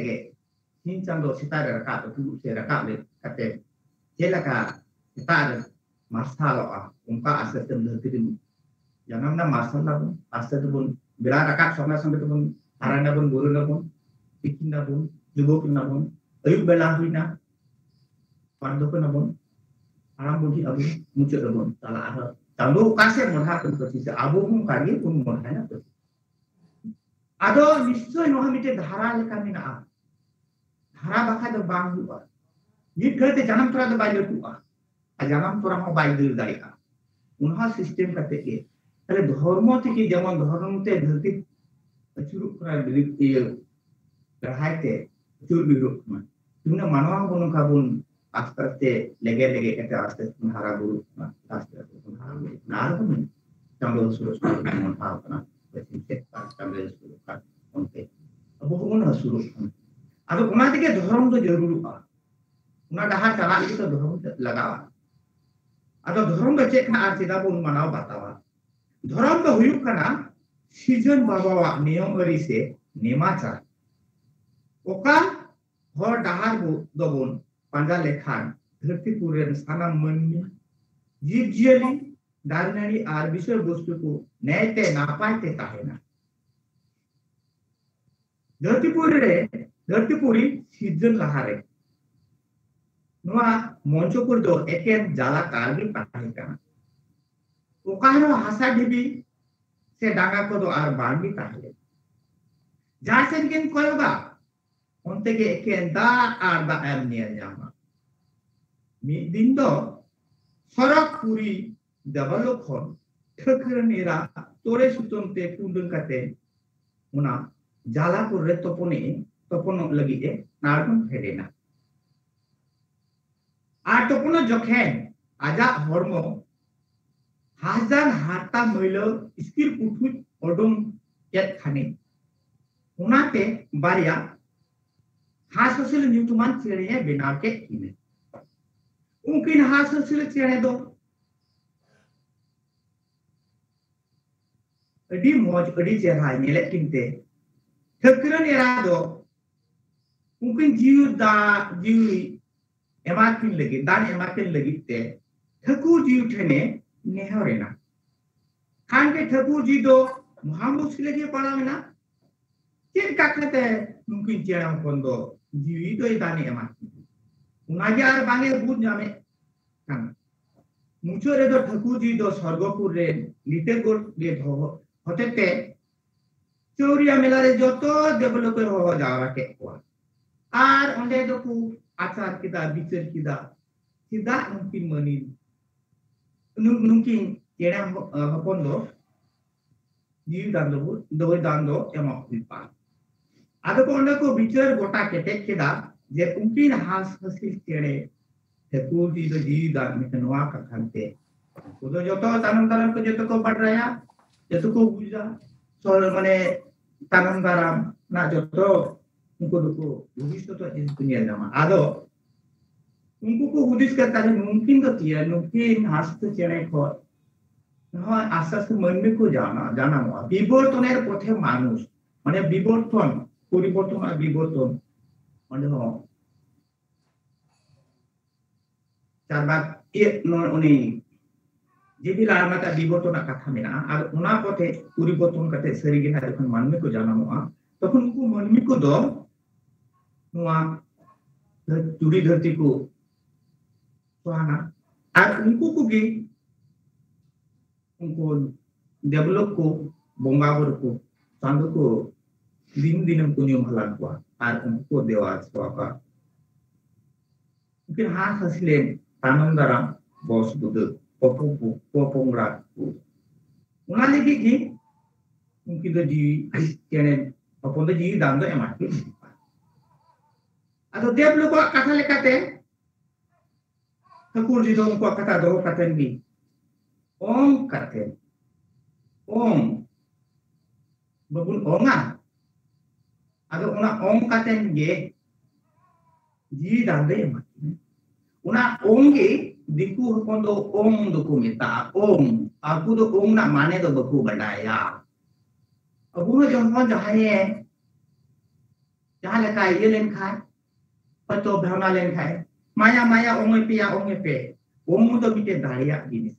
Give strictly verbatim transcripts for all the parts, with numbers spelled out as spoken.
ᱜᱮ ᱥᱤᱧ ᱪᱟᱸᱫᱚ ᱥᱮᱛᱟᱜ ᱨᱮ ᱨᱟᱠᱟᱵ ᱫᱩᱲᱩᱵ ᱥᱮ ᱨᱟᱠᱟᱵ ᱞᱮ ᱠᱟᱛᱮ ᱪᱮᱫ ᱞᱮᱠᱟ ᱥᱮᱛᱟᱜ ᱨᱮ ᱢᱟᱨᱥᱟᱞᱚᱜᱼᱟ, ᱚᱱᱠᱟ ᱟᱥᱛᱮ ᱟᱥᱛᱮ ᱫᱷᱟᱹᱨᱛᱤ ᱨᱮ ᱡᱟᱱᱟᱢ ᱮᱱᱟ, ᱢᱟᱨᱥᱟᱞ ᱱᱟᱵᱚᱱ, ᱟᱥᱛᱮ ᱛᱮᱵᱚᱱ ᱵᱮᱲᱟ ᱨᱟᱠᱟᱵ ᱥᱚᱸᱜᱮ ᱥᱚᱸᱜᱮ ᱛᱮᱵᱚᱱ ᱦᱟᱨᱟ ᱱᱟᱵᱚᱱ, ᱵᱩᱨᱩ ᱱᱟᱵᱚᱱ, ᱛᱤᱠᱤᱱ ᱱᱟᱵᱚᱱ, ᱡᱩᱵᱚᱠ ᱱᱟᱵᱚᱱ, ᱟᱹᱭᱩᱵ ᱵᱮᱞᱟ ᱦᱩᱭᱱᱟ, ᱵᱟᱨᱫᱷᱚᱠ ᱱᱟᱵᱚᱱ, ᱦᱟᱲᱟᱢ ᱵᱩᱰᱷᱤ ᱟᱵᱚ ᱢᱩᱪᱟᱹᱫ ᱨᱮᱵᱚᱱ ᱪᱟᱞᱟᱜᱼᱟ᱾ ᱟᱨ ᱪᱟᱸᱫᱚ ᱚᱠᱟ ᱥᱮᱫ ᱢᱚᱰᱷᱟ ᱠᱟᱱ ᱯᱟᱹᱛᱤ ᱥᱮ ᱟᱵᱚ ᱦᱚᱸ ᱚᱱᱠᱟ ᱜᱮ ᱵᱚᱱ ᱢᱚᱰᱷᱟᱭᱟ ᱯᱟᱹᱛᱤ᱾ ᱟᱫᱚ ᱱᱤᱥᱪᱚᱭ ᱱᱚᱣᱟ ᱢᱤᱫᱴᱮᱱ ᱫᱷᱟᱨᱟ ᱞᱮᱠᱟ ᱢᱮᱱᱟᱜᱼᱟ, ᱫᱷᱟᱨᱟ ᱵᱟᱠᱷᱟᱡ ᱫᱚ ᱵᱟᱝ ᱦᱩᱭᱩᱜᱼᱟ᱾ ᱢᱤᱫ ᱜᱷᱟᱹᱲᱤᱡ ᱛᱮ ᱡᱟᱱᱟᱢ ᱛᱚᱨᱟ ᱫᱚ ᱵᱟᱭ ᱞᱟᱹᱴᱩᱜᱼᱟ, ᱟᱨ ᱡᱟᱱᱟᱢ ᱛᱚᱨᱟ ᱦᱚᱸ ᱵᱟᱭ ᱫᱟᱹᱲ ᱫᱟᱲᱮᱭᱟᱜᱼᱟ᱾ ᱚᱱᱟ ᱥᱤᱥᱴᱮᱢ ᱠᱟᱛᱮ ᱜᱮ ᱛᱟᱦᱞᱮ ᱫᱷᱚᱨᱢᱚ ᱛᱮᱜᱮ, ᱡᱮᱢᱚᱱ ᱫᱷᱚᱨᱢᱚ ᱛᱮ ᱫᱷᱟᱹᱨᱛᱤ ᱟᱹᱪᱩᱨᱚᱜ ᱠᱟᱱᱟ, ᱵᱤᱨᱤᱫ ᱤᱭᱟᱹ ᱵᱮᱲᱦᱟᱭ ᱛᱮ ᱟᱹᱪᱩᱨ ᱵᱤᱦᱩᱨᱚᱜ ᱠᱟᱱᱟ᱾ ᱛᱮᱢᱱᱤ ᱢᱟᱱᱣᱟ ᱦᱚᱸ ᱱᱚᱝᱠᱟ ᱵᱚᱱ ᱟᱥᱛᱮ ᱟᱥᱛᱮ ᱞᱮᱜᱮ ᱞᱮᱜᱮ ᱠᱟᱛᱮ ᱟᱥᱛᱮ ᱟᱥᱛᱮ ᱵᱚᱱ ᱦᱟᱨᱟ ᱵᱩᱨᱩᱜ ᱠᱟᱱᱟ, ᱟᱥᱛᱮ ᱟᱥᱛᱮ ᱵᱚᱱ ᱦᱟᱨᱟ ᱵᱩᱨᱩᱜ ᱠᱟᱱᱟ᱾ ᱟᱨ ᱵᱚᱱ ᱪᱟᱸᱫᱚ ᱥᱩᱨᱚᱡᱽ ᱠᱚ ᱵᱚᱱ ᱢᱚᱰᱷᱟᱣ ᱠᱟᱱᱟ, ᱯᱚᱪᱷᱤᱢ ᱥᱮᱫ ᱟᱨ ᱪᱟᱸᱫᱚ ᱥᱩᱨᱚᱡᱽ ᱠᱟᱱ ᱚᱱᱛᱮ ᱟᱵᱚ ᱦᱚᱸᱵᱚᱱ ᱦᱟᱹᱥᱩᱨᱚᱜ ᱠᱟᱱᱟ᱾ ᱟᱫᱚ ᱚᱱᱟ ᱛᱮᱜᱮ ᱫᱷᱚᱨᱚᱢ ᱫᱚ ᱡᱟᱹᱨᱩᱲᱚᱜᱼᱟ, ᱚᱱᱟ ᱰᱟᱦᱟᱨ ᱪᱟᱞᱟᱜ ᱞᱟᱹᱜᱤᱫ ᱫᱚ ᱫᱷᱚᱨᱚᱢ ᱞᱟᱜᱟᱜᱼᱟ᱾ ᱟᱫᱚ ᱫᱷᱚᱨᱚᱢ ᱫᱚ ᱪᱮᱫ ᱠᱟᱱᱟ ᱟᱨ ᱪᱮᱫᱟᱜ ᱵᱚᱱ ᱢᱟᱱᱟᱣ ᱵᱟᱛᱟᱣᱟ? ᱫᱷᱚᱨᱚᱢ ᱫᱚ ᱦᱩᱭᱩᱜ ᱠᱟᱱᱟ ᱥᱤᱨᱡᱚᱱ ᱵᱟᱵᱟᱣᱟᱜ ᱱᱤᱭᱚᱢ ᱟᱹᱨᱤ ᱥᱮ ᱱᱮᱢᱟᱪᱟᱨ᱾ ᱚᱠᱟ ᱦᱚᱨ ᱰᱟᱦᱟᱨ ᱵᱚ-, ᱫᱚᱵᱚᱱ ᱯᱟᱸᱡᱟ ᱞᱮᱠᱷᱟᱱ ᱫᱷᱟᱹᱨᱛᱤ ᱯᱩᱨᱤ ᱨᱮᱱ ᱥᱟᱱᱟᱢ ᱢᱟᱹᱱᱢᱤ, ᱡᱤᱵᱽ ᱡᱤᱭᱟᱹᱞᱤ, ᱫᱟᱨᱮ ᱱᱟᱹᱲᱤ ᱟᱨ ᱵᱤᱥᱚᱭ ᱵᱚᱥᱛᱩ ᱠᱚ ᱱᱟᱭᱛᱮ ᱱᱟᱯᱟᱭ ᱛᱮ ᱛᱟᱦᱮᱱᱟ᱾ ᱫᱷᱟᱹᱨᱛᱤ ᱯᱩᱨᱤ ᱨᱮ, ᱫᱷᱟᱹᱨᱛᱤ ᱯᱩᱨᱤ ᱥᱤᱨᱡᱚᱱ ᱞᱟᱦᱟᱨᱮ ᱱᱚᱣᱟ ᱢᱚᱧᱪᱚᱯᱩᱨ ᱫᱚ ᱮᱠᱮᱱ ᱡᱟᱞᱟᱠᱟᱨ ᱜᱮ ᱛᱟᱦᱮᱸ ᱠᱟᱱᱟ᱾ ᱚᱠᱟ ᱨᱮᱦᱚᱸ ᱦᱟᱥᱟ ᱰᱷᱤᱵᱤ ᱥᱮ ᱰᱟᱸᱜᱟ ᱠᱚᱫᱚ ᱟᱨ ᱵᱟᱝ ᱜᱮ ᱛᱟᱦᱮᱸ ᱞᱮᱱᱟ᱾ ᱡᱟᱦᱟᱸ ᱥᱮᱫ ᱜᱮᱢ ᱠᱚᱭᱚᱜᱟ, ᱚᱱᱛᱮ ᱜᱮ ᱮᱠᱮᱱ ᱫᱟᱜ ᱟᱨ ᱫᱟᱜ ᱮᱢ ᱧᱮᱞ ᱧᱟᱢᱟ᱾ ᱢᱤᱫ ᱫᱤᱱ ᱫᱚ ᱥᱚᱨᱚᱜᱽᱯᱩᱨᱤ ᱫᱮᱵᱟᱞᱳᱠ ᱠᱷᱚᱱ ᱴᱷᱟᱹᱠᱨᱟᱹᱱ ᱮᱨᱟ ᱛᱚᱲᱮ ᱥᱩᱛᱟᱹᱢ ᱛᱮ ᱴᱩᱸᱰᱟᱹᱝ ᱠᱟᱛᱮ ᱚᱱᱟ ᱡᱟᱞᱟᱯᱩᱨ ᱨᱮ ᱛᱚᱯᱚᱱᱮ, ᱛᱚᱯᱚᱱᱚᱜ ᱞᱟᱹᱜᱤᱫ ᱮ ᱱᱟᱲᱠᱚᱱ ᱯᱷᱮᱰ ᱮᱱᱟ᱾ ᱟᱨ ᱛᱚᱯᱚᱱᱚᱜ ᱡᱚᱠᱷᱮᱱ ᱟᱡᱟᱜ ᱦᱚᱲᱢᱚ ᱦᱟᱥᱡᱟᱱ ᱦᱟᱨᱛᱟ ᱢᱟᱹᱭᱞᱟᱹ ᱤᱥᱠᱤᱨ ᱯᱩᱴᱷᱩᱡ ᱚᱰᱚᱝ ᱠᱮᱫ ᱠᱷᱟᱱᱮ, ᱚᱱᱟᱛᱮ ᱵᱟᱨᱭᱟ ᱦᱟᱸᱥ ᱦᱟᱹᱥᱤᱞ ᱧᱩᱛᱩᱢᱟᱱ ᱪᱮᱬᱮᱭ ᱵᱮᱱᱟᱣ ᱠᱮᱫ ᱠᱤᱱᱟ᱾ ᱩᱱᱠᱤᱱ ᱦᱟᱸᱥ ᱦᱟᱹᱥᱤᱞ ᱪᱮᱬᱮ ᱫᱚ ᱟᱹᱰᱤ ᱢᱚᱡᱽ, ᱟᱹᱰᱤ ᱪᱮᱦᱨᱟᱭ ᱧᱮᱞᱮᱫ ᱠᱤᱱ ᱛᱮ ᱴᱷᱟᱹᱠᱨᱟᱹᱱ ᱮᱨᱟ ᱫᱚ ᱩᱱᱠᱤᱱ ᱡᱤᱣᱤ ᱫᱟ ᱡᱤᱣᱤ ᱮᱢᱟ ᱠᱤᱱ ᱞᱟᱹᱜᱤᱫ, ᱫᱟᱱ ᱮᱢᱟ ᱠᱤᱱ ᱞᱟᱹᱜᱤᱫ ᱛᱮ ᱴᱷᱟᱹᱠᱩᱨ ᱡᱤᱣᱤ ᱴᱷᱮᱱᱮ ᱱᱮᱦᱚᱨ ᱮᱱᱟ᱾ ᱠᱷᱟᱱ ᱜᱮ ᱴᱷᱟᱹᱠᱩᱨ ᱡᱤᱣᱤ ᱫᱚ ᱢᱚᱦᱟ ᱢᱩᱥᱠᱤᱞ ᱨᱮᱜᱮ ᱯᱟᱲᱟᱣ ᱮᱱᱟ᱾ ᱪᱮᱫ ᱠᱟᱛᱷᱟ ᱛᱮ ᱱᱩᱠᱤᱱ ᱪᱮᱬᱮ ᱦᱚᱯᱚᱱ ᱫᱚ ᱡᱤᱣᱤ ᱫᱚᱭ ᱫᱟᱱᱮ ᱮᱢᱟ ᱠᱤᱱᱟ? ᱚᱱᱟᱜᱮ ᱟᱨ ᱵᱟᱝ ᱮ ᱵᱩᱡᱽ ᱧᱟᱢᱮᱫ ᱠᱟᱱᱟ᱾ ᱢᱩᱪᱟᱹᱫ ᱨᱮᱫᱚ ᱴᱷᱟᱹᱠᱩᱨ ᱡᱤᱣᱤ ᱫᱚ ᱥᱚᱨᱜᱚᱯᱩᱨ ᱨᱮ ᱞᱤᱴᱟᱹ ᱜᱚᱰ ᱨᱮ ᱫᱚᱦᱚ ᱦᱚᱛᱮᱛᱮ ᱪᱟᱹᱣᱨᱤᱭᱟ ᱢᱮᱞᱟ ᱨᱮ ᱡᱚᱛᱚ ᱫᱮᱵᱚᱞᱳᱠ ᱮ ᱦᱚᱦᱚ ᱡᱟᱣᱨᱟ ᱠᱮᱫ ᱠᱚᱣᱟ᱾ ᱟᱨ ᱚᱸᱰᱮ ᱫᱚᱠᱚ ᱟᱪᱟᱨ ᱠᱮᱫᱟ, ᱵᱤᱪᱟᱹᱨ ᱠᱮᱫᱟ, ᱪᱮᱫᱟᱜ ᱱᱩᱠᱤᱱ ᱢᱟᱹᱱᱤ, ᱱᱩ-, ᱱᱩᱠᱤᱱ ᱪᱮᱬᱮ ᱦᱚ-, ᱦᱚᱯᱚᱱ ᱫᱚ ᱡᱤᱣᱤ ᱫᱟᱱ ᱫᱚ, ᱫᱚᱭ ᱫᱟᱱ ᱫᱚ ᱮᱢᱚᱜ ᱦᱩᱭᱩᱜᱼᱟ᱾ ᱟᱫᱚ ᱠᱚ ᱚᱸᱰᱮ ᱠᱚ ᱵᱤᱪᱟᱹᱨ ᱜᱚᱴᱟ ᱠᱮᱴᱮᱡ ᱠᱮᱫᱟ ᱡᱮ ᱩᱱᱠᱤᱱ ᱦᱟᱸᱥ ᱦᱟᱹᱥᱤᱞ ᱪᱮᱬᱮ ᱴᱷᱟᱹᱠᱩᱨ ᱡᱤᱣᱤ ᱫᱚ ᱡᱤᱣᱤ ᱫᱟᱱ ᱢᱮᱱᱛᱮ ᱱᱚᱣᱟ ᱠᱟᱛᱷᱟ ᱛᱮ ᱩᱱᱠᱩ ᱫᱚ ᱡᱚᱛᱚ ᱛᱟᱭᱱᱚᱢ ᱫᱟᱨᱟᱢ ᱠᱚ ᱡᱚᱛᱚ ᱠᱚ ᱵᱟᱰᱟᱭᱟ, ᱡᱚᱛᱚ ᱠᱚ ᱵᱩᱡᱟ᱾ ᱥᱚᱨ-, ᱢᱟᱱᱮ ᱛᱟᱭᱱᱚᱢ ᱫᱟᱨᱟᱢ ᱨᱮᱱᱟᱜ ᱡᱚᱛᱚ ᱩᱱᱠᱩ ᱫᱚᱠᱚ ᱵᱷᱚᱵᱤᱥᱥᱚᱛ ᱨᱮᱱᱟᱜ ᱡᱤᱱᱤᱥ ᱠᱚ ᱧᱮᱞ ᱧᱟᱢᱟ᱾ ᱟᱫᱚ ᱩᱱᱠᱩ ᱠᱚ ᱦᱩᱫᱤᱥ ᱠᱮᱫ ᱛᱟᱦᱞᱮ ᱱᱩᱠᱤᱱ ᱫᱚ ᱛᱤᱭᱟ-, ᱱᱩᱠᱤᱱ ᱦᱟᱸᱥ ᱪᱮᱬᱮ ᱠᱷᱚᱱ ᱱᱚᱜᱼᱚᱭ ᱟᱥᱛᱮ ᱟᱥᱛᱮ ᱢᱟᱹᱱᱢᱤ ᱠᱚ ᱡᱟᱱᱟ-, ᱡᱟᱱᱟᱢᱚᱜᱼᱟ᱾ ᱵᱤᱵᱚᱨᱛᱚᱱᱮᱨ ᱯᱚᱛᱷᱮ ᱢᱟᱱᱩᱥ, ᱢᱟᱱᱮ ᱵᱤᱵᱚᱨᱛᱚᱱ, ᱯᱚᱨᱤᱵᱚᱨᱛᱚᱱ ᱟᱨ ᱵᱤᱵᱚᱨᱛᱚᱱ, ᱚᱸᱰᱮ ᱦᱚᱸ ᱪᱟᱨ ᱵᱟᱠ ᱤᱭᱟᱹ ᱱᱚ-, ᱩᱱᱤ ᱡᱤᱵᱤ ᱞᱟᱲᱢᱟᱛᱟ ᱵᱤᱵᱚᱨᱛᱚᱱᱟᱜ ᱠᱟᱛᱷᱟ ᱢᱮᱱᱟᱜᱼᱟ᱾ ᱟᱨ ᱚᱱᱟ ᱯᱚᱛᱷᱮ ᱯᱚᱨᱤᱵᱚᱨᱛᱚᱱ ᱠᱟᱛᱮ ᱥᱟᱹᱨᱤ ᱜᱮ ᱱᱟᱦᱟᱜ ᱡᱚᱠᱷᱚᱱ ᱢᱟᱹᱱᱢᱤ ᱠᱚ ᱡᱟᱱᱟᱢᱚᱜᱼᱟ, ᱛᱚᱠᱷᱚᱱ ᱩᱱᱠᱩ ᱢᱟᱹᱱᱢᱤ ᱠᱚᱫᱚ ᱱᱚᱣᱟ ᱫᱷᱟᱹᱨ-, ᱫᱷᱩᱲᱤ ᱫᱷᱟᱹᱨᱛᱤ ᱠᱚ ᱥᱚᱦᱟᱱᱟ᱾ ᱟᱨ ᱩᱱᱠᱩ ᱠᱚᱜᱮ ᱩᱱᱠᱩ ᱫᱮᱵᱞᱳᱠ ᱠᱚ ᱵᱚᱸᱜᱟ ᱵᱩᱨᱩ ᱠᱚ ᱪᱟᱸᱫᱚ ᱠᱚ ᱫᱤᱱ ᱫᱤᱱᱟᱹᱢ ᱠᱚ ᱧᱩᱢ ᱦᱟᱞᱟᱝ ᱠᱚᱣᱟ ᱟᱨ ᱩᱱᱠᱩ ᱠᱚ ᱫᱮᱣᱟ ᱥᱮᱵᱟ ᱠᱚᱣᱟ᱾ ᱩᱱᱠᱤᱱ ᱦᱟᱸᱥ ᱦᱟᱹᱥᱤᱞ ᱞᱮᱱ ᱛᱟᱭᱱᱚᱢ ᱫᱟᱨᱟᱢ ᱵᱚᱥ ᱵᱩᱫᱟᱹ ᱯᱚᱯᱚ-, ᱯᱚᱯᱚᱝᱲᱟ ᱠᱚ᱾ ᱚᱱᱟ ᱞᱟᱹᱜᱤᱫ ᱜᱮ ᱩᱱᱠᱤᱱ ᱫᱚ ᱡᱤᱣᱤ ᱪᱮᱬᱮ ᱦᱚᱯᱚᱱ ᱫᱚ ᱡᱤᱣᱤ ᱫᱟᱱ ᱫᱚ ᱮᱢᱟ ᱠᱤᱱ ᱦᱩᱭᱩᱜᱼᱟ᱾ ᱟᱫᱚ ᱫᱮᱵ ᱞᱳᱠᱟᱜ ᱠᱟᱛᱷᱟ ᱞᱮᱠᱟᱛᱮ ᱴᱷᱟᱹᱠᱩᱨ ᱡᱤ ᱫᱚ ᱩᱱᱠᱩᱣᱟᱜ ᱠᱟᱛᱷᱟ ᱫᱚᱦᱚ ᱠᱟᱛᱮᱱ ᱜᱮ ᱚᱝ ᱠᱟᱛᱮ, ᱚᱝ ᱵᱟᱵᱚᱱ ᱚᱝᱟ, ᱟᱫᱚ ᱚᱱᱟ ᱚᱝ ᱠᱟᱛᱮᱱ ᱜᱮ ᱡᱤᱣᱤ ᱫᱟᱱ ᱫᱚᱭ ᱮᱢᱟ ᱠᱤᱱᱟ᱾ ᱚᱱᱟ ᱚᱝ ᱜᱮ ᱫᱤᱠᱩ ᱦᱚᱯᱚᱱ ᱫᱚ ᱚᱝ ᱫᱚᱠᱚ ᱢᱮᱛᱟᱜᱼᱟ, ᱚᱝ᱾ ᱟᱠᱚ ᱫᱚ ᱚᱝ ᱨᱮᱱᱟᱜ ᱢᱟᱱᱮ ᱫᱚ ᱵᱟᱠᱚ ᱵᱟᱰᱟᱭᱟ᱾ ᱟᱵᱚ ᱦᱚᱸ ᱡᱚᱠᱷᱚᱱ ᱡᱟᱦᱟᱸᱭᱮ ᱡᱟᱦᱟᱸ ᱞᱮᱠᱟ ᱤᱭᱟᱹ ᱞᱮᱱᱠᱷᱟᱱ, ᱦᱚᱭᱛᱚ ᱵᱷᱟᱣᱱᱟ ᱞᱮᱱᱠᱷᱟᱱ, ᱢᱟᱭᱟ ᱢᱟᱭᱟ ᱚᱝ ᱯᱮᱭᱟ ᱚᱝ ᱯᱮ, ᱚᱝ ᱫᱚ ᱢᱤᱫᱴᱮᱱ ᱫᱟᱲᱮᱭᱟᱜ ᱡᱤᱱᱤᱥ᱾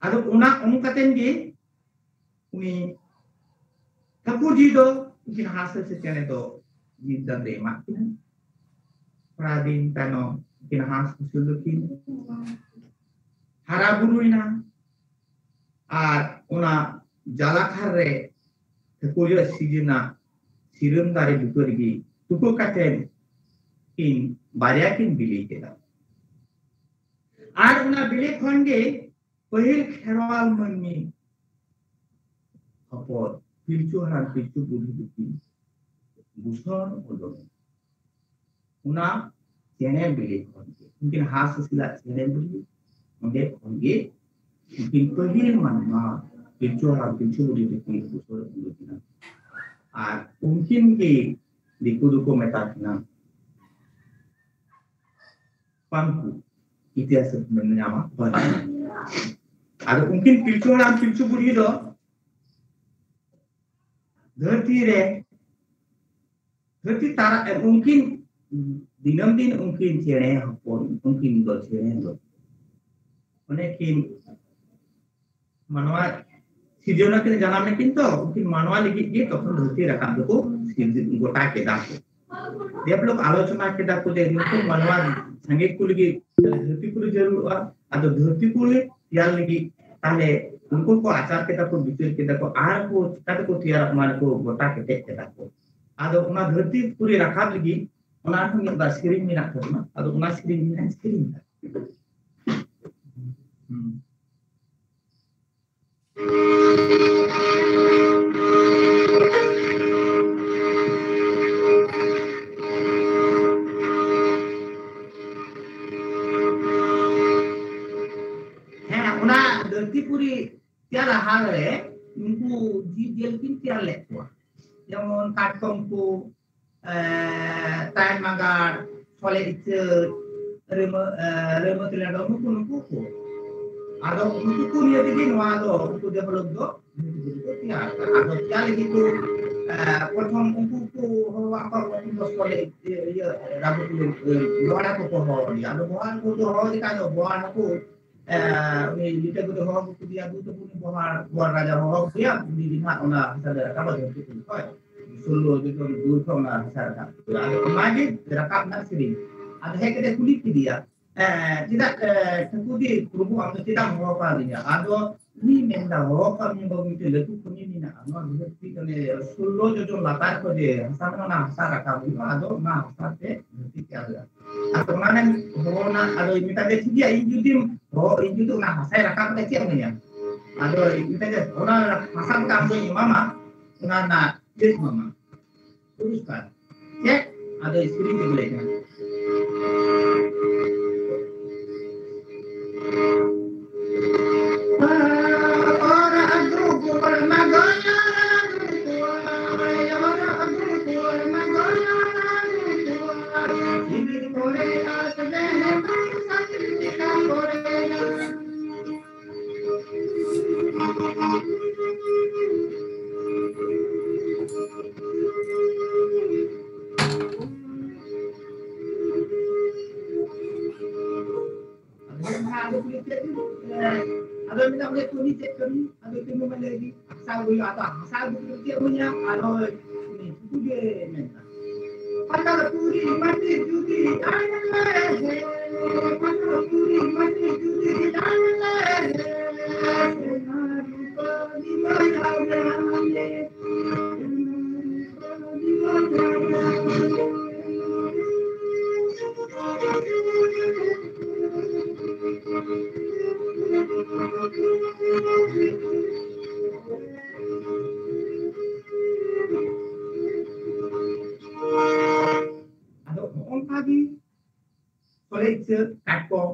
ᱟᱫᱚ ᱚᱱᱟ ᱚᱝ ᱠᱟᱛᱮᱱ ᱜᱮ ᱩᱱᱤ ᱴᱷᱟᱹᱠᱩᱨ ᱡᱤ ᱫᱚ ᱩᱱᱠᱤᱱ ᱦᱟᱸᱥ ᱦᱟᱸᱥᱞᱤ ᱪᱮᱬᱮ ᱫᱚ ᱡᱤᱣᱤ ᱫᱟᱱ ᱫᱚᱭ ᱮᱢᱟᱫ ᱠᱤᱱᱟ᱾ ᱛᱷᱚᱲᱟ ᱫᱤᱱ ᱛᱟᱭᱱᱚᱢ ᱩᱱᱠᱤᱱ ᱦᱟᱸᱥ ᱦᱟᱸᱥᱞᱤ ᱫᱚᱠᱤᱱ ᱦᱟᱨᱟ ᱵᱩᱨᱩᱭᱮᱱᱟ᱾ ᱟᱨ ᱚᱱᱟ ᱡᱟᱞᱟᱠᱷᱟᱨ ᱨᱮ ᱴᱷᱟᱹᱠᱩᱨ ᱡᱤ ᱥᱤᱨᱡᱚᱱᱟᱜ ᱥᱤᱨᱟᱹᱢ ᱫᱟᱨᱮ ᱵᱩᱴᱟᱹ ᱨᱮᱜᱮ ᱛᱩᱠᱟᱹ ᱠᱟᱛᱮ ᱠᱤᱱ ᱵᱟᱨᱭᱟ ᱠᱤᱱ ᱵᱤᱞᱤ ᱠᱮᱫᱟ᱾ ᱟᱨ ᱚᱱᱟ ᱵᱤᱞᱤ ᱠᱷᱚᱱ ᱜᱮ ᱯᱟᱹᱦᱤᱞ ᱠᱷᱮᱨᱣᱟᱞ ᱢᱟᱹᱱᱢᱤ ᱦᱚᱯᱚᱱ ᱯᱤᱞᱪᱩ ᱦᱟᱲᱟᱢ ᱯᱤᱞᱪᱩ ᱵᱩᱲᱦᱤ ᱫᱚᱠᱤᱱ ᱵᱩᱥᱟᱹᱲ ᱩᱰᱩᱠ ᱮᱱᱟ᱾ ᱚᱱᱟ ᱪᱮᱬᱮ ᱵᱤᱞᱤ ᱠᱷᱚᱱ ᱜᱮ, ᱩᱱᱠᱤᱱ ᱦᱟᱸᱥ ᱦᱟᱸᱥᱞᱤ ᱪᱮᱬᱮ ᱵᱤᱞᱤ, ᱚᱸᱰᱮ ᱠᱷᱚᱱ ᱜᱮ ᱩᱱᱠᱤᱱ ᱯᱟᱹᱦᱤᱞ ᱢᱟᱱᱣᱟ ᱯᱤᱞᱪᱩ ᱦᱟᱲᱟᱢ ᱯᱤᱞᱪᱩ ᱵᱩᱲᱦᱤ ᱫᱚᱠᱤᱱ ᱵᱩᱥᱟᱹᱲ ᱩᱰᱩᱠ ᱮᱱᱟ᱾ ᱟᱨ ᱩᱱᱠᱤᱱ ᱜᱮ ᱫᱤᱠᱩ ᱫᱚᱠᱚ ᱢᱮᱛᱟ ᱠᱤᱱᱟ ᱯᱟᱝᱠᱩ, ᱤᱛᱤᱦᱟᱥ ᱨᱮ ᱵᱚᱱ ᱧᱟᱢᱟ ᱯᱟᱝᱠᱩ᱾ ᱟᱫᱚ ᱩᱱᱠᱤᱱ ᱯᱤᱞᱪᱩ ᱦᱟᱲᱟᱢ ᱯᱤᱞᱪᱩ ᱵᱩᱲᱦᱤ ᱫᱚ ᱫᱷᱟᱹᱨᱛᱤ ᱨᱮ, ᱫᱷᱟᱹᱨᱛᱤ ᱛᱟᱨᱟ, ᱩᱱᱠᱤᱱ ᱫᱤᱱᱟᱹᱢ ᱫᱤᱱ ᱩᱱᱠᱤᱱ ᱪᱮᱬᱮ ᱦᱚᱯᱚᱱ, ᱩᱱᱠᱤᱱ ᱫᱚ ᱪᱮᱬᱮ ᱫᱚ ᱚᱱᱮ ᱠᱤᱱ ᱢᱟᱱᱣᱟ ᱥᱤᱨᱡᱚᱱ ᱠᱤᱱ ᱡᱟᱱᱟᱢ ᱞᱮᱠᱤᱱ ᱛᱚ, ᱩᱱᱠᱤᱱ ᱢᱟᱱᱣᱟ ᱞᱟᱹᱜᱤᱫ ᱜᱮ ᱛᱚᱠᱷᱚᱱ ᱫᱷᱟᱹᱨᱛᱤ ᱨᱟᱠᱟᱵ ᱫᱚᱠᱚ ᱥᱤᱨᱡᱚᱱ ᱜᱚᱴᱟ ᱠᱮᱫᱟ ᱠᱚ᱾ ᱰᱮᱵᱷᱞᱚᱯ ᱟᱞᱳᱪᱚᱱᱟ ᱠᱮᱫᱟ ᱠᱚ ᱡᱮ ᱱᱩᱠᱩ ᱢᱟᱱᱣᱟ ᱥᱟᱸᱜᱮ ᱠᱚ ᱞᱟᱹᱜᱤᱫ ᱫᱷᱟᱹᱨᱛᱤ ᱯᱩᱨᱤ ᱡᱟᱹᱨᱩᱲᱚᱜᱼᱟ᱾ ᱟᱫᱚ ᱫᱷᱟᱹᱨᱛᱤ ᱯᱩᱨᱤ ᱛᱮᱭᱟᱨ ᱞᱟᱹᱜᱤᱫ ᱛᱟᱦᱞᱮ ᱩᱱᱠᱩ ᱠᱚ ᱟᱪᱟᱨ ᱠᱮᱫᱟ ᱠᱚ, ᱵᱤᱪᱟᱹᱨ ᱠᱮᱫᱟ ᱠᱚ, ᱟᱨ ᱠᱚ ᱪᱤᱠᱟ ᱛᱮᱠᱚ ᱛᱮᱭᱟᱨᱚᱜ ᱢᱟ ᱠᱚ ᱜᱚᱴᱟ ᱠᱮᱴᱮᱡ ᱠᱮᱫᱟ ᱠᱚ᱾ ᱟᱫᱚ ᱚᱱᱟ ᱫᱷᱟᱹᱨᱛᱤ ᱯᱩᱨᱤ ᱨᱟᱠᱟᱵ ᱞᱟᱹᱜᱤᱫ ᱚᱱᱟ ᱠᱷᱚᱱ ᱢᱤᱫ ᱵᱟᱨ ᱥᱮᱨᱮᱧ ᱢᱮᱱᱟᱜ ᱛᱟᱵᱚᱱᱟ, ᱟᱫᱚ ᱚᱱᱟ ᱥᱮᱨᱮᱧ ᱜᱮ ᱦᱟᱸᱜ ᱥᱮᱨᱮᱧ ᱫᱟ᱾ ᱦᱩᱸ᱾ ᱦᱮᱸ, ᱚᱱᱟ ᱫᱷᱟᱹᱨᱛᱤ ᱯᱩᱨᱤ ᱛᱮᱭᱟᱨ ᱞᱟᱦᱟ ᱨᱮ ᱩᱱᱠᱩ ᱡᱤᱵᱽ ᱡᱤᱭᱟᱹᱞᱤ ᱠᱤᱱ ᱛᱮᱭᱟᱨ ᱞᱮᱫ ᱠᱚᱣᱟ, ᱡᱮᱢᱚᱱ ᱠᱟᱴᱠᱚᱢ ᱠᱚ, ᱮ, ᱛᱟᱭᱟᱱ ᱢᱟᱜᱟᱲ, ᱥᱚᱞᱮ ᱤᱪᱟᱹᱫ, ᱨᱟᱹᱢᱟᱹ-, ᱮ, ᱨᱟᱹᱢᱟᱹ ᱛᱮᱞᱮ ᱰᱚ-, ᱱᱩᱠᱩ, ᱱᱩᱠᱩ ᱠᱚ᱾ ᱟᱫᱚ ᱩᱱᱠᱩ ᱠᱚ ᱱᱤᱭᱮ ᱛᱮᱜᱮ ᱱᱚᱣᱟ ᱫᱚ ᱩᱱᱠᱩ ᱫᱮᱵᱚᱞᱳᱠ ᱫᱚ ᱫᱷᱟᱹᱨᱛᱤ ᱯᱩᱨᱤ ᱠᱚ ᱛᱮᱭᱟᱨ ᱟᱠᱟᱫᱟ᱾ ᱟᱫᱚ ᱛᱮᱭᱟᱨ ᱞᱟᱹᱜᱤᱫ ᱠᱚ ᱯᱨᱚᱛᱷᱚᱢ ᱩᱱᱠᱩ ᱠᱚ ᱦᱚᱦᱚᱣᱟᱜ ᱠᱚᱣᱟ, ᱩᱱᱠᱩ ᱫᱚ ᱥᱚᱞᱮ ᱤᱭᱟᱹ ᱨᱟᱵᱩ ᱠᱚ ᱵᱚᱦᱟᱲ ᱦᱟᱹᱠᱩ ᱠᱚ ᱦᱚᱦᱚ ᱞᱮᱭᱟ᱾ ᱟᱫᱚ ᱵᱚᱦᱟᱲ ᱦᱟᱹᱠᱩ ᱫᱚ ᱦᱚᱦᱚ ᱞᱮᱠᱷᱟᱱ ᱫᱚ ᱵᱚᱦᱟᱲ ᱦᱟᱹᱠᱩ ᱩᱱᱤ ᱞᱤᱴᱟᱹ ᱠᱚᱫᱚ ᱦᱚᱦᱚ ᱟᱹᱜᱩ ᱠᱮᱫᱮᱭᱟ, ᱫᱩ ᱛᱟᱠᱚ ᱩᱱᱤ ᱵᱚᱦᱟᱲ, ᱵᱚᱦᱟᱲ ᱨᱟᱡᱟ ᱦᱚᱦᱚ ᱟᱹᱜᱩ ᱠᱮᱫᱮᱭᱟ, ᱩᱱᱤ ᱜᱮ ᱱᱟᱦᱟᱜ ᱚᱱᱟ ᱦᱟᱥᱟ ᱫᱚ ᱨᱟᱠᱟᱵᱟ ᱫᱷᱟᱹᱨᱛᱤ ᱠᱷᱚᱱ᱾ ᱦᱳᱭ, ᱥᱳᱞᱞᱳ ᱡᱚᱡᱚᱱ ᱫᱩᱨ ᱠᱷᱚᱱ ᱚᱱᱟ ᱦᱟᱥᱟ ᱨᱟᱠᱟᱵ ᱠᱮᱫᱟ᱾ ᱟᱫᱚ ᱚᱱᱟ ᱜᱮ ᱨᱟᱠᱟᱵ ᱨᱮᱱᱟᱜ ᱥᱮᱨᱮᱧ᱾ ᱟᱫᱚ ᱦᱮᱡ ᱠᱟᱛᱮ ᱠᱩᱞᱤ ᱠᱮᱫᱮᱭᱟ, ᱪᱮᱫᱟᱜ ᱴᱷᱟᱹᱠᱩᱨ ᱡᱤ ᱯᱨᱚᱵᱷᱩ ᱟᱢ ᱫᱚ ᱪᱮᱫᱟᱜ ᱮᱢ ᱦᱚᱦᱚ ᱟᱠᱟᱫᱤᱧᱟ? ᱟᱫᱚ ᱩᱱᱤ ᱢᱮᱱᱫᱟ, ᱦᱚᱦᱚ ᱟᱠᱟᱫ ᱢᱮᱭᱟ ᱵᱟᱹᱵᱩ, ᱢᱤᱫᱴᱮᱱ ᱞᱟᱹᱴᱩ ᱠᱟᱹᱢᱤ ᱢᱮᱱᱟᱜᱼᱟ, ᱱᱚᱣᱟ ᱫᱷᱟᱹᱨᱛᱤ ᱢᱟᱱᱮ ᱥᱳᱞᱞᱳ ᱡᱚᱡᱚᱱ ᱞᱟᱛᱟᱨ ᱠᱷᱚᱱ ᱡᱮ ᱦᱟᱥᱟ ᱢᱮᱱᱟᱜᱼᱟ, ᱚᱱᱟ ᱦᱟᱥᱟ ᱨᱟᱠᱟᱵ ᱦᱩᱭᱩᱜᱼᱟ, ᱟᱫᱚ ᱚᱱᱟ ᱦᱟᱥᱟ ᱛᱮ ᱫᱷᱟᱹᱨᱛᱤ ᱛᱮᱭᱟᱨ ᱦᱩᱭᱩᱜᱼᱟ᱾ ᱟᱫᱚ ᱚᱱᱟ ᱨᱮᱱ ᱦᱚᱲ ᱚᱱᱟ ᱟᱫᱚᱭ ᱢᱮᱛᱟ ᱫᱮᱭᱟ, ᱴᱷᱤᱠ ᱜᱮᱭᱟ, ᱤᱧ ᱡᱩᱫᱤᱢ ᱦᱚᱦᱚ, ᱤᱧ ᱡᱩᱫᱤ ᱚᱱᱟ ᱦᱟᱥᱟᱭ ᱨᱟᱠᱟᱵ ᱞᱮ ᱪᱮᱫ ᱮᱢ ᱤᱢᱟᱹᱧᱟ? ᱟᱫᱚ ᱢᱮᱛᱟ ᱫᱮᱭᱟ, ᱚᱱᱟ ᱦᱟᱥᱟ ᱫᱚ ᱟᱢ ᱫᱚᱧ ᱮᱢᱟᱢᱟ, ᱚᱱᱟ ᱨᱮᱱᱟᱜ ᱪᱮᱫ ᱮᱢᱟᱢᱟ? ᱯᱩᱨᱚᱥᱠᱟᱨ᱾ ᱪᱮᱫ? ᱟᱫᱚ ᱥᱮᱨᱮᱧ ᱛᱮ ᱵᱚᱞᱮ ᱠᱟᱱᱟ᱾ ᱟᱫᱚ ᱢᱮᱱᱫᱟ, ᱚᱸᱰᱮ ᱠᱟᱹᱢᱤ ᱪᱮᱫ ᱠᱟᱹᱢᱤ? ᱟᱫᱚ ᱠᱟᱹᱢᱤ ᱢᱟ ᱞᱟᱹᱭ ᱜᱮ, ᱦᱟᱥᱟ ᱟᱹᱜᱩ ᱦᱩᱭᱩᱜᱼᱟ᱾ ᱟᱫᱚ ᱦᱟᱥᱟ ᱟᱹᱜᱩ ᱠᱟᱛᱮ ᱪᱮᱫ ᱦᱩᱭᱱᱟ? ᱟᱫᱚ ᱩᱱᱤ ᱴᱷᱟᱹᱠᱩᱨ ᱜᱮ ᱢᱮᱱᱫᱟ, ᱯᱟᱛᱟᱞᱯᱩᱨᱤ ᱢᱟᱹᱴᱤ ᱡᱩᱫᱤ ᱟᱬᱜᱚ ᱞᱮ, ᱯᱟᱛᱟᱞᱯᱩᱨᱤ ᱢᱟᱹᱴᱤ ᱡᱩᱫᱤ ᱟᱬᱜᱚ ᱞᱮ, ᱥᱚᱱᱟ ᱨᱩᱯᱟᱹ ᱫᱤᱵᱟ ᱡᱟᱣ ᱡᱟᱣ ᱞᱮ᱾ ᱟᱫᱚ ᱱᱚᱜᱼᱚ ᱱᱚᱝᱠᱟ ᱜᱮ ᱥᱚᱞᱮ ᱤᱪᱟᱹ, ᱠᱟᱴᱠᱚᱢ,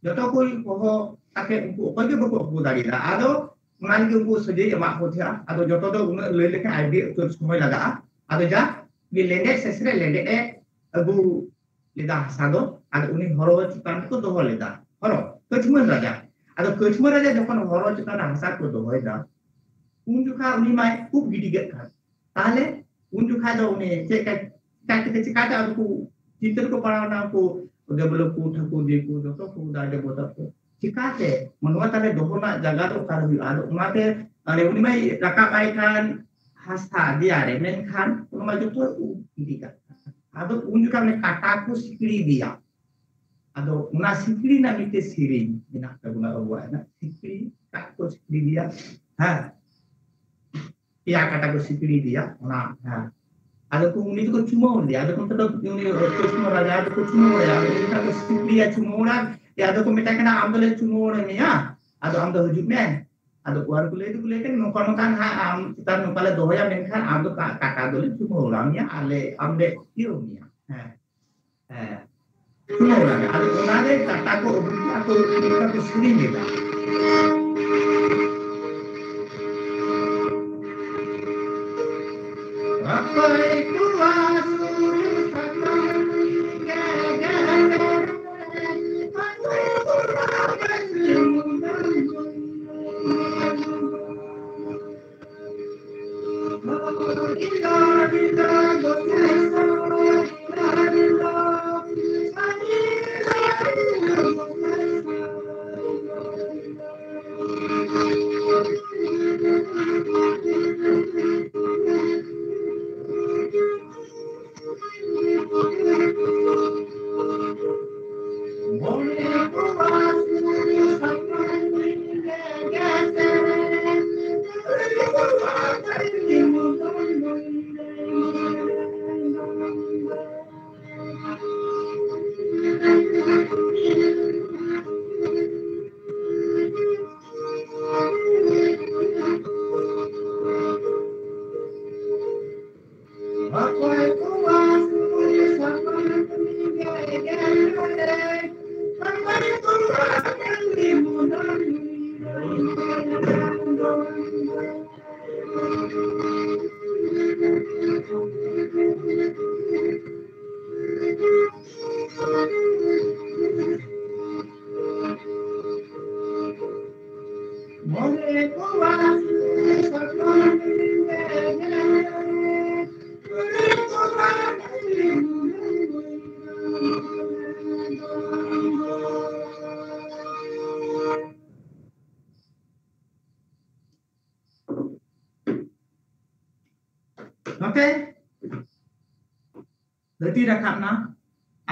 ᱡᱚᱛᱚ ᱠᱚ ᱦᱚᱦᱚ ᱠᱟᱛᱮ ᱩᱱᱠᱩ ᱚᱠᱚᱭ ᱜᱮ ᱵᱟᱠᱚ ᱟᱹᱜᱩ ᱫᱟᱲᱮᱭᱟᱫᱟ᱾ ᱟᱫᱚ ᱚᱱᱟ ᱞᱟᱹᱜᱤᱫ ᱩᱱᱠᱩ ᱥᱟᱹᱡᱟᱹᱭ ᱮᱢᱟᱜ ᱠᱚ ᱛᱟᱦᱮᱸᱜᱼᱟ᱾ ᱟᱫᱚ ᱡᱚᱛᱚ ᱫᱚ ᱩᱱᱟᱹᱜ ᱞᱟᱹᱭ ᱞᱮᱠᱷᱟᱱ ᱟᱹᱰᱤ ᱩᱛᱟᱹᱨ ᱥᱚᱢᱚᱭ ᱞᱟᱜᱟᱜᱼᱟ᱾ ᱟᱫᱚ ᱡᱟ ᱜᱮ ᱞᱮᱸᱰᱮᱫ ᱥᱮᱥ ᱨᱮ ᱞᱮᱸᱰᱮᱫ ᱮ ᱟᱹᱜᱩ ᱞᱮᱫᱟ ᱦᱟᱥᱟ ᱫᱚ, ᱟᱫᱚ ᱩᱱᱤ ᱦᱚᱨᱚ ᱪᱮᱛᱟᱱ ᱨᱮᱠᱚ ᱫᱚᱦᱚ ᱞᱮᱫᱟ, ᱦᱚᱨᱚ, ᱠᱟᱹᱪᱢᱟᱹᱱ ᱨᱟᱡᱟ᱾ ᱟᱫᱚ ᱠᱟᱹᱪᱢᱟᱹᱱ ᱨᱟᱡᱟ ᱡᱚᱠᱷᱚᱱ ᱦᱚᱨᱚ ᱪᱮᱛᱟᱱ ᱨᱮ ᱦᱟᱥᱟ ᱠᱚ ᱫᱚᱦᱚᱭᱮᱫᱟ, ᱩᱱ ᱡᱚᱠᱷᱟ ᱩᱱᱤ ᱢᱟᱭ ᱩᱵ ᱜᱤᱰᱤ ᱠᱮᱫ ᱠᱷᱟᱱ, ᱛᱟᱦᱞᱮ ᱩᱱ ᱡᱚᱠᱷᱟ ᱫᱚ ᱩᱱᱤ ᱪᱮᱫ ᱠᱟ-, ᱪᱤᱠᱟ ᱠᱟᱛᱮ, ᱪᱤᱠᱟᱛᱮ ᱟᱫᱚ ᱠᱚ ᱪᱤᱱᱛᱟᱹ ᱨᱮᱠᱚ ᱯᱟᱲᱟᱣ ᱮᱱᱟ ᱩᱱᱠᱩ ᱫᱮᱵᱚᱞᱚᱠ ᱠᱚ, ᱴᱷᱟᱹᱠᱩᱨ ᱡᱤ ᱠᱚ, ᱡᱚᱛᱚ ᱠᱚ ᱫᱟᱨᱮ ᱵᱚᱫᱟ ᱠᱚ᱾ ᱪᱤᱠᱟᱛᱮ? ᱱᱚᱣᱟ ᱛᱟᱦᱞᱮ ᱫᱚᱦᱚ ᱨᱮᱱᱟᱜ ᱡᱟᱭᱜᱟ ᱫᱚ ᱚᱠᱟᱨᱮ ᱦᱩᱭᱩᱜᱼᱟ? ᱟᱫᱚ ᱚᱱᱟᱛᱮ ᱟᱞᱮ ᱩᱱᱤ ᱢᱟᱭ ᱨᱟᱠᱟᱵ ᱟᱭ ᱠᱷᱟᱱ ᱦᱟᱥᱟ ᱫᱮᱭᱟ ᱨᱮ, ᱢᱮᱱᱠᱷᱟᱱ ᱚᱱᱟ ᱢᱟ ᱡᱚᱛᱚ ᱩᱵ ᱜᱤᱰᱤ ᱠᱟᱜ ᱠᱟᱱᱟ᱾ ᱟᱫᱚ ᱩᱱ ᱡᱚᱠᱷᱟᱱ ᱚᱱᱮ ᱠᱟᱴᱟ ᱠᱚ ᱥᱤᱠᱲᱤ ᱤᱫᱤᱭᱟ᱾ ᱟᱫᱚ ᱚᱱᱟ ᱥᱤᱠᱲᱤ ᱨᱮᱱᱟᱜ ᱢᱤᱫᱴᱮᱡ ᱥᱮᱨᱮᱧ ᱢᱮᱱᱟᱜ ᱛᱟᱵᱚᱱᱟ ᱟᱵᱚᱣᱟᱜ ᱨᱮᱱᱟᱜ, ᱥᱤᱠᱲᱤ ᱠᱟᱴ ᱠᱚ ᱥᱤᱠᱲᱤ ᱤᱫᱤᱭᱟ᱾ ᱦᱮᱸ, ᱯᱮᱭᱟ ᱠᱟᱴᱟ ᱠᱚ ᱥᱤᱠᱲᱤ ᱤᱫᱤᱭᱟ, ᱚᱱᱟ, ᱦᱮᱸ᱾ ᱟᱫᱚ ᱠᱚ, ᱩᱱᱤ ᱫᱚᱠᱚ ᱪᱩᱢᱟᱹᱣ ᱞᱮᱫᱮᱭᱟ, ᱟᱫᱚ ᱠᱚ ᱢᱮᱛᱟᱜ ᱩᱱᱤ ᱠᱚᱥᱱᱚ ᱨᱟᱡᱟ ᱫᱚᱠᱚ ᱪᱩᱢᱟᱹᱣ ᱮᱭᱟ, ᱟᱫᱚ ᱩᱱᱤ ᱫᱚᱠᱚ ᱥᱤᱠᱲᱤᱭᱟ, ᱪᱩᱢᱟᱹᱣ ᱮᱭᱟ, ᱟᱫᱚ ᱠᱚ ᱢᱮᱛᱟᱭ ᱠᱟᱱᱟ, "ᱟᱢ ᱫᱚᱞᱮ ᱪᱩᱢᱟᱹᱣ ᱢᱮᱭᱟ, ᱟᱫᱚ ᱟᱢ ᱫᱚ ᱦᱤᱡᱩᱜ ᱢᱮ᱾" ᱟᱫᱚ ᱚᱱᱟ ᱠᱚ ᱞᱟᱹᱭ ᱫᱚᱠᱚ ᱞᱟᱹᱭ ᱠᱟᱱᱟ, "ᱱᱚᱝᱠᱟ ᱱᱚᱝᱠᱟ ᱱᱟᱦᱟᱜ ᱟᱢ ᱪᱮᱛᱟᱱ ᱱᱚᱝᱠᱟ ᱞᱮ ᱫᱚᱦᱚᱭᱟ, ᱢᱮᱱᱠᱷᱟᱱ ᱟᱢ ᱫᱚ ᱠᱟ-, ᱠᱟᱴᱟ ᱫᱚᱞᱮ ᱪᱩᱢᱟᱹᱣ ᱢᱮᱭᱟ, ᱟᱞᱮ ᱟᱢ ᱞᱮ ᱤᱭᱟᱹ ᱢᱮᱭᱟ᱾" ᱦᱮᱸ, ᱦᱮᱸ᱾ ᱪᱩᱢᱟᱹᱣ ᱞᱟᱜᱟ᱾ ᱟᱫᱚ ᱚᱱᱟᱨᱮ ᱠᱟᱴᱟ ᱠᱚ ᱟᱹᱜᱩ ᱠᱮᱫᱟ, ᱟᱠᱚ ᱚᱱᱠᱟ ᱠᱚ ᱥᱮᱨᱮᱧ ᱮᱫᱟ᱾ ᱱᱚᱛᱮ ᱫᱷᱟᱹᱨᱛᱤ ᱨᱟᱠᱟᱵ ᱮᱱᱟ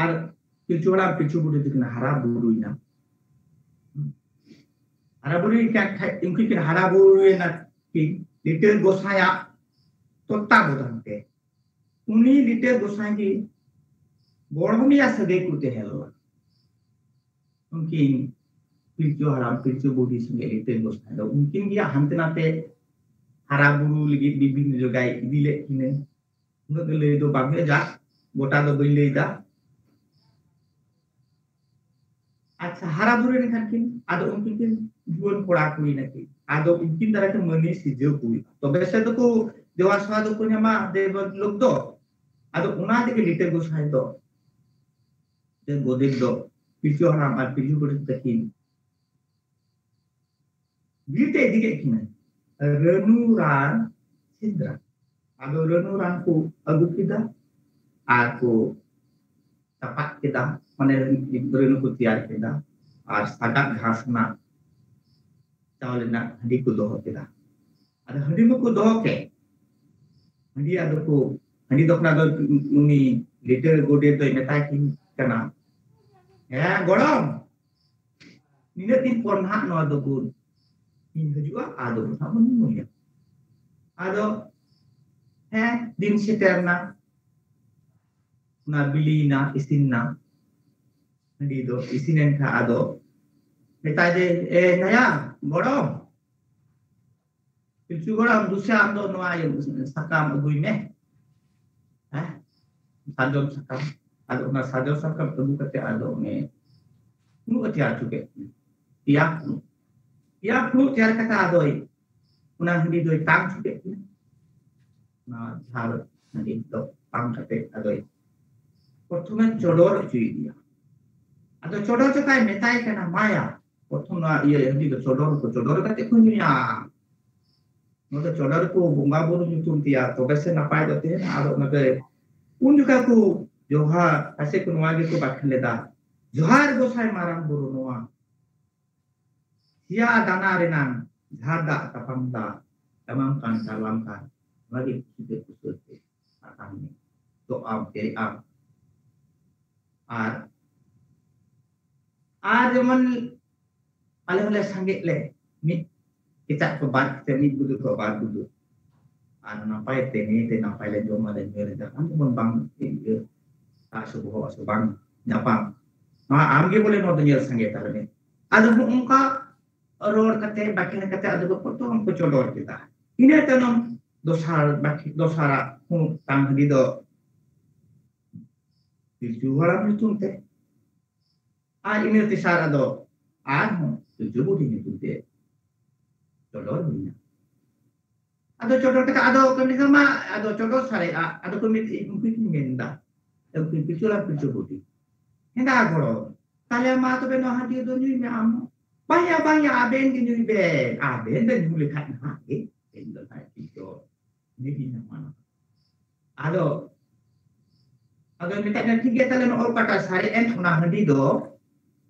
ᱟᱨ ᱯᱤᱞᱪᱩ ᱦᱟᱲᱟᱢ ᱯᱤᱞᱪᱩ ᱵᱩᱰᱷᱤ ᱫᱚᱠᱤᱱ ᱦᱟᱨᱟ ᱵᱩᱨᱩᱭᱮᱱᱟ᱾ ᱦᱟᱨᱟ ᱵᱩᱨᱩᱭᱮᱱ ᱠᱷᱟᱱ ᱩᱱᱠᱤᱱ ᱠᱤᱱ ᱦᱟᱨᱟ ᱵᱩᱨᱩᱭᱮᱱᱟ ᱠᱤᱱ ᱞᱤᱴᱟᱹ ᱜᱚᱸᱥᱟᱭᱟᱜ ᱛᱚᱛᱛᱟᱵᱚᱫᱟᱱ ᱛᱮ᱾ ᱩᱱᱤ ᱞᱤᱴᱟᱹ ᱜᱚᱸᱥᱟᱭ ᱜᱮ ᱜᱚᱲᱚᱢᱤᱭᱟ ᱥᱟᱹᱜᱟᱹᱭ ᱠᱚ ᱛᱟᱦᱮᱸ ᱞᱮᱱᱟ᱾ ᱩᱱᱠᱤᱱ ᱯᱤᱞᱪᱩ ᱦᱟᱲᱟᱢ ᱯᱤᱞᱪᱩ ᱵᱩᱰᱷᱤ ᱥᱚᱸᱜᱮ ᱞᱤᱴᱟᱹ ᱜᱚᱸᱥᱟᱭ ᱫᱚ ᱩᱱᱠᱤᱱ ᱜᱮ ᱦᱟᱱᱛᱮ ᱱᱟᱛᱮ ᱦᱟᱨᱟ ᱵᱩᱨᱩ ᱞᱟᱹᱜᱤᱫ ᱵᱤᱵᱷᱤᱱᱱᱚ ᱡᱟᱭᱜᱟᱭ ᱤᱫᱤ ᱞᱮᱫ ᱠᱤᱱᱟᱹ᱾ ᱩᱱᱟᱹᱜ ᱫᱚ ᱞᱟᱹᱭ ᱫᱚ ᱵᱟᱝ ᱦᱩᱭᱩᱜᱼᱟ, ᱡᱟᱠ, ᱜᱚᱴᱟ ᱫᱚ ᱵᱟᱹᱧ ᱞᱟᱹᱭ ᱮᱫᱟ᱾ ᱟᱪᱪᱷᱟ, ᱦᱟᱨᱟ ᱵᱩᱨᱩ ᱞᱮᱱᱠᱷᱟᱱ ᱠᱤᱱ, ᱟᱫᱚ ᱩᱱᱠᱤᱱ ᱠᱤᱱ ᱡᱩᱣᱟᱹᱱ ᱠᱚᱲᱟ ᱠᱩᱲᱤ ᱱᱟᱠᱤᱱ, ᱟᱫᱚ ᱩᱱᱠᱤᱱ ᱫᱟᱨᱟᱭ ᱛᱮ ᱢᱟᱹᱱᱤ ᱥᱤᱨᱡᱟᱹᱣ ᱠᱚ ᱦᱩᱭᱩᱜᱼᱟ, ᱛᱚᱵᱮ ᱥᱮ ᱫᱚᱠᱚ ᱫᱮᱵᱟ ᱥᱮᱵᱟ ᱫᱚᱠᱚ ᱧᱟᱢᱟ ᱫᱮᱵ ᱞᱳᱠ ᱫᱚ᱾ ᱟᱫᱚ ᱚᱱᱟ ᱛᱮᱜᱮ ᱞᱤᱴᱟᱹ ᱜᱚᱸᱥᱟᱭ ᱫᱚ ᱥᱮ ᱜᱚᱰᱮᱛ ᱫᱚ ᱯᱤᱞᱪᱩ ᱦᱟᱲᱟᱢ ᱟᱨ ᱯᱤᱞᱪᱩ ᱵᱩᱰᱷᱤ ᱛᱟᱹᱠᱤᱱ ᱵᱤᱨ ᱛᱮ ᱤᱫᱤ ᱠᱮᱫ ᱠᱤᱱᱟᱹ ᱨᱟᱹᱱᱩ ᱨᱟᱱ ᱥᱮᱸᱫᱽᱨᱟ᱾ ᱟᱫᱚ ᱨᱟᱹᱱᱩ ᱨᱟᱱ ᱠᱚ ᱟᱹᱜᱩ ᱠᱮᱫᱟ ᱟᱨ ᱠᱚ ᱪᱟᱯᱟᱫ ᱠᱮᱫᱟ, ᱢᱟᱱᱮ ᱨᱟᱹᱱᱩ ᱠᱚ ᱛᱮᱭᱟᱨ ᱠᱮᱫᱟ ᱟᱨ ᱥᱟᱜᱟᱫ ᱜᱷᱟᱥ ᱨᱮᱱᱟᱜ ᱪᱟᱣᱞᱮ ᱨᱮᱱᱟᱜ ᱦᱟᱺᱰᱤ ᱠᱚ ᱫᱚᱦᱚ ᱠᱮᱫᱟ᱾ ᱟᱫᱚ ᱦᱟᱺᱰᱤ ᱢᱟᱠᱚ ᱫᱚᱦᱚ ᱠᱮᱫ, ᱦᱟᱺᱰᱤ ᱟᱫᱚ ᱠᱚ ᱦᱟᱺᱰᱤ ᱫᱚ ᱠᱷᱚᱱᱟᱜ ᱫᱚ ᱩᱱᱤ ᱞᱤᱴᱟᱹ ᱜᱚᱰᱮᱛ ᱫᱚᱭ ᱢᱮᱛᱟᱭ ᱠᱤᱱ ᱠᱟᱱᱟ, "ᱦᱮᱸ ᱜᱚᱲᱚᱢ, ᱱᱤᱱᱟᱹᱜ ᱫᱤᱱ ᱯᱚᱨ ᱱᱟᱦᱟᱜ ᱱᱚᱣᱟ ᱫᱚᱵᱚᱱ ᱤᱧ ᱦᱤᱡᱩᱜᱼᱟ, ᱟᱫᱚ ᱵᱚᱱ ᱱᱟᱦᱟᱜ ᱵᱚᱱ ᱧᱩᱭᱟ᱾" ᱟᱫᱚ ᱦᱮᱸ, ᱫᱤᱱ ᱥᱮᱴᱮᱨ ᱮᱱᱟ, ᱚᱱᱟ ᱵᱤᱞᱤᱭᱮᱱᱟ, ᱤᱥᱤᱱ ᱮᱱᱟ᱾ ᱦᱟᱺᱰᱤ ᱫᱚ ᱤᱥᱤᱱ ᱮᱱ ᱠᱷᱟᱱ ᱟᱫᱚ ᱢᱮᱛᱟᱭ ᱫᱮ, "ᱮ ᱱᱟᱭᱟ ᱜᱚᱲᱚᱢ, ᱯᱤᱞᱪᱩ ᱜᱚᱲᱚᱢ, ᱫᱩᱥᱮ ᱟᱢ ᱫᱚ ᱱᱚᱣᱟ ᱤᱭᱟᱹ ᱥᱟᱠᱟᱢ ᱟᱹᱜᱩᱭ ᱢᱮ, ᱦᱮᱸ, ᱥᱟᱨᱡᱚᱢ ᱥᱟᱠᱟᱢ᱾" ᱟᱫᱚ ᱚᱱᱟ ᱥᱟᱨᱡᱚᱢ ᱥᱟᱠᱟᱢ ᱟᱹᱜᱩ ᱠᱟᱛᱮ ᱟᱫᱚ ᱚᱱᱮ ᱯᱷᱩᱲᱩᱜ ᱮ ᱛᱮᱭᱟᱨ ᱦᱚᱪᱚ ᱠᱮᱫ ᱠᱤᱱᱟ, ᱯᱮᱭᱟ ᱯᱷᱩᱲᱩᱜ, ᱯᱮᱭᱟ ᱯᱷᱩᱲᱩᱜ ᱛᱮᱭᱟᱨ ᱠᱟᱛᱮ ᱟᱫᱚᱭ ᱚᱱᱟ ᱦᱟᱺᱰᱤ ᱫᱚᱭ ᱛᱟᱝ ᱦᱚᱪᱚ ᱠᱮᱫ ᱠᱤᱱᱟ᱾ ᱚᱱᱟ ᱡᱷᱟᱨ ᱦᱟᱺᱰᱤ ᱫᱚ ᱛᱟᱝ ᱠᱟᱛᱮ ᱟᱫᱚᱭ ᱯᱨᱚᱛᱷᱚᱢᱮ ᱪᱚᱰᱚᱨ ᱦᱚᱪᱚᱭᱮᱫᱮᱭᱟ᱾ ᱟᱫᱚ ᱪᱚᱰᱚᱨ ᱡᱚᱠᱷᱟᱭ ᱢᱮᱛᱟᱭ ᱠᱟᱱᱟ, "ᱢᱟᱭᱟ, ᱯᱨᱚᱛᱷᱚᱢ ᱱᱚᱣᱟ ᱤᱭᱟᱹ ᱦᱟᱺᱰᱤ ᱫᱚ ᱪᱚᱰᱚᱨ ᱠᱚ, ᱪᱚᱰᱚᱨ ᱠᱟᱛᱮ ᱠᱚ ᱧᱩᱭᱟ᱾ ᱱᱚᱣᱟ ᱫᱚ ᱪᱚᱰᱚᱨ ᱠᱚ ᱵᱚᱸᱜᱟ ᱵᱩᱨᱩ ᱧᱩᱛᱩᱢ ᱛᱮᱭᱟ, ᱛᱚᱵᱮ ᱥᱮ ᱱᱟᱯᱟᱭ ᱫᱚ ᱛᱟᱦᱮᱱᱟ᱾" ᱟᱫᱚ ᱚᱱᱟᱛᱮ ᱩᱱ ᱡᱚᱠᱷᱟ ᱠᱚ ᱡᱚᱦᱟᱨ ᱟᱥᱮ ᱠᱚ ᱱᱚᱣᱟ ᱜᱮᱠᱚ ᱵᱟᱠᱷᱮᱲ ᱞᱮᱫᱟ, "ᱡᱚᱦᱟᱨ ᱜᱚᱸᱥᱟᱭ ᱢᱟᱨᱟᱝ ᱵᱩᱨᱩ, ᱱᱚᱣᱟ ᱥᱮᱭᱟ ᱫᱟᱱᱟ ᱨᱮᱱᱟᱝ ᱡᱷᱟᱨ ᱫᱟᱜ ᱛᱟᱯᱟᱢ ᱫᱟᱜ ᱮᱢᱟᱢ ᱠᱟᱱ ᱛᱟᱞᱟᱢ ᱠᱟᱱ ᱵᱷᱟᱜᱮ ᱠᱩᱥᱤᱛᱮ ᱠᱩᱥᱟᱹᱞ ᱛᱮ ᱟᱛᱟᱝ ᱢᱮ᱾ ᱛᱚ ᱟᱢ ᱯᱮᱨᱮᱡ ᱟᱢ᱾ ᱟᱨ ᱟᱨ ᱡᱮᱢᱚᱱ ᱟᱞᱮ ᱦᱚᱸᱞᱮ ᱥᱟᱸᱜᱮᱜ ᱞᱮ, ᱢᱤᱫ ᱠᱮᱪᱟᱜ ᱠᱚ ᱵᱟᱨ ᱠᱮᱪᱟᱜ, ᱢᱤᱫ ᱜᱩᱫᱩ ᱠᱚ ᱵᱟᱨ ᱜᱩᱫᱩ, ᱟᱨ ᱱᱟᱯᱟᱭ ᱛᱮ ᱱᱤᱭᱟᱹᱛᱮ ᱱᱟᱯᱟᱭ ᱞᱮ ᱡᱚᱢ ᱟᱞᱮ ᱧᱩᱭᱟᱞᱮ, ᱡᱟᱦᱟᱸ ᱡᱮᱢᱚᱱ ᱵᱟᱝ ᱤᱭᱟᱹ ᱟᱥᱩ ᱵᱚᱦᱚᱜ ᱟᱥᱩ ᱵᱟᱝ ᱧᱟᱯᱟᱢ᱾ ᱱᱚᱣᱟ ᱟᱢᱜᱮ ᱵᱚᱞᱮ ᱱᱚᱣᱟ ᱫᱚ ᱧᱮᱞ ᱥᱟᱸᱜᱮ ᱛᱟᱞᱮ ᱢᱮ᱾ ᱟᱫᱚ ᱦᱚᱸᱜᱼᱚ ᱱᱚᱝᱠᱟ ᱨᱚᱲ ᱠᱟᱛᱮ ᱵᱟᱠᱷᱮᱬ ᱠᱟᱛᱮ ᱟᱫᱚ ᱠᱚ ᱯᱚᱛᱚᱵ ᱠᱚ ᱪᱚᱰᱚᱨ ᱠᱮᱫᱟ᱾ ᱤᱱᱟᱹ ᱛᱟᱭᱱᱚᱢ ᱫᱚᱥᱟᱨ ᱵᱟᱠᱷᱮ-, ᱫᱚᱥᱟᱨᱟᱜ ᱦᱚᱸ ᱛᱟᱝ ᱦᱟᱺᱰᱤ ᱫᱚ ᱯᱤᱞᱪᱩ ᱦᱟᱲᱟᱢ ᱧᱩᱛᱩᱢ ᱛᱮ, ᱟᱨ ᱤᱱᱟᱹ ᱛᱮᱥᱟᱨ ᱟᱫᱚ ᱟᱨᱦᱚᱸ ᱯᱤᱞᱪᱩ ᱵᱩᱰᱷᱤ ᱧᱩᱛᱩᱢ ᱛᱮ ᱪᱚᱰᱚᱨ ᱦᱩᱭᱱᱟ᱾ ᱟᱫᱚ ᱪᱚᱰᱚᱨ ᱠᱟᱛᱮ ᱟᱫᱚ ᱠᱚ ᱢᱮᱱᱫᱟ, "ᱢᱟ ᱟᱫᱚ ᱪᱚᱰᱚᱨ ᱥᱟᱨᱮᱡ ᱟᱜ", ᱟᱫᱚ ᱠᱚ ᱢᱮᱱ, ᱩᱱᱠᱤᱱ ᱠᱤᱱ ᱢᱮᱱᱫᱟ, ᱩᱱᱠᱤᱱ ᱯᱤᱞᱪᱩ ᱦᱟᱲᱟᱢ ᱯᱤᱞᱪᱩ ᱵᱩᱰᱷᱤ, ᱦᱮᱸᱫᱟ ᱜᱚᱲᱚᱢ, ᱛᱟᱦᱞᱮ ᱢᱟ ᱛᱚᱵᱮ ᱱᱚᱣᱟ ᱦᱟᱺᱰᱤ ᱫᱚ ᱧᱩᱭ ᱢᱮ ᱟᱢ ᱦᱚᱸ᱾ "ᱵᱟᱝᱭᱟ, ᱵᱟᱝᱭᱟ, ᱟᱵᱮᱱ ᱜᱮ ᱧᱩᱭ ᱵᱮᱱ, ᱟᱵᱮᱱ ᱵᱮᱱ ᱧᱩ ᱞᱮᱠᱷᱟᱱ ᱱᱟᱦᱟᱜ ᱜᱮ ᱤᱧ ᱫᱚ ᱱᱟᱦᱟᱜ ᱤᱧ ᱫᱚ ᱧᱩᱭ ᱜᱤᱧ ᱧᱟᱢᱟ ᱱᱟᱦᱟᱜ᱾" ᱟᱫᱚ ᱟᱫᱚ ᱢᱮᱛᱟᱜ ᱠᱟᱱᱟ, "ᱴᱷᱤᱠ ᱜᱮᱭᱟ, ᱛᱟᱦᱞᱮ ᱱᱚᱜᱼᱚ ᱚᱠᱟᱴᱟᱜ ᱥᱟᱨᱮᱡ ᱮᱱ ᱚᱱᱟ ᱦᱟᱺᱰᱤ ᱫᱚ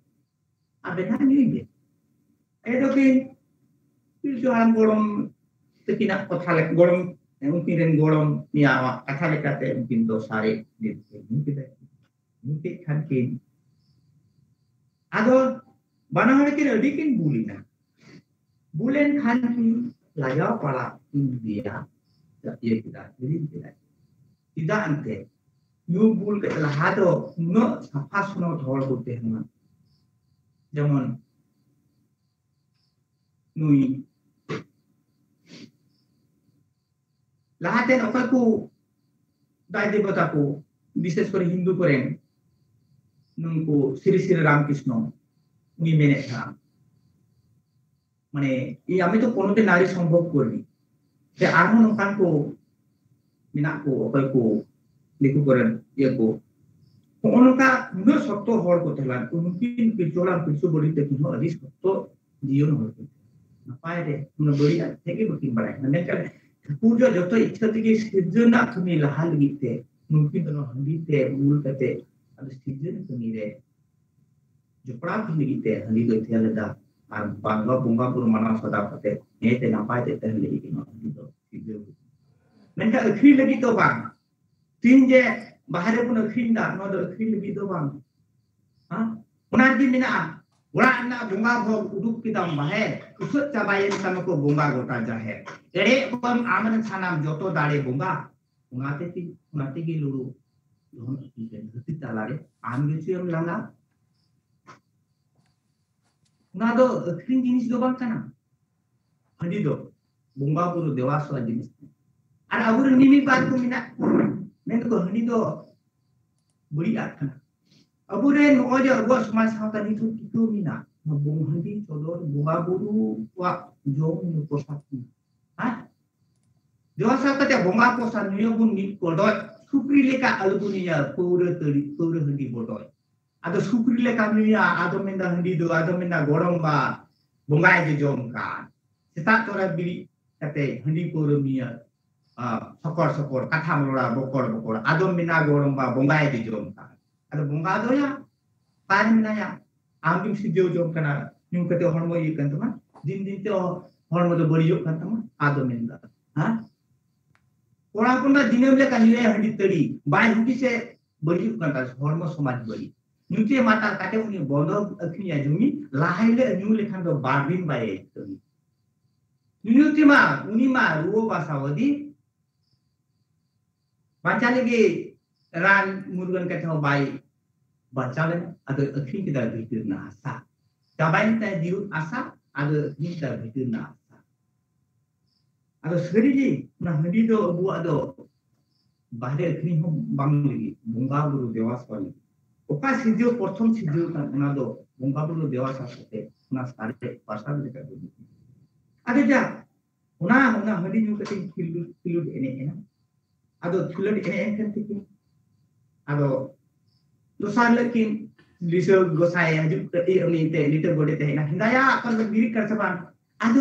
ᱟᱵᱮᱱ ᱦᱟᱸᱜ ᱧᱩᱭ ᱵᱮᱱ᱾" ᱟᱫᱚ ᱠᱤᱱ ᱯᱤᱞᱪᱩ ᱦᱟᱲᱟᱢ ᱜᱚᱲᱚᱢ ᱛᱟᱹᱠᱤᱱᱟᱜ ᱠᱟᱛᱷᱟ ᱞᱮᱠᱟ, ᱜᱚᱲᱚᱢ, ᱩᱱᱠᱤᱱ ᱨᱮᱱ ᱜᱚᱲᱚᱢ ᱢᱮᱭᱟᱣᱟᱜ ᱠᱟᱛᱷᱟ ᱞᱮᱠᱟᱛᱮ ᱩᱱᱠᱤᱱ ᱫᱚ ᱥᱟᱨᱮᱡ ᱧᱩ ᱠᱮᱫᱟ᱾ ᱧᱩ ᱠᱮᱫ ᱠᱷᱟᱱ ᱠᱤᱱ ᱟᱫᱚ ᱵᱟᱱᱟ ᱦᱚᱲ ᱠᱤᱱ ᱟᱹᱰᱤ ᱠᱤᱱ ᱵᱩᱞ ᱮᱱᱟ᱾ ᱵᱩᱞ ᱮᱱ ᱠᱷᱟᱱ ᱠᱤᱱ ᱞᱟᱡᱟᱣ ᱯᱟᱲᱟ ᱠᱤᱱ ᱤᱫᱤᱭᱟ, ᱤᱭᱟᱹ ᱠᱮᱫᱟ, ᱦᱤᱲᱤᱧ ᱠᱮᱫᱟ᱾ ᱪᱮᱫᱟᱜ ᱮᱱᱛᱮ? ᱧᱩ ᱵᱩᱞ ᱠᱟᱛᱮ ᱞᱟᱦᱟ ᱫᱚ ᱩᱱᱟᱹᱜ ᱥᱟᱯᱷᱟ ᱥᱚᱱᱚᱛ ᱦᱚᱲ ᱠᱚ ᱛᱟᱦᱮᱸ ᱠᱟᱱᱟ᱾ ᱡᱮᱢᱚᱱ ᱱᱩᱭ ᱞᱟᱦᱟᱛᱮ ᱚᱠᱚᱭ ᱠᱚ ᱫᱟᱭ ᱫᱮᱵᱚᱛᱟ ᱠᱚ, ᱵᱤᱥᱮᱥ ᱠᱚᱨᱮ ᱦᱤᱱᱫᱩ ᱠᱚᱨᱮᱱ, ᱱᱩᱠᱩ ᱥᱨᱤ ᱥᱨᱤ ᱨᱟᱢᱠᱨᱤᱥᱱᱚ, ᱩᱱᱤ ᱢᱮᱱᱮᱫ ᱛᱟᱦᱮᱸᱱᱟ, ᱢᱟᱱᱮ, ᱤᱧ, আমি তো কোনোদিন নারী সম্ভব করিনি। ᱥᱮ ᱟᱨᱦᱚᱸ ᱱᱚᱝᱠᱟᱱ ᱠᱚ ᱢᱮᱱᱟᱜ ᱠᱚ, ᱚᱠᱚᱭ ᱠᱚ ᱫᱤᱠᱩ ᱠᱚᱨᱮᱱ ᱤᱭᱟᱹ ᱠᱚ, ᱦᱚᱸᱜᱼᱚ ᱱᱚᱝᱠᱟ ᱩᱱᱟᱹᱜ ᱥᱚᱠᱛᱚ ᱦᱚᱲ ᱠᱚ ᱛᱟᱦᱮᱸ ᱞᱮᱱᱟ, ᱩᱱᱠᱤᱱ ᱯᱤᱞᱪᱩ ᱦᱟᱲᱟᱢ ᱯᱤᱞᱪᱩ ᱵᱩᱲᱦᱤ ᱛᱟᱹᱠᱤᱱ ᱦᱚᱸ ᱟᱹᱰᱤ ᱥᱚᱠᱛᱚ ᱡᱤᱭᱚᱱ ᱦᱚᱲ ᱠᱤᱱ ᱛᱟᱦᱮᱸ ᱠᱟᱱᱟ᱾ ᱱᱟᱯᱟᱭ ᱨᱮ ᱚᱱᱟ ᱵᱟᱹᱲᱤᱡ ᱟᱜ ᱪᱮᱫ ᱜᱮ ᱵᱟᱹᱠᱤᱱ ᱵᱟᱲᱟᱭ ᱠᱟᱱᱟ᱾ ᱢᱮᱱᱠᱷᱟᱱ ᱴᱷᱟᱹᱠᱩᱨ ᱫᱚ ᱡᱚᱛᱚ ᱤᱪᱪᱷᱟᱹ ᱛᱮᱜᱮ ᱥᱤᱨᱡᱚᱱ ᱨᱮᱱᱟᱜ ᱠᱟᱹᱢᱤ ᱞᱟᱦᱟ ᱞᱟᱹᱜᱤᱫ ᱛᱮ ᱱᱩᱠᱤᱱ ᱫᱚ ᱱᱚᱣᱟ ᱦᱟᱺᱰᱤ ᱛᱮ ᱵᱩᱞ ᱠᱟᱛᱮ ᱟᱫᱚ ᱥᱤᱨᱡᱚᱱ ᱠᱟᱹᱢᱤ ᱨᱮ ᱡᱚᱯᱲᱟᱣ ᱠᱤᱱ ᱞᱟᱹᱜᱤᱫ ᱛᱮ ᱦᱟᱺᱰᱤ ᱫᱚᱭ ᱛᱮᱭᱟᱨ ᱞᱮᱫᱟ᱾ ᱟᱨ ᱵᱟᱝᱞᱟ ᱵᱚᱸᱜᱟ ᱵᱩᱨᱩ ᱢᱟᱱᱟᱣ ᱥᱟᱫᱟᱣ ᱠᱟᱛᱮ ᱱᱟᱭᱛᱮ ᱱᱟᱯᱟᱭ ᱛᱮ ᱛᱟᱦᱮᱱ ᱞᱟᱹᱜᱤᱫ ᱜᱮ ᱱᱚᱣᱟ ᱦᱟᱺᱰᱤ ᱫᱚ ᱥᱤᱨᱡᱟᱹᱣ ᱞᱮᱫᱟ᱾ ᱢᱮᱱᱠᱷᱟᱱ ᱟᱹᱠᱷᱨᱤᱧ ᱞᱟᱹᱜᱤᱫ ᱫᱚ ᱵᱟᱝ᱾ ᱛᱤᱦᱤᱧ ᱡᱮ ᱵᱟᱦᱨᱮ ᱵᱚᱱ ᱟᱹᱠᱷᱨᱤᱧ ᱫᱟ, ᱱᱚᱣᱟ ᱫᱚ ᱟᱹᱠᱷᱨᱤᱧ ᱞᱟᱹᱜᱤᱫ ᱫᱚ ᱵᱟᱝ᱾ ᱦᱮᱸ? ᱚᱱᱟ ᱨᱮᱜᱮ ᱢᱮᱱᱟᱜᱼᱟ, ᱚᱲᱟᱜ ᱨᱮᱱᱟᱜ ᱵᱚᱸᱜᱟ ᱵᱷᱳᱜᱽ ᱩᱰᱩᱠ ᱠᱮᱫᱟᱢ ᱵᱟᱦᱮᱨ, ᱩᱥᱟᱹᱫ ᱪᱟᱵᱟᱭᱮᱱ ᱛᱟᱢᱟ ᱠᱚ ᱵᱚᱸᱜᱟ ᱜᱚᱴᱟ ᱡᱟᱦᱮᱨ᱾ ᱮᱲᱮ ᱵᱟᱢ ᱟᱢ ᱨᱮᱱ ᱥᱟᱱᱟᱢ ᱡᱚᱛᱚ ᱫᱟᱲᱮ ᱵᱚᱸᱜᱟ, ᱚᱱᱟ ᱛᱮᱜᱮ, ᱚᱱᱟ ᱛᱮᱜᱮ ᱞᱩᱲᱩ ᱫᱷᱚᱱ ᱟᱹᱠᱤᱞ ᱨᱮ ᱫᱷᱟᱹᱨᱛᱤ ᱛᱟᱞᱟᱨᱮ ᱟᱢ ᱜᱮᱪᱚᱭᱮᱢ ᱞᱟᱸᱜᱟ᱾ ᱚᱱᱟ ᱫᱚ ᱟᱹᱠᱷᱨᱤᱧ ᱡᱤᱱᱤᱥ ᱫᱚ ᱵᱟᱝ ᱠᱟᱱᱟ᱾ ᱦᱟᱺᱰᱤ ᱫᱚ ᱵᱚᱸᱜᱟ ᱵᱩᱨᱩ ᱫᱮᱵᱟ ᱥᱮᱵᱟ ᱡᱤᱱᱤᱥ ᱠᱟᱱᱟ᱾ ᱟᱨ ᱟᱵᱚᱨᱮᱱ ᱢᱤᱢᱤᱫ ᱵᱟᱨ ᱠᱚ ᱢᱮᱱᱟᱜ ᱠᱚᱣᱟ, ᱢᱮᱱ ᱫᱚᱠᱚ ᱦᱟᱺᱰᱤ ᱫᱚ ᱵᱟᱹᱲᱤᱡ ᱟᱜ ᱠᱟᱱᱟ᱾ ᱟᱵᱚᱨᱮᱱ ᱱᱚᱜᱼᱚᱭ ᱡᱮ ᱟᱵᱚᱣᱟᱜ ᱥᱚᱢᱟᱡᱽ ᱥᱟᱶᱛᱟ ᱱᱤᱛ ᱦᱚᱸ ᱴᱤᱠᱟᱹᱣ ᱢᱮᱱᱟᱜ, ᱱᱚᱣᱟ ᱵᱚᱸ-, ᱦᱟᱺᱰᱤ ᱪᱚᱰᱚᱨ ᱵᱚᱸᱜᱟ ᱵᱩᱨᱩ ᱠᱚᱣᱟᱜ ᱡᱚᱢ ᱧᱩ ᱯᱨᱚᱥᱟᱫ ᱠᱟᱱᱟ᱾ ᱦᱮᱸ? ᱫᱮᱵᱟ ᱥᱮᱵᱟ ᱠᱟᱛᱮ ᱵᱚᱸᱜᱟ ᱯᱨᱚᱥᱟᱫ ᱧᱩᱭᱟᱵᱚᱱ ᱢᱤᱫ ᱠᱚᱰᱚᱡ, ᱥᱩᱠᱨᱤ ᱞᱮᱠᱟ ᱟᱞᱚᱵᱚᱱ ᱧᱩᱭᱟ ᱯᱟᱹᱣᱨᱟᱹ ᱛᱟᱹᱲᱤ, ᱯᱟᱹᱣᱨᱟᱹ ᱦᱟᱺᱰᱤ ᱵᱚᱰᱚᱡ᱾ ᱟᱫᱚ ᱥᱩᱠᱨᱤ ᱞᱮᱠᱟ ᱧᱩᱭᱟ, ᱟᱫᱚ ᱢᱮᱱᱫᱟ ᱦᱟᱺᱰᱤ ᱫᱚ, ᱟᱫᱚ ᱢᱮᱱᱫᱟ ᱜᱚᱲᱚᱢ ᱵᱟ ᱵᱚᱸᱜᱟᱭ ᱡᱚᱡᱚᱢ ᱠᱟᱱ᱾ ᱥᱮᱛᱟᱜ ᱛᱚᱨᱟ ᱵᱤᱨᱤᱫ ᱠᱟᱛᱮ ᱦᱟᱺᱰᱤ ᱯᱟᱹᱣᱨᱟᱹ ᱧᱩᱭᱟ, ᱟ, ᱥᱚᱠᱚᱲ ᱥᱚᱠᱚᱲ ᱠᱟᱛᱷᱟᱢ ᱨᱚᱲᱟ, ᱵᱚᱠᱚᱲ ᱵᱚᱠᱚᱲ, ᱟᱫᱚᱢ ᱢᱮᱱᱟ ᱜᱚᱲᱚᱢ ᱵᱟ ᱵᱚᱸᱜᱟᱭ ᱡᱚᱡᱚᱢ ᱠᱟᱱ᱾ ᱟᱫᱚ ᱵᱚᱸᱜᱟ ᱫᱚᱭᱟ ᱚᱠᱟᱨᱮ ᱢᱮᱱᱟᱭᱟ? ᱟᱢ ᱜᱮᱢ ᱥᱤᱨᱡᱟᱹᱣ ᱡᱚᱝ ᱠᱟᱱᱟ, ᱧᱩ ᱠᱟᱛᱮ ᱦᱚᱲᱢᱚ ᱤᱭᱟᱹᱜ ᱠᱟᱱ ᱛᱟᱢᱟ, ᱫᱤᱱ ᱫᱤᱱ ᱛᱮ ᱦᱚᱲᱢᱚ ᱫᱚ ᱵᱟᱹᱲᱤᱡᱚᱜ ᱠᱟᱱ ᱛᱟᱢᱟ᱾ ᱟᱫᱚ ᱢᱮᱱᱫᱟ, ᱦᱮᱸ? ᱠᱚᱲᱟ ᱦᱚᱯᱚᱱ ᱫᱚ ᱫᱤᱱᱟᱹᱢ ᱞᱮᱠᱟ ᱧᱩᱭᱟᱭ ᱦᱟᱺᱰᱤ ᱛᱟᱹᱲᱤ, ᱵᱟᱭ ᱦᱩᱫᱤᱥᱮ ᱵᱟᱹᱲᱤᱡᱚᱜ ᱠᱟᱱ ᱛᱟᱭᱟ, ᱦᱚᱲᱢᱚ ᱥᱚᱢᱟᱡᱽ ᱵᱟᱹᱲᱤᱡ᱾ ᱧᱩᱛᱮ ᱢᱟᱛᱟᱞ ᱠᱟᱛᱮ ᱩᱱᱤ ᱵᱚᱱᱫᱚ ᱟᱹᱠᱷᱨᱤᱧᱟ ᱡᱩᱢᱤ, ᱞᱟᱦᱟ ᱦᱤᱞᱳᱜ ᱧᱩ ᱞᱮᱠᱷᱟᱱ ᱫᱚ ᱵᱟᱨ ᱫᱤᱱ ᱵᱟᱭ ᱟᱹᱭᱠᱟᱹᱣᱟ᱾ ᱧᱩ ᱛᱮᱢᱟ ᱩᱱᱤ ᱢᱟ ᱨᱩᱣᱟᱹ ᱵᱟᱥᱟᱣᱟᱫᱮ, ᱵᱟᱧᱪᱟᱣ ᱞᱟᱹᱜᱤᱫ ᱨᱟᱱ ᱢᱩᱨᱜᱟᱹᱱ ᱠᱟᱛᱮ ᱦᱚᱸ ᱵᱟᱭ ᱵᱟᱧᱪᱟᱣ ᱞᱮᱱᱟ᱾ ᱟᱫᱚ ᱟᱹᱠᱷᱨᱤᱧ ᱠᱮᱫᱟ ᱵᱷᱤᱛᱟᱹᱨ ᱨᱮᱱᱟᱜ ᱦᱟᱥᱟ, ᱪᱟᱵᱟᱭᱮᱱ ᱛᱟᱭᱟ ᱡᱤᱣᱤ ᱟᱥᱟ, ᱟᱫᱚ ᱟᱹᱠᱷᱨᱤᱧ ᱠᱮᱫᱟ ᱵᱷᱤᱛᱟᱹᱨ ᱨᱮᱱᱟᱜ ᱦᱟᱥᱟ᱾ ᱟᱫᱚ ᱥᱟᱹᱨᱤᱜᱮ ᱚᱱᱟ ᱦᱟᱺᱰᱤ ᱫᱚ ᱟᱵᱚᱣᱟᱜ ᱫᱚ ᱵᱟᱦᱨᱮ ᱟᱹᱠᱷᱨᱤᱧ ᱦᱚᱸ ᱵᱟᱝ ᱞᱟᱹᱜᱤᱫ, ᱵᱚᱸᱜᱟ ᱵᱩᱨᱩ ᱫᱮᱵᱟ ᱥᱮᱵᱟ ᱞᱟᱹᱜᱤᱫ᱾ ᱚᱠᱟ ᱥᱤᱨᱡᱟᱹᱣ, ᱯᱨᱚᱛᱷᱚᱢ ᱥᱤᱨᱡᱟᱹᱣ ᱠᱟᱱ, ᱚᱱᱟ ᱫᱚ ᱵᱚᱸᱜᱟ ᱵᱩᱨᱩ ᱫᱮᱵᱟ ᱥᱮᱵᱟ ᱠᱟᱛᱮ ᱚᱱᱟ ᱥᱟᱨᱮᱡ ᱯᱟᱨᱥᱟᱞ ᱞᱮᱠᱟ ᱠᱚ ᱤᱫᱤ᱾ ᱟᱫᱚ ᱡᱟ, ᱚᱱᱟ, ᱚᱱᱟ ᱦᱟᱺᱰᱤ ᱧᱩ ᱠᱟᱛᱮ ᱠᱷᱮᱞᱳᱰ, ᱠᱷᱮᱞᱳᱰ ᱮᱱᱮᱡ ᱮᱱᱟ᱾ ᱟᱫᱚ ᱠᱷᱮᱞᱳᱰ ᱮᱱᱮᱡ ᱮᱱ ᱠᱷᱟᱱ ᱛᱮᱠᱤᱱ, ᱟᱫᱚ ᱫᱚᱥᱟᱨ ᱦᱤᱞᱳᱜ ᱠᱤᱱ ᱞᱤᱴᱟᱹ ᱜᱚᱸᱥᱟᱭ ᱦᱤᱡᱩᱜ ᱠᱟᱛᱮ, ᱩᱱᱤ ᱛᱮ ᱞᱤᱴᱟᱹ ᱜᱚᱰᱮᱛ ᱮ ᱦᱮᱡ ᱮᱱᱟ, ᱦᱮᱸᱫᱟᱭᱟ ᱟᱯᱟᱱ ᱫᱚ ᱵᱤᱨᱤᱫ ᱠᱟᱱ ᱥᱮ ᱵᱟᱝ? ᱟᱫᱚ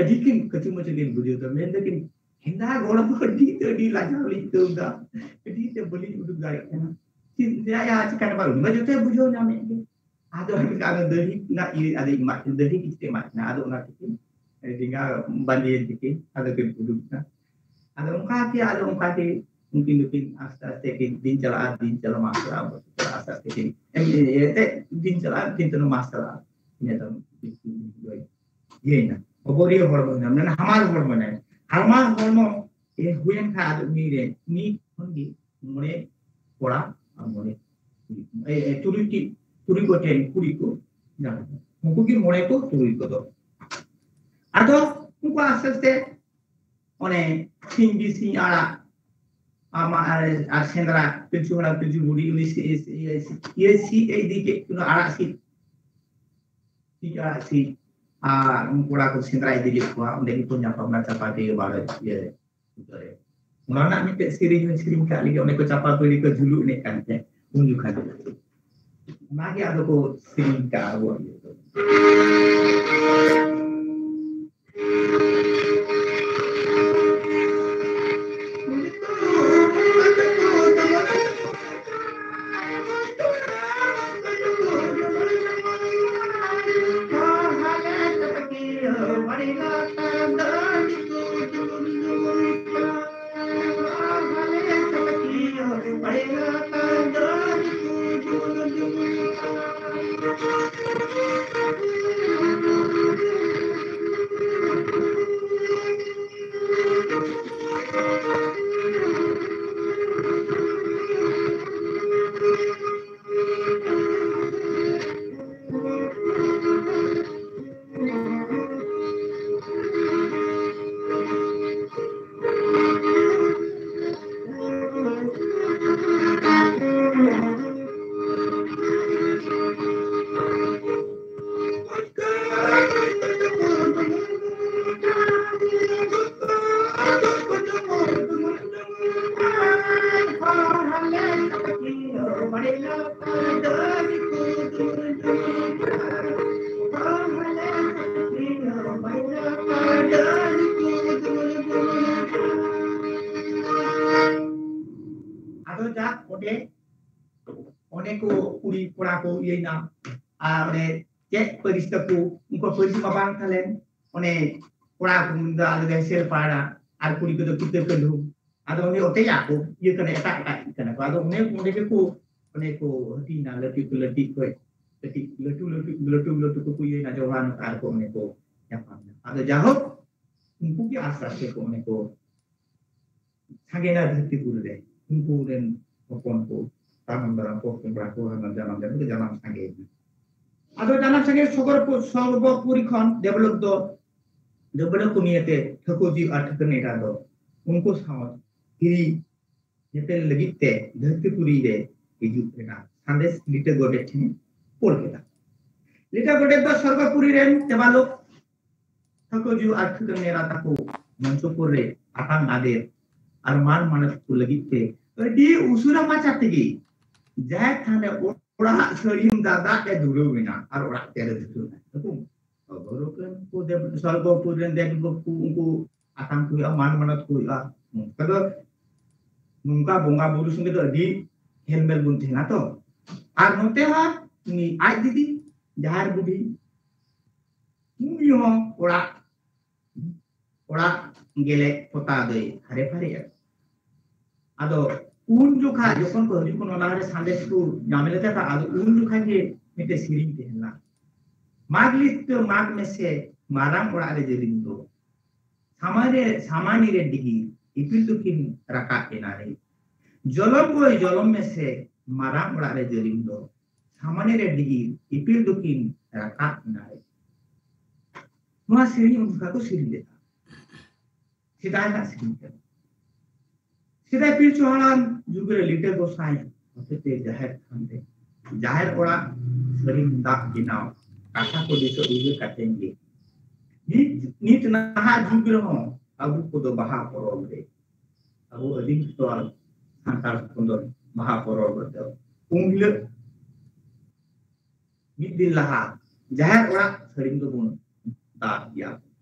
ᱟᱹᱰᱤ ᱠᱤᱱ ᱠᱟᱹᱪᱩ ᱢᱟᱹᱪᱩ ᱠᱤᱱ ᱵᱩᱡᱷᱟᱹᱣ ᱫᱟ, ᱢᱮᱱ ᱫᱟᱠᱤᱱ, ᱦᱮᱸᱫᱟ ᱜᱚᱲᱚᱢ ᱫᱚ ᱟᱹᱰᱤ ᱛᱮ ᱟᱹᱰᱤ ᱞᱟᱡᱟᱣ ᱞᱤᱧ ᱟᱹᱭᱠᱟᱹᱣ ᱫᱟ, ᱟᱹᱰᱤ ᱛᱮ ᱵᱟᱹᱞᱤᱧ ᱩᱰᱩᱠ ᱫᱟᱲᱮᱭᱟᱜ ᱠᱟᱱᱟ᱾ ᱪᱮᱫ ᱭᱟ, ᱪᱤᱠᱟᱹ ᱵᱟᱝ, ᱩᱱᱤ ᱢᱟ ᱡᱚᱛᱚᱭ ᱵᱩᱡᱷᱟᱹᱣ ᱧᱟᱢᱮᱫ ᱜᱮ᱾ ᱟᱫᱚ ᱟᱫᱚ ᱫᱟᱹᱦᱤ ᱨᱮᱱᱟᱜ ᱤᱭᱟᱹ, ᱟᱫᱚ ᱮᱢᱟᱜ ᱠᱤᱱ, ᱫᱟᱹᱦᱤ ᱠᱤᱪᱨᱤᱡ ᱮᱢᱟᱜ ᱠᱤᱱᱟ᱾ ᱟᱫᱚ ᱚᱱᱟ ᱛᱮᱠᱤᱱ ᱰᱮᱸᱜᱟ ᱵᱟᱸᱫᱮᱭᱮᱱ ᱛᱮᱠᱤᱱ ᱟᱫᱚ ᱠᱤᱱ ᱩᱰᱩᱠ ᱮᱱᱟ᱾ ᱟᱫᱚ ᱚᱱᱠᱟ ᱜᱮ, ᱟᱫᱚ ᱚᱱᱠᱟ ᱜᱮ ᱩᱱᱠᱤᱱ ᱫᱚᱠᱤᱱ ᱟᱥᱛᱮ ᱟᱥᱛᱮ ᱠᱤᱱ ᱫᱤᱱ ᱪᱟᱞᱟᱜᱼᱟ, ᱫᱤᱱ ᱪᱟᱞᱟᱜᱼᱟ, ᱢᱟᱥ ᱪᱟᱞᱟᱜᱼᱟ, ᱵᱚᱪᱷᱚᱨ ᱪᱟᱞᱟᱜᱼᱟ, ᱟᱥᱛᱮ ᱟᱥᱛᱮ ᱠᱤᱱ ᱮᱢ ᱤᱭᱟᱹ ᱛᱮ ᱫᱤᱱ ᱪᱟᱞᱟᱜᱼᱟ, ᱫᱤᱱ ᱛᱟᱭᱱᱚᱢ ᱢᱟᱥ ᱪᱟᱞᱟᱜᱼᱟ᱾ ᱤᱱᱟᱹ ᱛᱟᱭᱱᱚᱢ ᱤᱭᱟᱹᱭᱮᱱᱟ, ᱚᱵᱚᱨᱤᱭᱚ ᱦᱚᱲᱢᱚ ᱦᱩᱭᱱᱟ, ᱢᱟᱱᱮ ᱦᱟᱢᱟᱞ ᱦᱚᱲᱢᱚ ᱦᱩᱭᱱᱟ᱾ ᱦᱟᱢᱟᱞ ᱦᱚᱲᱢᱚ ᱮ ᱦᱩᱭᱮᱱ ᱠᱷᱟᱱ ᱟᱫᱚ ᱩᱱᱤ ᱨᱮ ᱩᱱᱤ ᱠᱷᱚᱱ ᱜᱮ ᱢᱚᱬᱮ ᱠᱚᱲᱟ ᱟᱨ ᱢᱚᱬᱮ ᱠᱩᱲᱤ, ᱮ, ᱮ, ᱛᱩᱨᱩᱭ ᱴᱤ, ᱛᱩᱨᱩᱭ ᱜᱚᱴᱮᱱ ᱠᱩᱲᱤ ᱠᱚ ᱡᱟᱱᱟᱢ ᱮᱱᱟ᱾ ᱩᱱᱠᱩ ᱜᱮ ᱢᱚᱬᱮ ᱠᱚ ᱛᱩᱨᱩᱭ ᱠᱚᱫᱚ᱾ ᱟᱫᱚ ᱩᱱᱠᱩ ᱟᱥᱛᱮ ᱟᱥᱛᱮ ᱚᱱᱮ ᱥᱤᱧ ᱵᱤ ᱥᱤᱧ ᱟᱲᱟᱜ, ᱟᱢᱟᱜ ᱟᱨ, ᱟᱨ ᱥᱮᱸᱫᱽᱨᱟ, ᱯᱤᱞᱪᱩ ᱦᱟᱲᱟᱢ ᱯᱤᱞᱪᱩ ᱵᱩᱲᱦᱤ ᱩᱱᱤ ᱥᱤ-, ᱤᱭᱟᱹ ᱥᱤ-, ᱤᱭᱟᱹ ᱥᱤ ᱤᱫᱤ ᱠᱮᱫ ᱠᱤᱱᱟ ᱟᱲᱟᱜ ᱥᱤᱫ᱾ ᱥᱤᱧ ᱟᱲᱟᱜ ᱥᱤᱫ᱾ ᱟᱨ ᱩᱱᱠᱩ ᱠᱚᱲᱟ ᱠᱚ ᱥᱮᱸᱫᱽᱨᱟ ᱤᱫᱤ ᱞᱮᱫ ᱠᱚᱣᱟ, ᱚᱸᱰᱮ ᱜᱮᱠᱚ ᱧᱟᱯᱟᱢ ᱮᱱᱟ ᱪᱟᱯᱟ ᱰᱤᱦᱟᱹ ᱵᱟᱲᱮ ᱤᱭᱟᱹ ᱨᱮ, ᱵᱩᱴᱟᱹ ᱨᱮ᱾ ᱚᱱᱟ ᱨᱮᱱᱟᱜ ᱢᱤᱫᱴᱮᱡ ᱥᱮᱨᱮᱧ ᱦᱚᱸᱧ ᱥᱮᱨᱮᱧ ᱠᱟᱜ ᱞᱮᱜᱮ, ᱚᱸᱰᱮ ᱠᱚ ᱪᱟᱯᱟ ᱵᱤᱲᱤ ᱠᱚ ᱡᱷᱩᱞᱩ ᱮᱱᱮᱡ ᱠᱟᱱ ᱛᱟᱦᱮᱸᱫ ᱩᱱ ᱡᱚᱠᱷᱟᱱ᱾ ᱚᱱᱟᱜᱮ ᱟᱫᱚ ᱠᱚ ᱥᱮᱨᱮᱧ ᱠᱟᱜᱼᱟ ᱟᱵᱚᱣᱟᱜ ᱤᱭᱟᱹ ᱫᱚ᱾ ᱟᱫᱚ ᱡᱟᱠ, ᱚᱸᱰᱮ, ᱚᱸᱰᱮ ᱠᱚ ᱠᱩᱲᱤ ᱠᱚᱲᱟ ᱠᱚ ᱤᱭᱟᱹᱭᱱᱟ, ᱟᱨ ᱚᱸᱰᱮ ᱪᱮᱫ ᱯᱟᱹᱨᱤᱥ ᱛᱟᱠᱚ, ᱩᱱᱠᱩ ᱯᱟᱹᱨᱤᱥ ᱢᱟ ᱵᱟᱝ ᱛᱟᱦᱮᱸ ᱞᱮᱱ, ᱚᱱᱮ ᱠᱚᱲᱟ ᱠᱚ ᱢᱮᱱᱫᱟ ᱟᱞᱮ ᱫᱚ ᱦᱮᱸᱥᱮᱞ ᱯᱟᱲᱟ, ᱟᱨ ᱠᱩᱲᱤ ᱠᱚᱫᱚ ᱠᱤᱛᱟᱹ ᱠᱟᱹᱞᱦᱩ᱾ ᱟᱫᱚ ᱚᱱᱮ ᱚᱛᱮᱭᱟ ᱠᱚ, ᱤᱭᱟᱹ ᱠᱟᱱᱟ, ᱮᱴᱟᱜ ᱮᱴᱟᱜ ᱠᱟᱱᱟ ᱠᱚ᱾ ᱟᱫᱚ ᱚᱱᱮ ᱚᱸᱰᱮ ᱜᱮᱠᱚ, ᱚᱱᱮ ᱠᱚ ᱦᱟᱹᱴᱤᱧ ᱮᱱᱟ, ᱞᱟᱹᱴᱩ ᱠᱚ ᱞᱟᱹᱴᱩ ᱠᱷᱚᱡ ᱠᱟᱹᱴᱤᱡ ᱞᱟᱹᱴᱩ ᱞᱟᱹᱴᱩ, ᱞᱟᱹᱴᱩ ᱞᱟᱹᱴᱩ ᱠᱚᱠᱚ ᱤᱭᱟᱹᱭᱮᱱᱟ, ᱡᱚᱲᱟᱣ ᱮᱱᱟ ᱟᱨ ᱠᱚ ᱚᱱᱮ ᱠᱚ ᱧᱟᱯᱟᱢ ᱮᱱᱟ᱾ ᱟᱫᱚ ᱡᱟᱭᱦᱳᱠ, ᱩᱱᱠᱩ ᱜᱮ ᱟᱥᱛᱮ ᱟᱥᱛᱮ ᱠᱚ ᱚᱱᱮ ᱠᱚ ᱥᱟᱸᱜᱮ ᱮᱱᱟ ᱫᱷᱟᱹᱨᱛᱤᱯᱩᱨᱤ ᱨᱮ᱾ ᱩᱱᱠᱩ ᱨᱮᱱ ᱦᱚᱯᱚᱱ ᱠᱚ, ᱛᱟᱭᱱᱚᱢ ᱫᱟᱨᱟᱢ ᱠᱚ, ᱦᱚᱯᱚᱱ ᱠᱚᱲᱟ ᱠᱚ, ᱡᱟᱱᱟᱢ ᱡᱟᱱᱟᱢ ᱛᱮ ᱡᱟᱱᱟᱢ ᱥᱟᱸᱜᱮ ᱮᱱᱟ᱾ ᱟᱫᱚ ᱡᱟᱱᱟᱢ ᱥᱟᱸᱜᱮ ᱥᱚᱨᱜᱚ-, ᱥᱚᱨᱜᱚᱯᱩᱨᱤ ᱠᱷᱚᱱ ᱰᱮᱵᱷᱞᱚᱯ ᱫᱚ, ᱰᱟᱹᱵᱽᱨᱟᱹ ᱠᱚ ᱱᱤᱭᱟᱹᱛᱮ ᱴᱷᱟᱹᱠᱩᱨᱡᱤ ᱟᱨ ᱴᱷᱟᱹᱠᱩᱨ ᱱᱮᱰᱟ ᱫᱚ ᱩᱱᱠᱩ ᱥᱟᱶ ᱦᱤᱨᱤ ᱧᱮᱯᱮᱞ ᱞᱟᱹᱜᱤᱫ ᱛᱮ ᱫᱷᱟᱹᱨᱛᱤᱯᱩᱨᱤ ᱨᱮ ᱦᱤᱡᱩᱜ ᱨᱮᱱᱟᱜ ᱥᱟᱸᱫᱮᱥ ᱞᱤᱴᱟᱹ ᱜᱚᱰᱮᱛ ᱴᱷᱮᱱ ᱠᱳᱞ ᱠᱮᱫᱟ᱾ ᱞᱤᱴᱟᱹ ᱜᱚᱰᱮᱛ ᱫᱚ ᱥᱚᱨᱜᱚᱯᱩᱨᱤ ᱨᱮᱱ ᱛᱮᱵᱟᱞᱚᱠ ᱴᱷᱟᱹᱠᱩᱨᱡᱤ ᱟᱨ ᱴᱷᱟᱹᱠᱩᱨ ᱱᱮᱰᱟ ᱛᱟᱠᱚ ᱢᱚᱧᱪᱚᱯᱩᱨ ᱨᱮ ᱟᱛᱟᱝ ᱟᱫᱮᱨ ᱟᱨ ᱢᱟᱱ ᱢᱟᱱᱚᱛ ᱠᱚ ᱞᱟᱹᱜᱤᱫ ᱛᱮ ᱟᱹᱰᱤ ᱩᱥᱟᱹᱨᱟ ᱢᱟᱪᱷᱟ ᱛᱮᱜᱮ ᱡᱟᱦᱮᱨ ᱛᱷᱟᱱ ᱨᱮ ᱚᱲᱟᱜ ᱥᱟᱹᱲᱤᱢ ᱫᱟᱫᱟᱜ ᱮ ᱫᱷᱩᱨᱟᱹᱣ ᱮᱱᱟ ᱟᱨ ᱚᱲᱟᱜ ᱛᱮ ᱫᱷᱩᱨᱟᱹᱣ ᱮᱱᱟ᱾ ᱥᱚᱨᱜᱚᱯᱩᱨ ᱨᱮᱱ ᱫᱮᱵ-, ᱥᱚᱨᱜᱚᱯᱩᱨ ᱨᱮᱱ ᱫᱮᱵ ᱫᱮᱵ ᱠᱚ ᱩᱱᱠᱩ ᱟᱛᱟᱝ ᱠᱚ ᱦᱩᱭᱩᱜᱼᱟ, ᱢᱟᱱ ᱢᱟᱱᱚᱛ ᱠᱚ ᱦᱩᱭᱩᱜᱼᱟ᱾ ᱱᱚᱝᱠᱟ ᱫᱚ, ᱱᱚᱝᱠᱟ ᱵᱚᱸᱜᱟ ᱵᱩᱨᱩ ᱥᱚᱸᱜᱮ ᱫᱚ ᱟᱹᱰᱤ ᱦᱮᱞᱢᱮᱞ ᱵᱚᱱ ᱛᱟᱦᱮᱱᱟ ᱛᱚ᱾ ᱟᱨ ᱱᱚᱛᱮ ᱦᱚᱸ ᱩᱱᱤ ᱟᱡ ᱫᱤᱫᱤ, ᱡᱟᱦᱮᱨ ᱵᱩᱰᱷᱤ, ᱩᱱᱤ ᱦᱚᱸ ᱚᱲᱟᱜ, ᱚᱲᱟᱜ ᱜᱮᱞᱮ ᱯᱚᱛᱟᱣ ᱫᱚᱭ ᱦᱟᱨᱮ ᱯᱷᱟᱨᱮᱜᱼᱟ᱾ ᱟᱫᱚ ᱩᱱ ᱡᱚᱠᱷᱟ ᱡᱚᱠᱷᱚᱱ ᱠᱚ ᱦᱤᱡᱩᱜ ᱠᱟᱱᱟ, ᱚᱱᱟ ᱨᱮ ᱥᱟᱸᱫᱮᱥ ᱠᱚ ᱧᱟᱢ ᱞᱮᱫᱟ᱾ ᱟᱫᱚ ᱩᱱ ᱡᱚᱠᱷᱟ ᱜᱮ ᱢᱤᱫᱴᱮᱡ ᱥᱮᱨᱮᱧ ᱛᱟᱦᱮᱸ ᱞᱮᱱᱟ, ᱢᱟᱜᱽ ᱞᱤᱛᱟᱹ ᱢᱟᱜᱽ ᱢᱮᱥᱮ ᱢᱟᱨᱟᱝ ᱚᱲᱟᱜ ᱨᱮ ᱡᱟᱹᱞᱤᱢ ᱫᱚ, ᱥᱟᱢᱟᱱᱤ ᱨᱮ, ᱥᱟᱢᱟᱱᱤ ᱨᱮ ᱰᱤᱜᱤ ᱤᱯᱤᱞ ᱫᱚᱠᱤᱱ ᱨᱟᱠᱟᱵ ᱮᱱᱟ ᱨᱮ᱾ ᱡᱚᱞᱚᱢ ᱜᱚᱭ ᱡᱚᱞᱚᱢ ᱢᱮᱥᱮ ᱢᱟᱨᱟᱝ ᱚᱲᱟᱜ ᱨᱮ ᱡᱟᱹᱞᱤᱢ ᱫᱚ, ᱥᱟᱢᱟᱱᱤ ᱨᱮ ᱰᱤᱜᱤ ᱤᱯᱤᱞ ᱫᱚᱠᱤᱱ ᱨᱟᱠᱟᱵ ᱮᱱᱟ ᱨᱮ᱾ ᱱᱚᱣᱟ ᱥᱮᱨᱮᱧ ᱚᱱᱠᱟ ᱠᱚ ᱥᱮᱨᱮᱧ ᱞᱮᱫᱟ, ᱥᱮᱫᱟᱭ ᱨᱮᱱᱟᱜ ᱥᱮᱨᱮᱧ ᱠᱟᱱᱟ᱾ ᱥᱮᱫᱟᱭ ᱯᱤᱞᱪᱩ ᱦᱟᱲᱟᱢ ᱡᱩᱜᱽ ᱨᱮ ᱞᱤᱴᱟᱹ ᱜᱚᱸᱥᱟᱭ ᱦᱚᱛᱮᱛᱮ ᱡᱟᱦᱮᱨ ᱛᱷᱟᱱ ᱨᱮ ᱡᱟᱦᱮᱨ ᱚᱲᱟᱜ ᱥᱟᱹᱲᱤᱢ ᱫᱟᱜ ᱵᱮᱱᱟᱣ ᱠᱟᱛᱷᱟ ᱠᱚ ᱫᱤᱥᱟᱹ ᱩᱭᱦᱟᱹᱨ ᱠᱟᱛᱮ ᱜᱮ ᱱᱤᱛ, ᱱᱤᱛ ᱱᱟᱦᱟᱜ ᱡᱩᱜᱽ ᱨᱮᱦᱚᱸ ᱟᱵᱚ ᱠᱚᱫᱚ ᱵᱟᱦᱟ ᱯᱚᱨᱚᱵᱽ ᱨᱮ, ᱟᱵᱚ ᱟᱹᱫᱤᱢ ᱥᱚᱨᱮᱱ ᱥᱟᱱᱛᱟᱲ ᱦᱚᱯᱚᱱ ᱫᱚ ᱵᱟᱦᱟ ᱯᱚᱨᱚᱵᱽ ᱨᱮᱫᱚ ᱩᱱ ᱦᱤᱞᱳᱜ ᱢᱤᱫ ᱫᱤᱱ ᱞᱟᱦᱟ ᱡᱟᱦᱮᱨ ᱚᱲᱟᱜ ᱥᱟᱹᱲᱤᱢ ᱫᱚᱵᱚᱱ ᱫᱟᱵ ᱜᱮᱭᱟ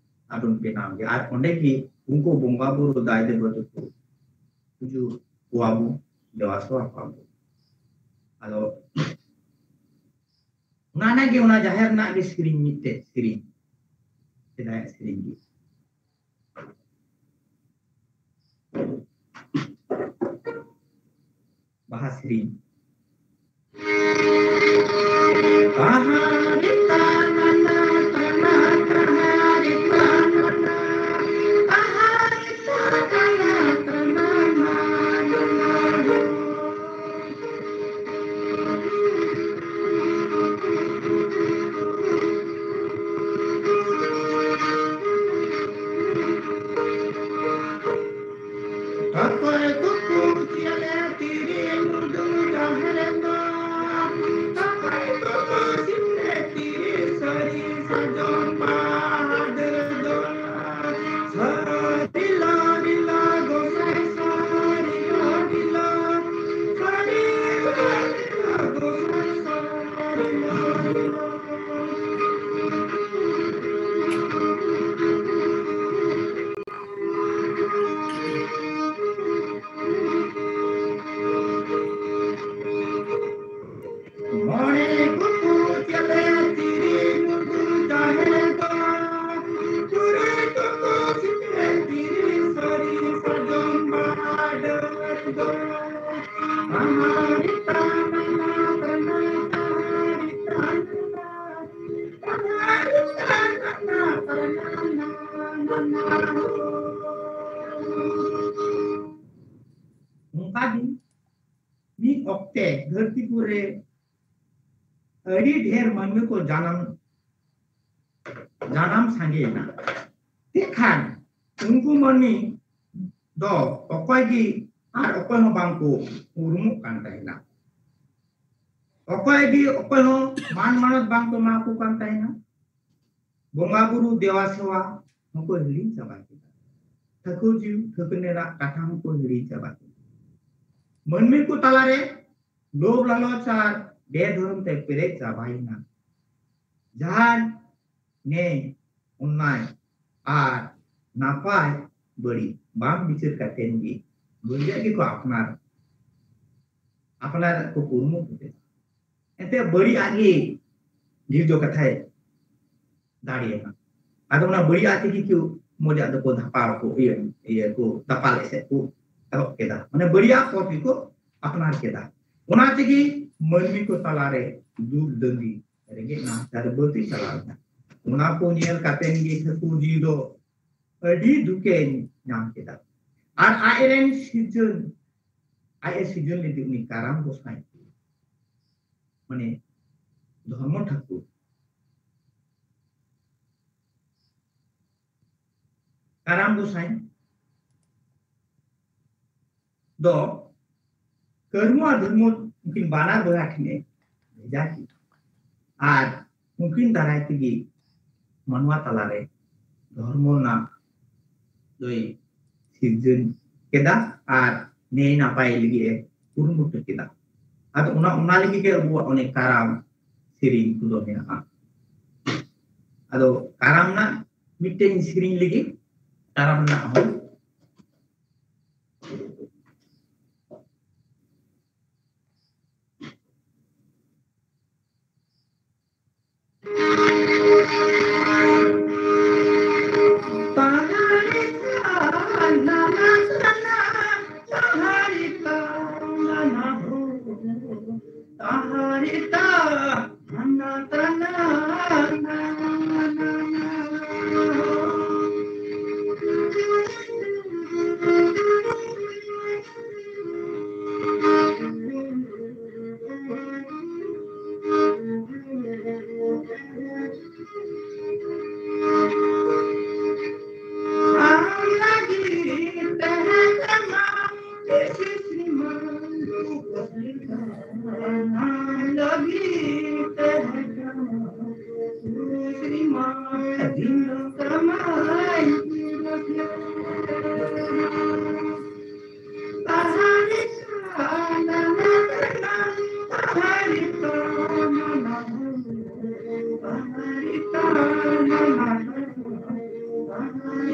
ᱟᱨ ᱵᱚᱱ ᱵᱮᱱᱟᱣ ᱜᱮᱭᱟ᱾ ᱟᱨ ᱚᱸᱰᱮ ᱜᱮ ᱩᱱᱠᱩ ᱵᱚᱸᱜᱟ ᱵᱩᱨᱩ ᱫᱟᱭ ᱫᱮᱵᱚᱛᱟ ᱠᱚ ᱯᱩᱡᱟᱹ ᱠᱚᱣᱟ ᱵᱚᱱ, ᱫᱮᱵᱟ ᱥᱮᱵᱟ ᱠᱚᱣᱟ ᱵᱚᱱ᱾ ᱟᱫᱚ ᱚᱱᱟ ᱨᱮᱱᱟᱜ ᱜᱮ, ᱚᱱᱟ ᱡᱟᱦᱮᱨ ᱨᱮᱱᱟᱜ ᱜᱮ ᱥᱮᱨᱮᱧ, ᱢᱤᱫᱴᱮᱡ ᱥᱮᱨᱮᱧ, ᱥᱮᱫᱟᱭᱟᱜ ᱥᱮᱨᱮᱧ ᱜᱮ᱾ ᱥᱮᱨᱮᱧ᱾ ᱚᱠᱚᱭ ᱠᱚᱠᱚ ᱪᱮᱫ ᱮ ᱛᱤᱨᱤ ᱢᱩᱨᱜᱟᱹ ᱡᱟᱦᱮᱨ ᱫᱚ? ᱚᱠᱚᱭ ᱠᱚᱠᱚ ᱪᱮᱫ ᱮ ᱛᱤᱨᱤ ᱥᱟᱹᱨᱤ ᱥᱟᱨᱡᱚᱢ ᱵᱟᱦᱟ ᱰᱟᱹᱨ ᱫᱚ? ᱥᱟᱹᱨᱤ ᱞᱟ ᱨᱤᱞᱟ ᱜᱚᱸᱥᱟᱭ ᱥᱟᱹᱨᱤ ᱞᱟ ᱨᱤᱞᱟ, ᱥᱟᱹᱨᱤ ᱞᱟ ᱨᱤᱞᱟ ᱜᱚᱸᱥᱟᱭ ᱥᱟᱹᱨᱤ ᱞᱟ ᱨᱤᱞᱟ᱾ ᱢᱚᱬᱮ ᱠᱚᱠᱚ ᱪᱮᱫ ᱮ ᱛᱤᱨᱤ ᱢᱩᱨᱜᱟᱹ ᱡᱟᱦᱮᱨ ᱫᱚ, ᱛᱩᱨᱩᱭ ᱠᱚᱠᱚ ᱪᱮᱫ ᱮ ᱛᱤᱨᱤ ᱥᱟᱹᱨᱤ ᱥᱟᱨᱡᱚᱢ ᱵᱟᱦᱟ ᱰᱟᱹᱨ ᱫᱚ᱾ ᱟᱦᱟᱨᱤ ᱛᱟᱱᱟ ᱛᱟᱱᱟ ᱟᱦᱟᱨᱤ ᱛᱟᱱᱟ᱾ ᱚᱱᱠᱟ ᱜᱮ ᱢᱤᱫ ᱚᱠᱛᱮ ᱫᱷᱟᱹᱨᱛᱤᱯᱩᱨ ᱨᱮ ᱟᱹᱰᱤ ᱰᱷᱮᱨ ᱢᱟᱹᱱᱢᱤ ᱠᱚ ᱡᱟᱱᱟᱢ, ᱡᱟᱱᱟᱢ ᱥᱟᱸᱜᱮᱭᱮᱱᱟ᱾ ᱛᱮᱠᱷᱟᱱ ᱩᱱᱠᱩ ᱢᱟᱹᱱᱢᱤ ᱫᱚ ᱚᱠᱚᱭ ᱜᱮ ᱟᱨ ᱚᱠᱚᱭ ᱦᱚᱸ ᱵᱟᱝ ᱠᱚ ᱩᱨᱩᱢᱚᱜ ᱠᱟᱱ ᱛᱟᱦᱮᱱᱟ᱾ ᱚᱠᱚᱭ ᱜᱮ ᱚᱠᱚᱭ ᱦᱚᱸ ᱢᱟᱱ ᱢᱟᱱᱚᱛ ᱵᱟᱝ ᱠᱚ ᱮᱢᱟ ᱠᱚ ᱠᱟᱱ ᱛᱟᱦᱮᱱᱟ᱾ ᱵᱚᱸᱜᱟ ᱵᱩᱨᱩ ᱫᱮᱣᱟ ᱥᱮᱣᱟ ᱦᱚᱸᱠᱚ ᱦᱤᱲᱤᱧ ᱪᱟᱵᱟ ᱠᱮᱫᱟ᱾ ᱴᱷᱟᱹᱠᱩᱨ ᱡᱤᱣᱤ ᱴᱷᱟᱹᱠᱩᱨ ᱮᱨᱟᱜ ᱠᱟᱛᱷᱟ ᱦᱚᱸᱠᱚ ᱦᱤᱲᱤᱧ ᱪᱟᱵᱟ ᱠᱮᱫᱟ᱾ ᱢᱟᱹᱱᱢᱤ ᱠᱚ ᱛᱟᱞᱟᱨᱮ ᱞᱳᱵᱷ ᱞᱟᱞᱚᱪ ᱟᱨ ᱵᱮᱫᱷᱚᱨᱚᱢ ᱛᱮ ᱯᱮᱨᱮᱡ ᱪᱟᱵᱟᱭᱮᱱᱟ᱾ ᱡᱟᱦᱟᱸ ᱱᱮᱭ ᱚᱱᱱᱟᱭ ᱟᱨ ᱱᱟᱯᱟᱭ ᱵᱟᱹᱲᱤᱡ ᱵᱟᱝ ᱵᱤᱪᱟᱹᱨ ᱠᱟᱛᱮ ᱜᱮ ᱵᱟᱹᱲᱤᱡᱟᱜ ᱜᱮᱠᱚ ᱟᱯᱱᱟᱨ, ᱟᱯᱱᱟᱨ ᱠᱚ ᱠᱩᱨᱩᱢᱩᱴᱩ ᱠᱮᱫᱟ᱾ ᱮᱱᱛᱮ ᱵᱟᱹᱲᱤᱡᱟᱜ ᱜᱮ ᱰᱷᱮᱨ ᱫᱚ ᱠᱟᱛᱷᱟᱭ ᱫᱟᱲᱮᱭᱟᱜᱼᱟ᱾ ᱟᱫᱚ ᱚᱱᱟ ᱵᱟᱹᱲᱤᱡᱟᱜ ᱛᱮᱜᱮ ᱠᱚ ᱢᱚᱡᱟᱜ ᱫᱚᱠᱚ ᱫᱷᱟᱯᱟᱣ ᱠᱚ, ᱤᱭᱟᱹ, ᱤᱭᱟᱹ ᱠᱚ ᱫᱟᱯᱟᱞ ᱮᱥᱮᱫ ᱠᱚ ᱮᱦᱚᱵ ᱠᱮᱫᱟ᱾ ᱢᱟᱱᱮ ᱵᱟᱹᱲᱤᱡᱟᱜ ᱯᱚᱛᱷ ᱜᱮᱠᱚ ᱟᱯᱱᱟᱨ ᱠᱮᱫᱟ᱾ ᱚᱱᱟ ᱛᱮᱜᱮ ᱢᱟᱹᱱᱢᱤ ᱠᱚ ᱛᱟᱞᱟᱨᱮ ᱫᱩᱠ ᱫᱟᱹᱱᱫᱤ, ᱨᱮᱸᱜᱮᱡ ᱱᱟᱦᱟᱪᱟᱨ ᱵᱟᱹᱲᱛᱤ ᱪᱟᱞᱟᱣ ᱮᱱᱟ᱾ ᱚᱱᱟ ᱠᱚ ᱧᱮᱞ ᱠᱟᱛᱮ ᱜᱮ ᱴᱷᱟᱹᱠᱩᱨ ᱡᱤ ᱫᱚ ᱟᱹᱰᱤ ᱫᱩᱠᱮ ᱧᱟᱢ ᱠᱮᱫᱟ᱾ ᱟᱨ ᱟᱡᱨᱮᱱ ᱥᱤᱨᱡᱚᱱ, ᱟᱡ ᱮ ᱥᱤᱨᱡᱚᱱ ᱞᱮᱫᱮ ᱩᱱᱤ ᱠᱟᱨᱟᱢ ᱜᱚᱸᱥᱟᱭ, ᱢᱟᱱᱮ ᱫᱷᱚᱨᱢᱚ ᱴᱷᱟᱹᱠᱩᱨ, ᱠᱟᱨᱟᱢ ᱜᱚᱸᱥᱟᱭ ᱫᱚ ᱠᱟᱹᱨᱢᱩ ᱟᱨ ᱫᱷᱚᱨᱢᱩ ᱩᱱᱠᱤᱱ ᱵᱟᱱᱟᱨ ᱵᱚᱭᱦᱟ ᱴᱷᱮᱱ ᱮ ᱵᱷᱮᱡᱟ ᱠᱮᱫᱟ᱾ ᱟᱨ ᱩᱱᱠᱤᱱ ᱫᱟᱨᱟᱭ ᱛᱮᱜᱮ ᱢᱟᱱᱣᱟ ᱛᱟᱞᱟᱨᱮ ᱫᱷᱚᱨᱢᱚ ᱨᱮᱱᱟᱜ ᱫᱚᱭ ᱥᱤᱨᱡᱚᱱ ᱠᱮᱫᱟ ᱟᱨ ᱱᱮᱭ ᱱᱟᱯᱟᱭ ᱞᱟᱹᱜᱤᱫ ᱮ ᱠᱩᱨᱩᱢᱩᱴᱩ ᱠᱮᱫᱟ᱾ ᱟᱫᱚ ᱚᱱᱟ, ᱚᱱᱟ ᱞᱟᱹᱜᱤᱫ ᱜᱮ ᱟᱵᱚᱣᱟᱜ ᱚᱱᱮ ᱠᱟᱨᱟᱢ ᱥᱮᱨᱮᱧ ᱠᱚᱫᱚ ᱢᱮᱱᱟᱜᱼᱟ᱾ ᱟᱫᱚ ᱠᱟᱨᱟᱢ ᱨᱮᱱᱟᱜ ᱢᱤᱫᱴᱮᱱ ᱥᱮᱨᱮᱧ ᱞᱟᱹᱜᱤᱫ ᱠᱟᱨᱟᱢ ᱨᱮᱱᱟᱜ ᱦᱚᱸ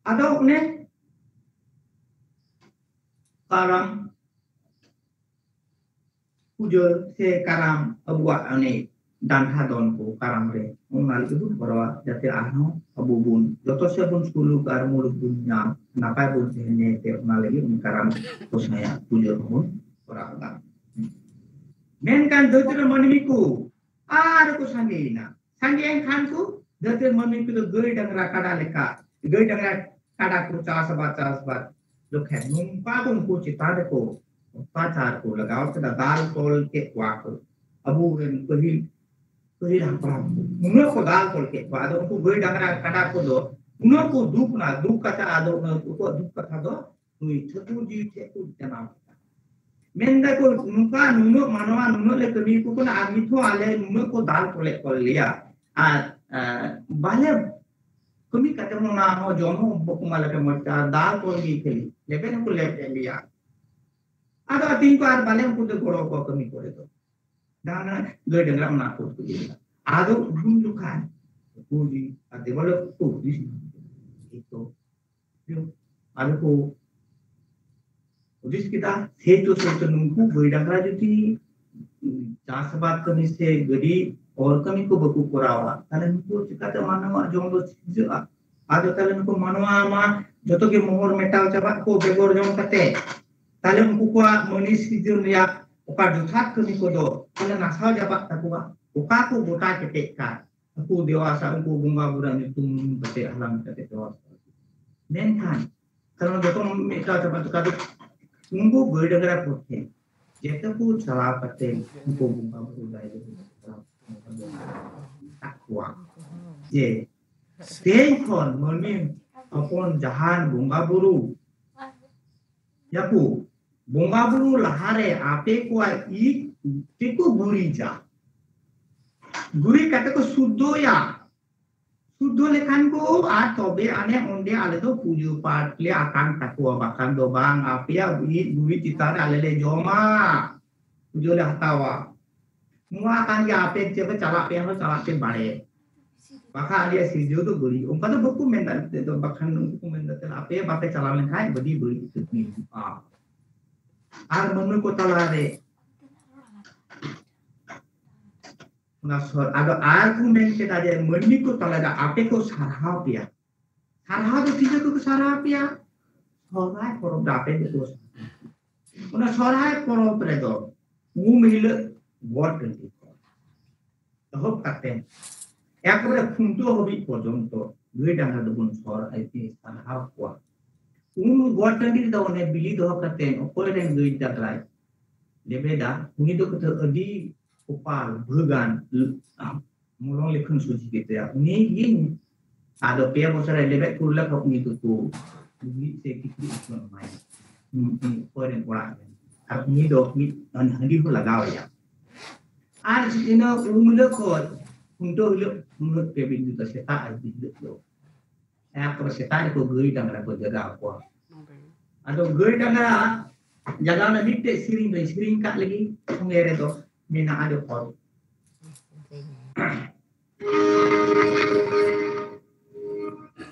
ᱟᱫᱚ ᱚᱱᱮ ᱠᱟᱨᱟᱢ ᱯᱩᱡᱟᱹ ᱥᱮ ᱠᱟᱨᱟᱢ, ᱟᱵᱚᱣᱟᱜ ᱚᱱᱮ ᱰᱟᱱᱴᱟ ᱫᱚᱱ ᱠᱚ ᱠᱟᱨᱟᱢ ᱨᱮ, ᱚᱱᱟ ᱞᱟᱹᱜᱤᱫ ᱵᱚᱱ ᱠᱚᱨᱟᱣᱟ, ᱡᱟᱛᱮ ᱟᱨᱦᱚᱸ ᱟᱵᱚ ᱵᱚᱱ ᱡᱚᱛᱚ ᱥᱮᱫ ᱵᱚᱱ ᱥᱩᱞᱩᱠ ᱟᱨ ᱢᱩᱞᱩᱠ ᱵᱚᱱ ᱧᱟᱢ, ᱱᱟᱯᱟᱭ ᱵᱚᱱ ᱛᱟᱦᱮᱱ ᱛᱮ, ᱚᱱᱟ ᱞᱟᱹᱜᱤᱫ ᱩᱱᱤ ᱠᱟᱨᱟᱢ ᱜᱚᱸᱥᱟᱭᱟᱜ ᱯᱩᱡᱟᱹ ᱦᱚᱸᱵᱚᱱ ᱠᱚᱨᱟᱣ ᱮᱫᱟ᱾ ᱢᱮᱱᱠᱷᱟᱱ ᱫᱷᱟᱹᱨᱛᱤ ᱨᱮ ᱢᱟᱹᱱᱢᱤ ᱠᱚ ᱟᱨ ᱠᱚ ᱥᱟᱸᱜᱮᱭᱮᱱᱟ᱾ ᱥᱟᱸᱜᱮᱭᱮᱱ ᱠᱷᱟᱱ ᱠᱚ ᱫᱷᱟᱹᱨᱛᱤ ᱨᱮ ᱢᱟᱹᱱᱢᱤ ᱠᱚᱫᱚ ᱜᱟᱹᱭ ᱰᱟᱝᱨᱟ ᱠᱟᱰᱟ ᱞᱮᱠᱟ, ᱜᱟᱹᱭ ᱰᱟᱝᱨᱟ ᱠᱟᱰᱟ ᱠᱚ ᱪᱟᱥ ᱟᱵᱟᱫ, ᱪᱟᱥ ᱟᱵᱟᱫ ᱡᱚᱠᱷᱮᱡ ᱱᱚᱝᱠᱟ ᱠᱚ ᱩᱱᱠᱩ ᱪᱮᱛᱟᱱ ᱨᱮᱠᱚ ᱚᱛᱛᱟᱪᱟᱨ ᱠᱚ ᱞᱟᱜᱟᱣ ᱠᱮᱫᱟ, ᱫᱟᱞ ᱛᱚᱞ ᱠᱮᱫ ᱠᱚᱣᱟ ᱠᱚ᱾ ᱟᱵᱚᱨᱮᱱ ᱯᱟᱹᱦᱤᱞ, ᱯᱟᱹᱦᱤᱞ ᱦᱟᱯᱲᱟᱢ ᱠᱚ ᱩᱱᱟᱹᱜ ᱠᱚ ᱫᱟᱞ ᱛᱚᱞ ᱠᱮᱫ ᱠᱚᱣᱟ᱾ ᱟᱫᱚ ᱩᱱᱠᱩ ᱜᱟᱹᱭ ᱰᱟᱝᱨᱟ ᱠᱟᱰᱟ ᱠᱚᱫᱚ ᱩᱱᱟᱹᱜ ᱠᱚ ᱫᱩᱠ ᱱᱟ, ᱫᱩᱠ ᱠᱟᱛᱷᱟ, ᱟᱫᱚ ᱩᱱᱟᱹᱜ ᱩᱱᱠᱩᱣᱟᱜ ᱫᱩᱠ ᱠᱟᱛᱷᱟ ᱫᱚ ᱱᱩᱭ ᱴᱷᱟᱹᱠᱩᱨ ᱡᱤ ᱴᱷᱮᱱ ᱠᱚ ᱡᱟᱱᱟᱣ ᱠᱮᱫᱟ᱾ ᱢᱮᱱᱫᱟ ᱠᱚ, ᱱᱚᱝᱠᱟ ᱱᱩᱱᱟᱹᱜ ᱢᱟᱱᱣᱟ ᱱᱩᱱᱟᱹᱜ ᱞᱮ ᱠᱟᱹᱢᱤ ᱠᱚ ᱠᱟᱱᱟ, ᱟᱨ ᱱᱤᱛ ᱦᱚᱸ ᱟᱞᱮ ᱱᱩᱱᱟᱹᱜ ᱠᱚ ᱫᱟᱞ ᱛᱚᱞᱮᱫ ᱠᱚ ᱞᱮᱭᱟ, ᱟᱨ, ᱟᱨ ᱵᱟᱞᱮ ᱠᱟᱹᱢᱤ ᱠᱟᱛᱮ ᱦᱚᱸ ᱚᱱᱟ ᱦᱚᱸ ᱡᱚᱢ ᱦᱚᱸ ᱵᱟᱠᱚ ᱮᱢᱟ ᱞᱮ ᱠᱟᱱᱟ, ᱢᱚᱡᱽ ᱛᱮ ᱟᱨ ᱫᱟᱞ ᱛᱚᱞ ᱜᱮ ᱠᱷᱟᱹᱞᱤ ᱞᱮᱵᱮᱫ ᱦᱚᱸᱠᱚ ᱞᱮᱵᱮᱫ ᱞᱮᱭᱟ᱾ ᱟᱫᱚ ᱟᱹᱛᱤᱧ ᱠᱚ ᱟᱨ ᱵᱟᱞᱮ ᱩᱱᱠᱩ ᱫᱚ ᱜᱚᱲᱚ ᱟᱠᱚᱣᱟ ᱠᱟᱹᱢᱤ ᱠᱚᱨᱮ ᱫᱚ᱾ ᱰᱟᱝᱨᱟ, ᱜᱟᱹᱭ ᱰᱟᱝᱨᱟ ᱚᱱᱟ ᱠᱚ ᱤᱫᱤ ᱞᱮᱫᱟ᱾ ᱟᱫᱚ ᱩᱱ ᱡᱚᱠᱷᱟᱱ ᱩᱱᱠᱩ ᱡᱤ ᱟᱨ ᱫᱮᱵᱟᱞᱳᱠ ᱠᱚ ᱦᱩᱫᱤᱥ ᱧᱟᱢ ᱠᱮᱫᱟ, ᱮᱭ ᱛᱚ, ᱟᱫᱚ ᱠᱚ ᱦᱩᱫᱤᱥ ᱠᱮᱫᱟ, ᱥᱮᱭ ᱛᱚ, ᱥᱮᱭ ᱛᱚ, ᱱᱩᱠᱩ ᱜᱟᱹᱭ ᱰᱟᱝᱨᱟ ᱡᱩᱫᱤ ᱪᱟᱥ ᱟᱵᱟᱫ ᱠᱟᱹᱢᱤ ᱥᱮ ᱜᱟᱹᱰᱤ ᱚᱨ ᱠᱟᱹᱢᱤ ᱠᱚ ᱵᱟᱠᱚ ᱠᱚᱨᱟᱣᱟ, ᱛᱟᱦᱞᱮ ᱱᱩᱠᱩ ᱪᱤᱠᱟᱛᱮ ᱢᱟᱱᱣᱟᱣᱟᱜ ᱡᱚᱢ ᱫᱚ ᱥᱤᱨᱡᱟᱹᱜᱼᱟ? ᱟᱫᱚ ᱛᱟᱦᱞᱮ ᱱᱩᱠᱩ ᱢᱟᱱᱣᱟ ᱢᱟ ᱡᱚᱛᱚ ᱜᱮ ᱢᱚᱦᱚᱨ ᱢᱮᱴᱟᱣ ᱪᱟᱵᱟᱜ ᱠᱚ ᱵᱮᱜᱚᱨ ᱡᱚᱢ ᱠᱟᱛᱮ᱾ ᱛᱟᱦᱞᱮ ᱩᱱᱠᱩ ᱠᱚᱣᱟᱜ ᱢᱟᱹᱱᱤ ᱥᱤᱨᱡᱚᱱ ᱨᱮᱭᱟᱜ ᱚᱠᱟ ᱡᱚᱛᱷᱟᱛ ᱠᱟᱹᱢᱤ ᱠᱚᱫᱚ ᱛᱟᱦᱞᱮ ᱱᱟᱥᱟᱣ ᱪᱟᱵᱟᱜ ᱛᱟᱠᱚᱣᱟ᱾ ᱚᱠᱟ ᱠᱚ ᱜᱚᱴᱟ ᱠᱮᱴᱮᱡ ᱠᱟᱜ, ᱩᱱᱠᱩ ᱫᱮᱣᱟ ᱥᱟ-, ᱩᱱᱠᱩ ᱵᱚᱸᱜᱟ ᱵᱩᱨᱩ ᱧᱩᱛᱩᱢ ᱠᱟᱛᱮ ᱦᱟᱞᱟᱝ ᱠᱟᱛᱮ ᱫᱮᱣᱟ ᱥᱟ-, ᱢᱮᱱᱠᱷᱟᱱ ᱠᱟᱨᱚᱱ ᱡᱚᱛᱚ ᱢᱤᱫᱴᱟᱝ ᱪᱟᱵᱟ ᱪᱟᱵᱟ ᱫᱚ ᱩᱱᱠᱩ ᱜᱟᱹᱭ ᱰᱟᱝᱨᱟ ᱠᱚᱴᱷᱮᱱ ᱡᱮᱛᱮ ᱠᱚ ᱪᱟᱞᱟᱣ ᱠᱟᱛᱮ ᱩᱱᱠᱩ ᱵᱚᱸᱜᱟ ᱵᱩᱨᱩ ᱫᱟᱭ ᱫᱚ ᱟᱠᱚᱣᱟ ᱡᱮ ᱛᱮᱦᱮᱧ ᱠᱷᱚᱱ ᱢᱟᱹᱱᱢᱤ ᱦᱚᱯᱚᱱ ᱡᱟᱦᱟᱱ ᱵᱚᱸᱜᱟ ᱵᱩᱨᱩ ᱭᱟᱠᱚ, ᱵᱚᱸᱜᱟ ᱵᱩᱨᱩ ᱞᱟᱦᱟᱨᱮ ᱟᱯᱮ ᱠᱚᱣᱟᱜ ᱤᱡ ᱛᱮᱠᱚ ᱜᱩᱨᱤᱡᱟ, ᱜᱩᱨᱤᱡ ᱠᱟᱛᱮ ᱠᱚ ᱥᱩᱫᱽᱫᱷᱚᱭᱟ᱾ ᱥᱩᱫᱽᱫᱷᱚ ᱞᱮᱠᱷᱟᱱ ᱠᱚ ᱟᱨ ᱛᱚᱵᱮ ᱟᱱᱮ ᱚᱸᱰᱮ ᱟᱞᱮ ᱫᱚ ᱯᱩᱡᱟᱹ ᱯᱟᱴ ᱞᱮ ᱟᱠᱟᱝ ᱛᱟᱠᱚᱣᱟ, ᱵᱟᱠᱷᱟᱱ ᱫᱚ ᱵᱟᱝ, ᱟᱯᱮᱭᱟᱜ ᱤᱡ ᱜᱩᱨᱤᱡ ᱪᱮᱛᱟᱱ ᱨᱮ ᱟᱞᱮ ᱞᱮ ᱡᱚᱢᱟ, ᱯᱩᱡᱟᱹ ᱞᱮ ᱦᱟᱛᱟᱣᱟ᱾ ᱱᱚᱣᱟ ᱠᱟᱱ ᱜᱮᱭᱟ, ᱟᱯᱮ ᱪᱮᱫ ᱯᱮ ᱪᱟᱞᱟᱜ ᱯᱮ ᱟᱨᱦᱚᱸ ᱪᱟᱞᱟᱜ ᱯᱮ ᱵᱟᱲᱮ, ᱵᱟᱠᱷᱟᱱ ᱟᱞᱮᱭᱟᱜ ᱥᱤᱨᱡᱟᱹᱣ ᱫᱚ ᱵᱟᱹᱲᱤᱡ, ᱚᱱᱠᱟ ᱫᱚ ᱵᱟᱠᱚ ᱢᱮᱱ ᱫᱟᱲᱮᱭᱟᱜ ᱛᱮ ᱫᱚ, ᱵᱟᱠᱷᱟᱱ ᱩᱱᱠᱩ ᱠᱚ ᱢᱮᱱ ᱫᱟ, ᱟᱯᱮ ᱵᱟᱯᱮ ᱪᱟᱞᱟᱣ ᱞᱮᱱᱠᱷᱟᱱ ᱟᱹᱰᱤ ᱵᱟᱹᱲᱤᱡ ᱠᱟᱹᱢᱤ ᱦᱩᱭᱩᱜᱼᱟ᱾ ᱟᱨ ᱢᱟᱹᱱᱢᱤ ᱠᱚ ᱛᱟᱞᱟᱨᱮ ᱚᱱᱟ ᱥᱚᱨ-, ᱟᱫᱚ ᱟᱨ ᱠᱚ ᱢᱮᱱ ᱠᱮᱫᱟ ᱡᱮ ᱢᱟᱹᱱᱢᱤ ᱠᱚ ᱛᱟᱞᱟᱨᱮ ᱟᱯᱮ ᱠᱚ ᱥᱟᱨᱦᱟᱣ ᱯᱮᱭᱟ᱾ ᱥᱟᱨᱦᱟᱣ ᱫᱚ ᱛᱤᱱᱟᱹᱜ ᱠᱚ ᱥᱟᱨᱦᱟᱣ ᱯᱮᱭᱟ? ᱥᱚᱦᱨᱟᱭ ᱯᱚᱨᱚᱵᱽ ᱫᱚ ᱟᱯᱮ ᱜᱮᱠᱚ ᱥᱟᱨᱦᱟᱣ᱾ ᱚᱱᱟ ᱥᱚᱦᱨᱟᱭ ᱯᱚᱨᱚᱵᱽ ᱨᱮᱫᱚ ᱩᱢ ᱦᱤᱞᱳᱜ ᱜᱚᱴ ᱴᱟᱺᱰᱤ ᱠᱷᱚᱱ ᱮᱦᱚᱵ ᱠᱟᱛᱮ ᱮᱠᱵᱟᱨᱮ ᱠᱷᱩᱱᱴᱟᱹᱣ ᱦᱟᱹᱵᱤᱡ ᱯᱚᱨᱡᱚᱱᱛᱚ ᱜᱟᱹᱭ ᱰᱟᱝᱨᱟ ᱫᱚᱵᱚᱱ ᱥᱚᱦᱨᱟᱭ ᱛᱮ ᱥᱟᱨᱦᱟᱣ ᱠᱚᱣᱟ᱾ ᱩᱱ ᱜᱚᱴ ᱴᱟᱺᱰᱤ ᱨᱮᱫᱚ ᱚᱱᱮ ᱵᱤᱞᱤ ᱫᱚᱦᱚ ᱠᱟᱛᱮ ᱚᱠᱚᱭ ᱨᱮᱱ ᱜᱟᱹᱭ ᱰᱟᱝᱨᱟᱭ ᱞᱮᱵᱮᱫᱟ, ᱩᱱᱤ ᱫᱚ ᱠᱟᱛᱷᱟ ᱟᱹᱰᱤ ᱠᱚᱯᱟᱞ ᱵᱷᱟᱹᱜᱟᱱ, ᱢᱚᱞᱚᱝ ᱞᱮᱠᱷᱟᱱ ᱥᱚᱡᱷᱮ ᱜᱮᱛᱟᱭᱟ᱾ ᱩᱱᱤ ᱜᱮ ᱟᱫᱚ ᱯᱮ ᱵᱚᱪᱷᱚᱨᱮ ᱞᱮᱵᱮᱫ ᱯᱩᱨ ᱞᱮᱠᱷᱟᱱ ᱩᱱᱤ ᱫᱚᱠᱚ ᱞᱩᱜᱽᱲᱤᱡ ᱥᱮ ᱠᱤᱪᱨᱤᱡ ᱠᱚ ᱮᱢᱟᱭᱟ᱾ ᱩᱱ, ᱩᱱ ᱚᱠᱚᱭ ᱨᱮᱱ ᱚᱲᱟᱜ ᱨᱮᱱ᱾ ᱟᱨ ᱩᱱᱤ ᱫᱚ ᱢᱤᱫ ᱦᱟᱺᱰᱤ ᱦᱚᱸ ᱞᱟᱜᱟᱣ ᱟᱭᱟ᱾ ᱟᱨ ᱤᱱᱟᱹ ᱩᱢ ᱦᱤᱞᱳᱜ ᱠᱷᱚᱱ ᱠᱷᱩᱱᱴᱟᱹᱣ ᱦᱤᱞᱳᱜ, ᱩᱱ ᱦᱤᱞᱳᱜ ᱯᱮ ᱫᱤᱱ ᱫᱚ ᱥᱮᱛᱟᱜ ᱟᱨ ᱫᱤᱱ ᱦᱤᱞᱳᱜ ᱫᱚ ᱮᱠᱵᱟᱨᱮ ᱥᱮᱛᱟᱜ ᱨᱮᱠᱚ ᱜᱟᱹᱭ ᱰᱟᱝᱨᱟ ᱠᱚ ᱡᱟᱜᱟᱣ ᱠᱚᱣᱟ᱾ ᱟᱫᱚ ᱜᱟᱹᱭ ᱰᱟᱝᱨᱟ ᱡᱟᱜᱟᱣ ᱨᱮᱱᱟᱜ ᱢᱤᱫᱴᱮᱡ ᱥᱮᱨᱮᱧ ᱫᱚᱧ ᱥᱮᱨᱮᱧ ᱠᱟᱜ ᱞᱟᱹᱜᱤᱫ, ᱥᱚᱸᱜᱮ ᱨᱮᱫᱚ ᱢᱮᱱᱟᱜᱼᱟ ᱡᱚᱛᱚ᱾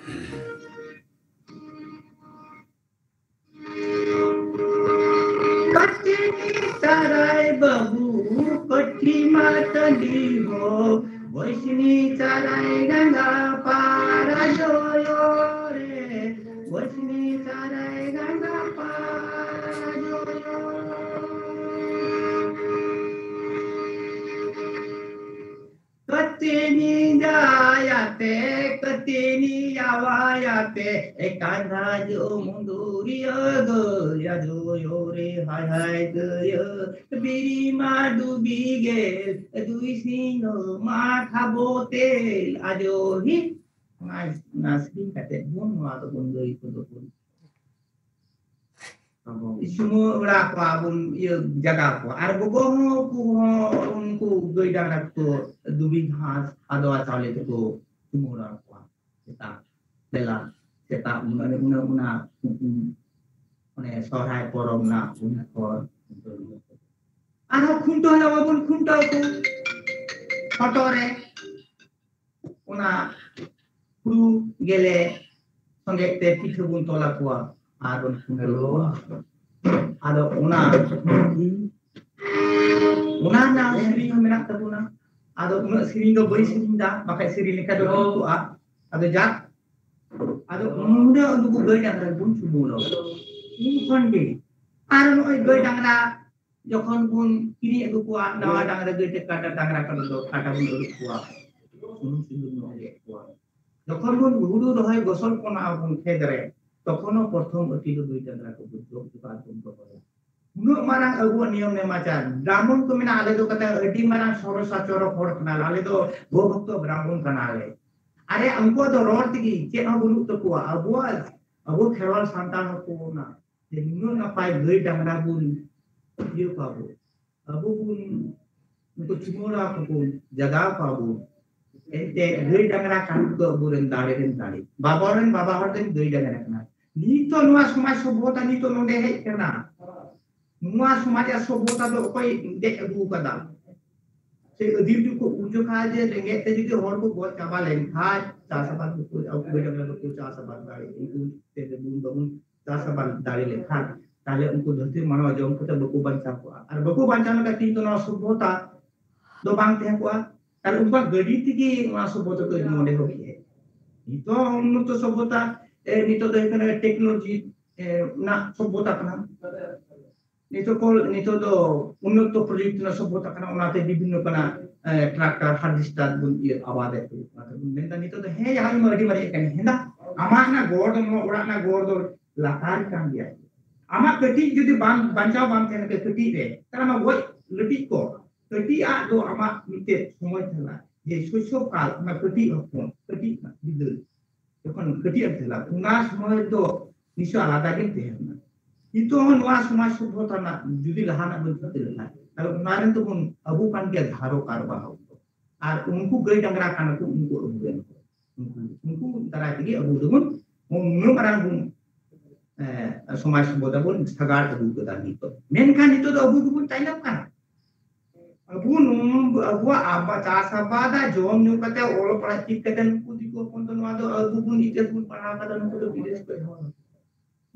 ᱠᱟᱹᱴᱤᱡ ᱛᱟᱨᱟᱭ ᱵᱟᱹᱵᱩ, ᱠᱟᱹᱴᱤᱡ ᱢᱟ ᱴᱟᱺᱰᱤ ᱦᱚ, ᱵᱚᱭᱥᱱᱤ ᱛᱟᱨᱟᱭ ᱜᱟᱸᱜᱟ ᱯᱟᱨᱟ ᱡᱚᱭᱚ ᱨᱮ, ᱵᱚᱭᱥᱱᱤ ᱛᱟᱨᱟᱭ ᱜᱟᱸᱜᱟ ᱯᱟᱨᱟ ᱡᱚᱭᱚ᱾ ᱠᱟᱹᱛᱤᱱᱤ ᱡᱟᱭᱟᱛᱮ, ᱠᱟᱹᱛᱤᱱᱤ ᱡᱟᱣᱟᱭᱟᱛᱮ, ᱮ ᱠᱟᱸᱫᱷᱟ ᱡᱚ ᱢᱩᱸᱫᱩᱨᱤᱭᱟᱹ ᱜᱟᱹᱭᱟ ᱡᱚᱭᱚ ᱨᱮ ᱦᱟᱭ ᱦᱟᱭ ᱜᱟᱹᱭᱟ, ᱵᱤᱨᱤ ᱢᱟ ᱰᱩᱵᱤ ᱜᱮ, ᱫᱩᱭ ᱥᱤᱧ ᱢᱟ ᱠᱷᱟᱵᱚ ᱛᱮᱞ ᱟᱡᱚ ᱦᱤ᱾ ᱚᱱᱟ, ᱚᱱᱟ ᱥᱮᱨᱮᱧ ᱠᱟᱛᱮ ᱵᱚᱱ ᱱᱚᱣᱟ ᱫᱚᱵᱚᱱ ᱞᱟᱹᱭ ᱠᱚᱫᱚ ᱵᱚᱱ ᱥᱩᱢᱟᱹ ᱚᱲᱟᱜ ᱠᱚᱣᱟ ᱵᱚᱱ, ᱤᱭᱟᱹ, ᱡᱟᱜᱟᱣ ᱠᱚᱣᱟ᱾ ᱟᱨ ᱜᱚᱜᱚ ᱦᱚᱸ ᱩᱱᱠᱩ ᱦᱚᱸ, ᱩᱱᱠᱩ ᱜᱟᱹᱭ ᱰᱟᱝᱨᱟ ᱠᱚ ᱫᱩᱵᱤ ᱜᱷᱟᱥ, ᱟᱫᱣᱟ ᱪᱟᱣᱞᱮ ᱛᱮᱠᱚ ᱥᱩᱢᱟᱹ ᱚᱲᱟᱜ ᱠᱚᱣᱟ᱾ ᱥᱮᱛᱟᱜ ᱵᱮᱞᱟ, ᱥᱮᱛᱟᱜ ᱚᱱᱟ, ᱚᱱᱟ, ᱚᱱᱟ, ᱚᱱᱮ ᱥᱚᱦᱨᱟᱭ ᱯᱚᱨᱚᱵᱽ ᱨᱮᱱᱟᱜ ᱩᱱ ᱯᱚᱨ ᱟᱨᱦᱚᱸ ᱠᱷᱩᱱᱴᱟᱹᱣ ᱦᱤᱞᱳᱜ ᱢᱟᱵᱚᱱ ᱠᱷᱩᱱᱴᱟᱹᱣ ᱠᱚ ᱦᱚᱴᱚᱜ ᱨᱮ᱾ ᱚᱱᱟ ᱦᱩᱲᱩ ᱜᱮᱞᱮ ᱥᱚᱸᱜᱮ ᱛᱮ ᱯᱤᱴᱷᱟᱹ ᱵᱚᱱ ᱛᱚᱞ ᱟᱠᱚᱣᱟ ᱟᱨ ᱵᱚᱱ ᱠᱷᱩᱱᱴᱟᱹᱣ ᱠᱚᱣᱟ᱾ ᱟᱫᱚ ᱚᱱᱟ, ᱚᱱᱟ ᱨᱮᱱᱟᱜ ᱥᱮᱨᱮᱧ ᱦᱚᱸ ᱢᱮᱱᱟᱜ ᱛᱟᱵᱚᱱᱟ᱾ ᱟᱫᱚ ᱩᱱᱟᱹᱜ ᱥᱮᱨᱮᱧ ᱫᱚ ᱵᱟᱹᱧ ᱥᱮᱨᱮᱧ ᱫᱟ, ᱵᱟᱠᱷᱟᱡ ᱥᱮᱨᱮᱧ ᱞᱮᱠᱷᱟᱡ ᱫᱚ ᱦᱩᱭ ᱠᱚᱜᱼᱟ᱾ ᱟᱫᱚ ᱡᱟᱠ, ᱟᱫᱚ ᱩᱱᱟᱹᱜ ᱱᱩᱠᱩ ᱜᱟᱹᱭ ᱰᱟᱝᱨᱟ ᱵᱚᱱ ᱪᱩᱢᱟᱹᱲᱟ᱾ ᱩᱱ ᱠᱷᱚᱱ ᱜᱮ ᱟᱨ ᱱᱚᱜᱼᱚᱭ ᱜᱟᱹᱭ ᱰᱟᱝᱨᱟ ᱡᱚᱠᱷᱚᱱ ᱵᱚᱱ ᱠᱤᱨᱤᱧ ᱟᱹᱜᱩ ᱠᱚᱣᱟ, ᱱᱟᱣᱟ ᱰᱟᱝᱨᱟ ᱜᱟᱹᱭ ᱛᱮ ᱠᱟᱰᱟ ᱰᱟᱝᱨᱟ ᱠᱟᱰᱟ ᱫᱚ ᱠᱟᱰᱟ ᱵᱚᱱ ᱟᱹᱨᱩᱵ ᱠᱚᱣᱟ, ᱥᱩᱱᱩᱢ ᱥᱤᱸᱫᱩᱨ ᱵᱚᱱ ᱚᱡᱚᱜ ᱠᱚᱣᱟ᱾ ᱡᱚᱠᱷᱚᱱ ᱵᱚᱱ ᱦᱩᱲᱩ ᱨᱚᱦᱚᱭ ᱜᱚᱥᱚᱞ ᱠᱚ ᱱᱟ ᱵᱚᱱ ᱠᱷᱮᱛ ᱨᱮ, ᱛᱚᱠᱷᱚᱱ ᱦᱚᱸ ᱯᱨᱚᱛᱷᱚᱢ ᱟᱹᱛᱤ ᱫᱚ ᱜᱟᱹᱭ ᱰᱟᱝᱨᱟ ᱠᱚᱵᱚᱱ ᱡᱚᱜ ᱦᱚᱴᱚ ᱠᱟᱜᱼᱟ, ᱵᱚᱱ ᱫᱚᱦᱚᱭᱟ᱾ ᱩᱱᱟᱹᱜ ᱢᱟᱨᱟᱝ ᱟᱵᱚᱣᱟᱜ ᱱᱤᱭᱚᱢ ᱱᱮᱢᱟᱪᱟᱨ, ᱵᱨᱟᱦᱢᱚᱱ ᱠᱚ ᱢᱮᱱᱟ, ᱟᱞᱮ ᱫᱚ ᱠᱟᱛᱷᱟ ᱟᱹᱰᱤ ᱢᱟᱨᱟᱝ ᱥᱚᱨᱚᱥᱟ ᱪᱚᱨᱚᱠ ᱦᱚᱲ ᱠᱟᱱᱟᱞᱮ, ᱟᱞᱮ ᱫᱚ ᱜᱳ ᱵᱷᱚᱠᱛᱚ ᱵᱨᱟᱦᱢᱚᱱ ᱠᱟᱱᱟᱞᱮ᱾ ᱟᱨᱮ, ᱩᱱᱠᱩᱣᱟᱜ ᱫᱚ ᱨᱚᱲ ᱛᱮᱜᱮ ᱪᱮᱫ ᱦᱚᱸ ᱵᱟᱹᱱᱩᱜ ᱛᱟᱠᱚᱣᱟ᱾ ᱟᱵᱚᱣᱟᱜ, ᱟᱵᱚ ᱠᱷᱮᱨᱣᱟᱞ ᱥᱟᱱᱛᱟᱲ ᱦᱚᱯᱚᱱᱟᱜ ᱡᱮ ᱱᱩᱱᱟᱹᱜ ᱱᱟᱯᱟᱭ ᱜᱟᱹᱭ ᱰᱟᱝᱨᱟ ᱵᱚᱱ ᱤᱭᱟᱹ ᱠᱚᱣᱟ ᱵᱚᱱ, ᱟᱵᱚ ᱵᱚᱱ ᱩᱱᱠᱩ ᱪᱩᱢᱟᱹᱲᱟ ᱠᱚᱵᱚᱱ ᱡᱟᱜᱟᱣ ᱠᱚᱣᱟ ᱵᱚᱱ, ᱮᱱᱛᱮ ᱜᱟᱹᱭ ᱰᱟᱝᱨᱟ ᱠᱟᱱ ᱠᱚ ᱟᱵᱚᱨᱮᱱ ᱫᱟᱲᱮ ᱨᱮᱱ ᱫᱟᱲᱮ, ᱵᱟᱵᱟ ᱨᱮᱱ ᱵᱟᱵᱟ ᱦᱚᱲ ᱨᱮᱱ ᱜᱟᱹᱭ ᱰᱟᱝᱨᱟ ᱠᱟᱱᱟ᱾ ᱱᱤᱛᱚᱜ ᱱᱚᱣᱟ ᱥᱚᱢᱟᱡᱽ ᱥᱚᱵᱷᱚᱛᱟ ᱱᱤᱛᱚᱜ ᱱᱚᱰᱮ ᱦᱮᱡ ᱠᱟᱱᱟ᱾ ᱱᱚᱣᱟ ᱥᱚᱢᱟᱡᱽ ᱟᱨ ᱥᱚᱵᱷᱚᱛᱟ ᱫᱚ ᱚᱠᱚᱭ ᱫᱮᱡ ᱟᱹᱜᱩ ᱠᱟᱫᱟ? ᱥᱮ ᱟᱹᱫᱤᱢ ᱡᱩᱜᱽ ᱠᱚ ᱩᱱ ᱡᱚᱠᱷᱟ ᱡᱮ ᱨᱮᱸᱜᱮᱡ ᱛᱮ ᱡᱩᱫᱤ ᱦᱚᱲ ᱠᱚ ᱜᱚᱡ ᱪᱟᱵᱟ ᱞᱮᱱᱠᱷᱟᱱ ᱪᱟᱥ ᱟᱵᱟᱫ ᱵᱟᱠᱚ, ᱟᱵᱚ ᱜᱟᱹᱭ ᱰᱟᱝᱨᱟ ᱵᱟᱠᱚ ᱪᱟᱥ ᱟᱵᱟᱫ ᱫᱟᱲᱮ, ᱩᱱᱠᱩ ᱛᱮ ᱵᱚᱱ ᱵᱟᱵᱚᱱ ᱪᱟᱥ ᱟᱵᱟᱫ ᱫᱟᱲᱮ ᱞᱮᱠᱷᱟᱱ, ᱛᱟᱦᱞᱮ ᱩᱱᱠᱩ ᱫᱷᱟᱹᱨᱛᱤ ᱢᱟᱱᱣᱟ ᱡᱚᱢ ᱠᱟᱛᱮ ᱵᱟᱠᱚ ᱵᱟᱧᱪᱟᱣ ᱠᱚᱜᱼᱟ᱾ ᱟᱨ ᱵᱟᱠᱚ ᱵᱟᱧᱪᱟᱣ ᱞᱮᱱᱠᱷᱟᱱ ᱛᱤᱦᱤᱧ ᱫᱚ ᱱᱚᱣᱟ ᱥᱚᱵᱷᱚᱛᱟ ᱫᱚ ᱵᱟᱝ ᱛᱟᱦᱮᱸ ᱠᱚᱜᱼᱟ᱾ ᱛᱟᱦᱞᱮ ᱩᱱᱠᱩᱣᱟᱜ ᱜᱟᱹᱰᱤ ᱛᱮᱜᱮ ᱱᱚᱣᱟ ᱥᱚᱵᱷᱚᱛᱟ ᱫᱚ ᱱᱚᱰᱮ ᱦᱟᱹᱵᱤᱡ ᱦᱮᱡ᱾ ᱱᱤᱛᱚᱜ ᱩᱱᱱᱚᱛᱚ ᱥᱚᱵᱷᱚᱛᱟ, ᱮ, ᱱᱤᱛᱚᱜ ᱫᱚ ᱦᱩᱭᱩᱜ ᱠᱟᱱᱟ ᱴᱮᱠᱱᱳᱞᱚᱡᱤ, ᱮ, ᱨᱮᱱᱟᱜ ᱥᱚᱵᱷᱚᱛᱟ ᱠᱟᱱᱟ᱾ ᱱᱤᱛᱚᱜ ᱠᱚ, ᱱᱤᱛᱚᱜ ᱫᱚ ᱩᱱᱱᱚᱛᱚ ᱯᱨᱚᱡᱩᱠᱛᱤ ᱨᱮᱱᱟᱜ ᱥᱚᱵᱷᱚᱛᱟ ᱠᱟᱱᱟ, ᱚᱱᱟᱛᱮ ᱵᱤᱵᱷᱤᱱᱱᱚ ᱠᱟᱱᱟ, ᱮ, ᱴᱨᱟᱠᱴᱟᱨ, ᱦᱟᱨᱵᱷᱮᱥᱴᱟᱨ ᱵᱚᱱ ᱤᱭᱟᱹ ᱟᱵᱟᱫ ᱮᱫ ᱠᱚ᱾ ᱚᱱᱟᱛᱮ ᱵᱚᱱ ᱢᱮᱱᱫᱟ ᱱᱤᱛᱚᱜ ᱫᱚ ᱦᱮᱸ, ᱡᱟᱦᱟᱸ ᱤᱧ ᱢᱟ ᱟᱹᱰᱤ ᱢᱟᱨᱮ ᱠᱟᱱᱟ, ᱦᱮᱸᱫᱟ, ᱟᱢᱟᱜ ᱚᱱᱟ ᱜᱚᱲ ᱫᱚ, ᱱᱚᱣᱟ ᱚᱲᱟᱜ ᱨᱮᱱᱟᱜ ᱜᱚᱲ ᱫᱚ ᱞᱟᱛᱟᱨ ᱠᱟᱱ ᱜᱮᱭᱟ᱾ ᱟᱢᱟᱜ ᱠᱟᱹᱴᱤᱡ ᱡᱩᱫᱤ ᱵᱟᱝ ᱵᱟᱧᱪᱟᱣ ᱵᱟᱝ ᱛᱟᱦᱮᱱᱟ ᱠᱟᱹᱴᱤᱡ ᱨᱮ, ᱛᱟᱦᱞᱮ ᱟᱢᱟᱜ ᱜᱚᱡ ᱞᱟᱹᱴᱤᱡ ᱠᱚ, ᱠᱟᱹᱴᱤᱡ ᱟᱜ ᱫᱚ ᱟᱢᱟᱜ ᱢᱤᱫᱴᱮᱡ ᱥᱚᱢᱚᱭ ᱛᱟᱦᱮᱱᱟ, ᱡᱮ ᱥᱚᱭᱥᱚᱵ ᱠᱟᱞ, ᱚᱱᱟ ᱠᱟᱹᱴᱤᱡ ᱦᱚᱯᱚᱱ, ᱠᱟᱹᱴᱤᱡ ᱨᱮᱱᱟᱜ ᱵᱤᱫᱟᱹᱞ, ᱡᱚᱠᱷᱚᱱ ᱠᱟᱹᱴᱤᱡ ᱮᱢ ᱛᱟᱦᱮᱱᱟ, ᱚᱱᱟ ᱥᱚᱢᱚᱭ ᱫᱚ ᱱᱤᱥᱪᱚᱭ ᱟᱞᱟᱫᱟ ᱜᱮᱢ ᱛᱟᱦᱮᱱᱟ᱾ ᱱᱤᱛᱚᱜ ᱦᱚᱸ ᱱᱚᱣᱟ ᱥᱚᱢᱟᱡᱽ ᱥᱚᱵᱷᱚᱛᱟ ᱨᱮᱱᱟᱜ ᱡᱩᱫᱤ ᱞᱟᱦᱟᱱᱟᱜ ᱵᱚᱱ ᱪᱤᱱᱛᱟᱹ ᱞᱮᱠᱷᱟᱱ, ᱛᱟᱦᱞᱮ ᱚᱱᱟ ᱨᱮᱱ ᱫᱚᱵᱚᱱ ᱟᱵᱚ ᱠᱟᱱ ᱜᱮᱭᱟ ᱫᱷᱟᱨᱚᱠ ᱟᱨ ᱵᱟᱦᱚᱠ ᱫᱚ᱾ ᱟᱨ ᱩᱱᱠᱩ ᱜᱟᱹᱭ ᱰᱟᱝᱨᱟ ᱠᱟᱱᱟ ᱠᱚ, ᱩᱱᱠᱩ ᱟᱵᱚ ᱨᱮᱱ ᱦᱚᱲ᱾ ᱩᱱᱠᱩ, ᱩᱱᱠᱩ ᱫᱟᱨᱟᱭ ᱛᱮᱜᱮ ᱟᱵᱚ ᱫᱚᱵᱚᱱ, ᱱᱩᱱᱟᱹᱜ ᱢᱟᱨᱟᱝ ᱵᱚᱱ, ᱮ, ᱥᱚᱢᱟᱡᱽ ᱥᱚᱵᱷᱚᱛᱟ ᱵᱚᱱ ᱥᱟᱜᱟᱲ ᱟᱹᱜᱩ ᱠᱟᱫᱟ ᱱᱤᱛᱚᱜ᱾ ᱢᱮᱱᱠᱷᱟᱱ ᱱᱤᱛᱚᱜ ᱫᱚ ᱟᱵᱚ ᱜᱮᱵᱚᱱ ᱛᱟᱭᱱᱚᱢ ᱠᱟᱱᱟ᱾ ᱟᱵᱚ ᱱᱚᱣᱟ, ᱟᱵᱚᱣᱟᱜ ᱟᱵᱟ-, ᱪᱟᱥ ᱟᱵᱟᱫ ᱟᱨ ᱡᱚᱢ ᱧᱩ ᱠᱟᱛᱮ ᱚᱞᱚᱜ ᱯᱟᱲᱦᱟᱜ ᱪᱮᱫ ᱠᱟᱛᱮ ᱱᱩᱠᱩ ᱫᱤᱠᱩ ᱦᱚᱯᱚᱱ ᱫᱚ ᱱᱚᱣᱟ ᱫᱚ ᱟᱵᱚ ᱵᱚᱱ ᱤᱛᱟᱹ ᱵᱚᱱ ᱯᱟᱲᱦᱟᱣ ᱠᱟᱫᱟ, ᱱᱩᱠᱩ ᱫᱚ ᱵᱤᱫᱮᱥ ᱠᱷᱚᱱ ᱦᱚᱲ᱾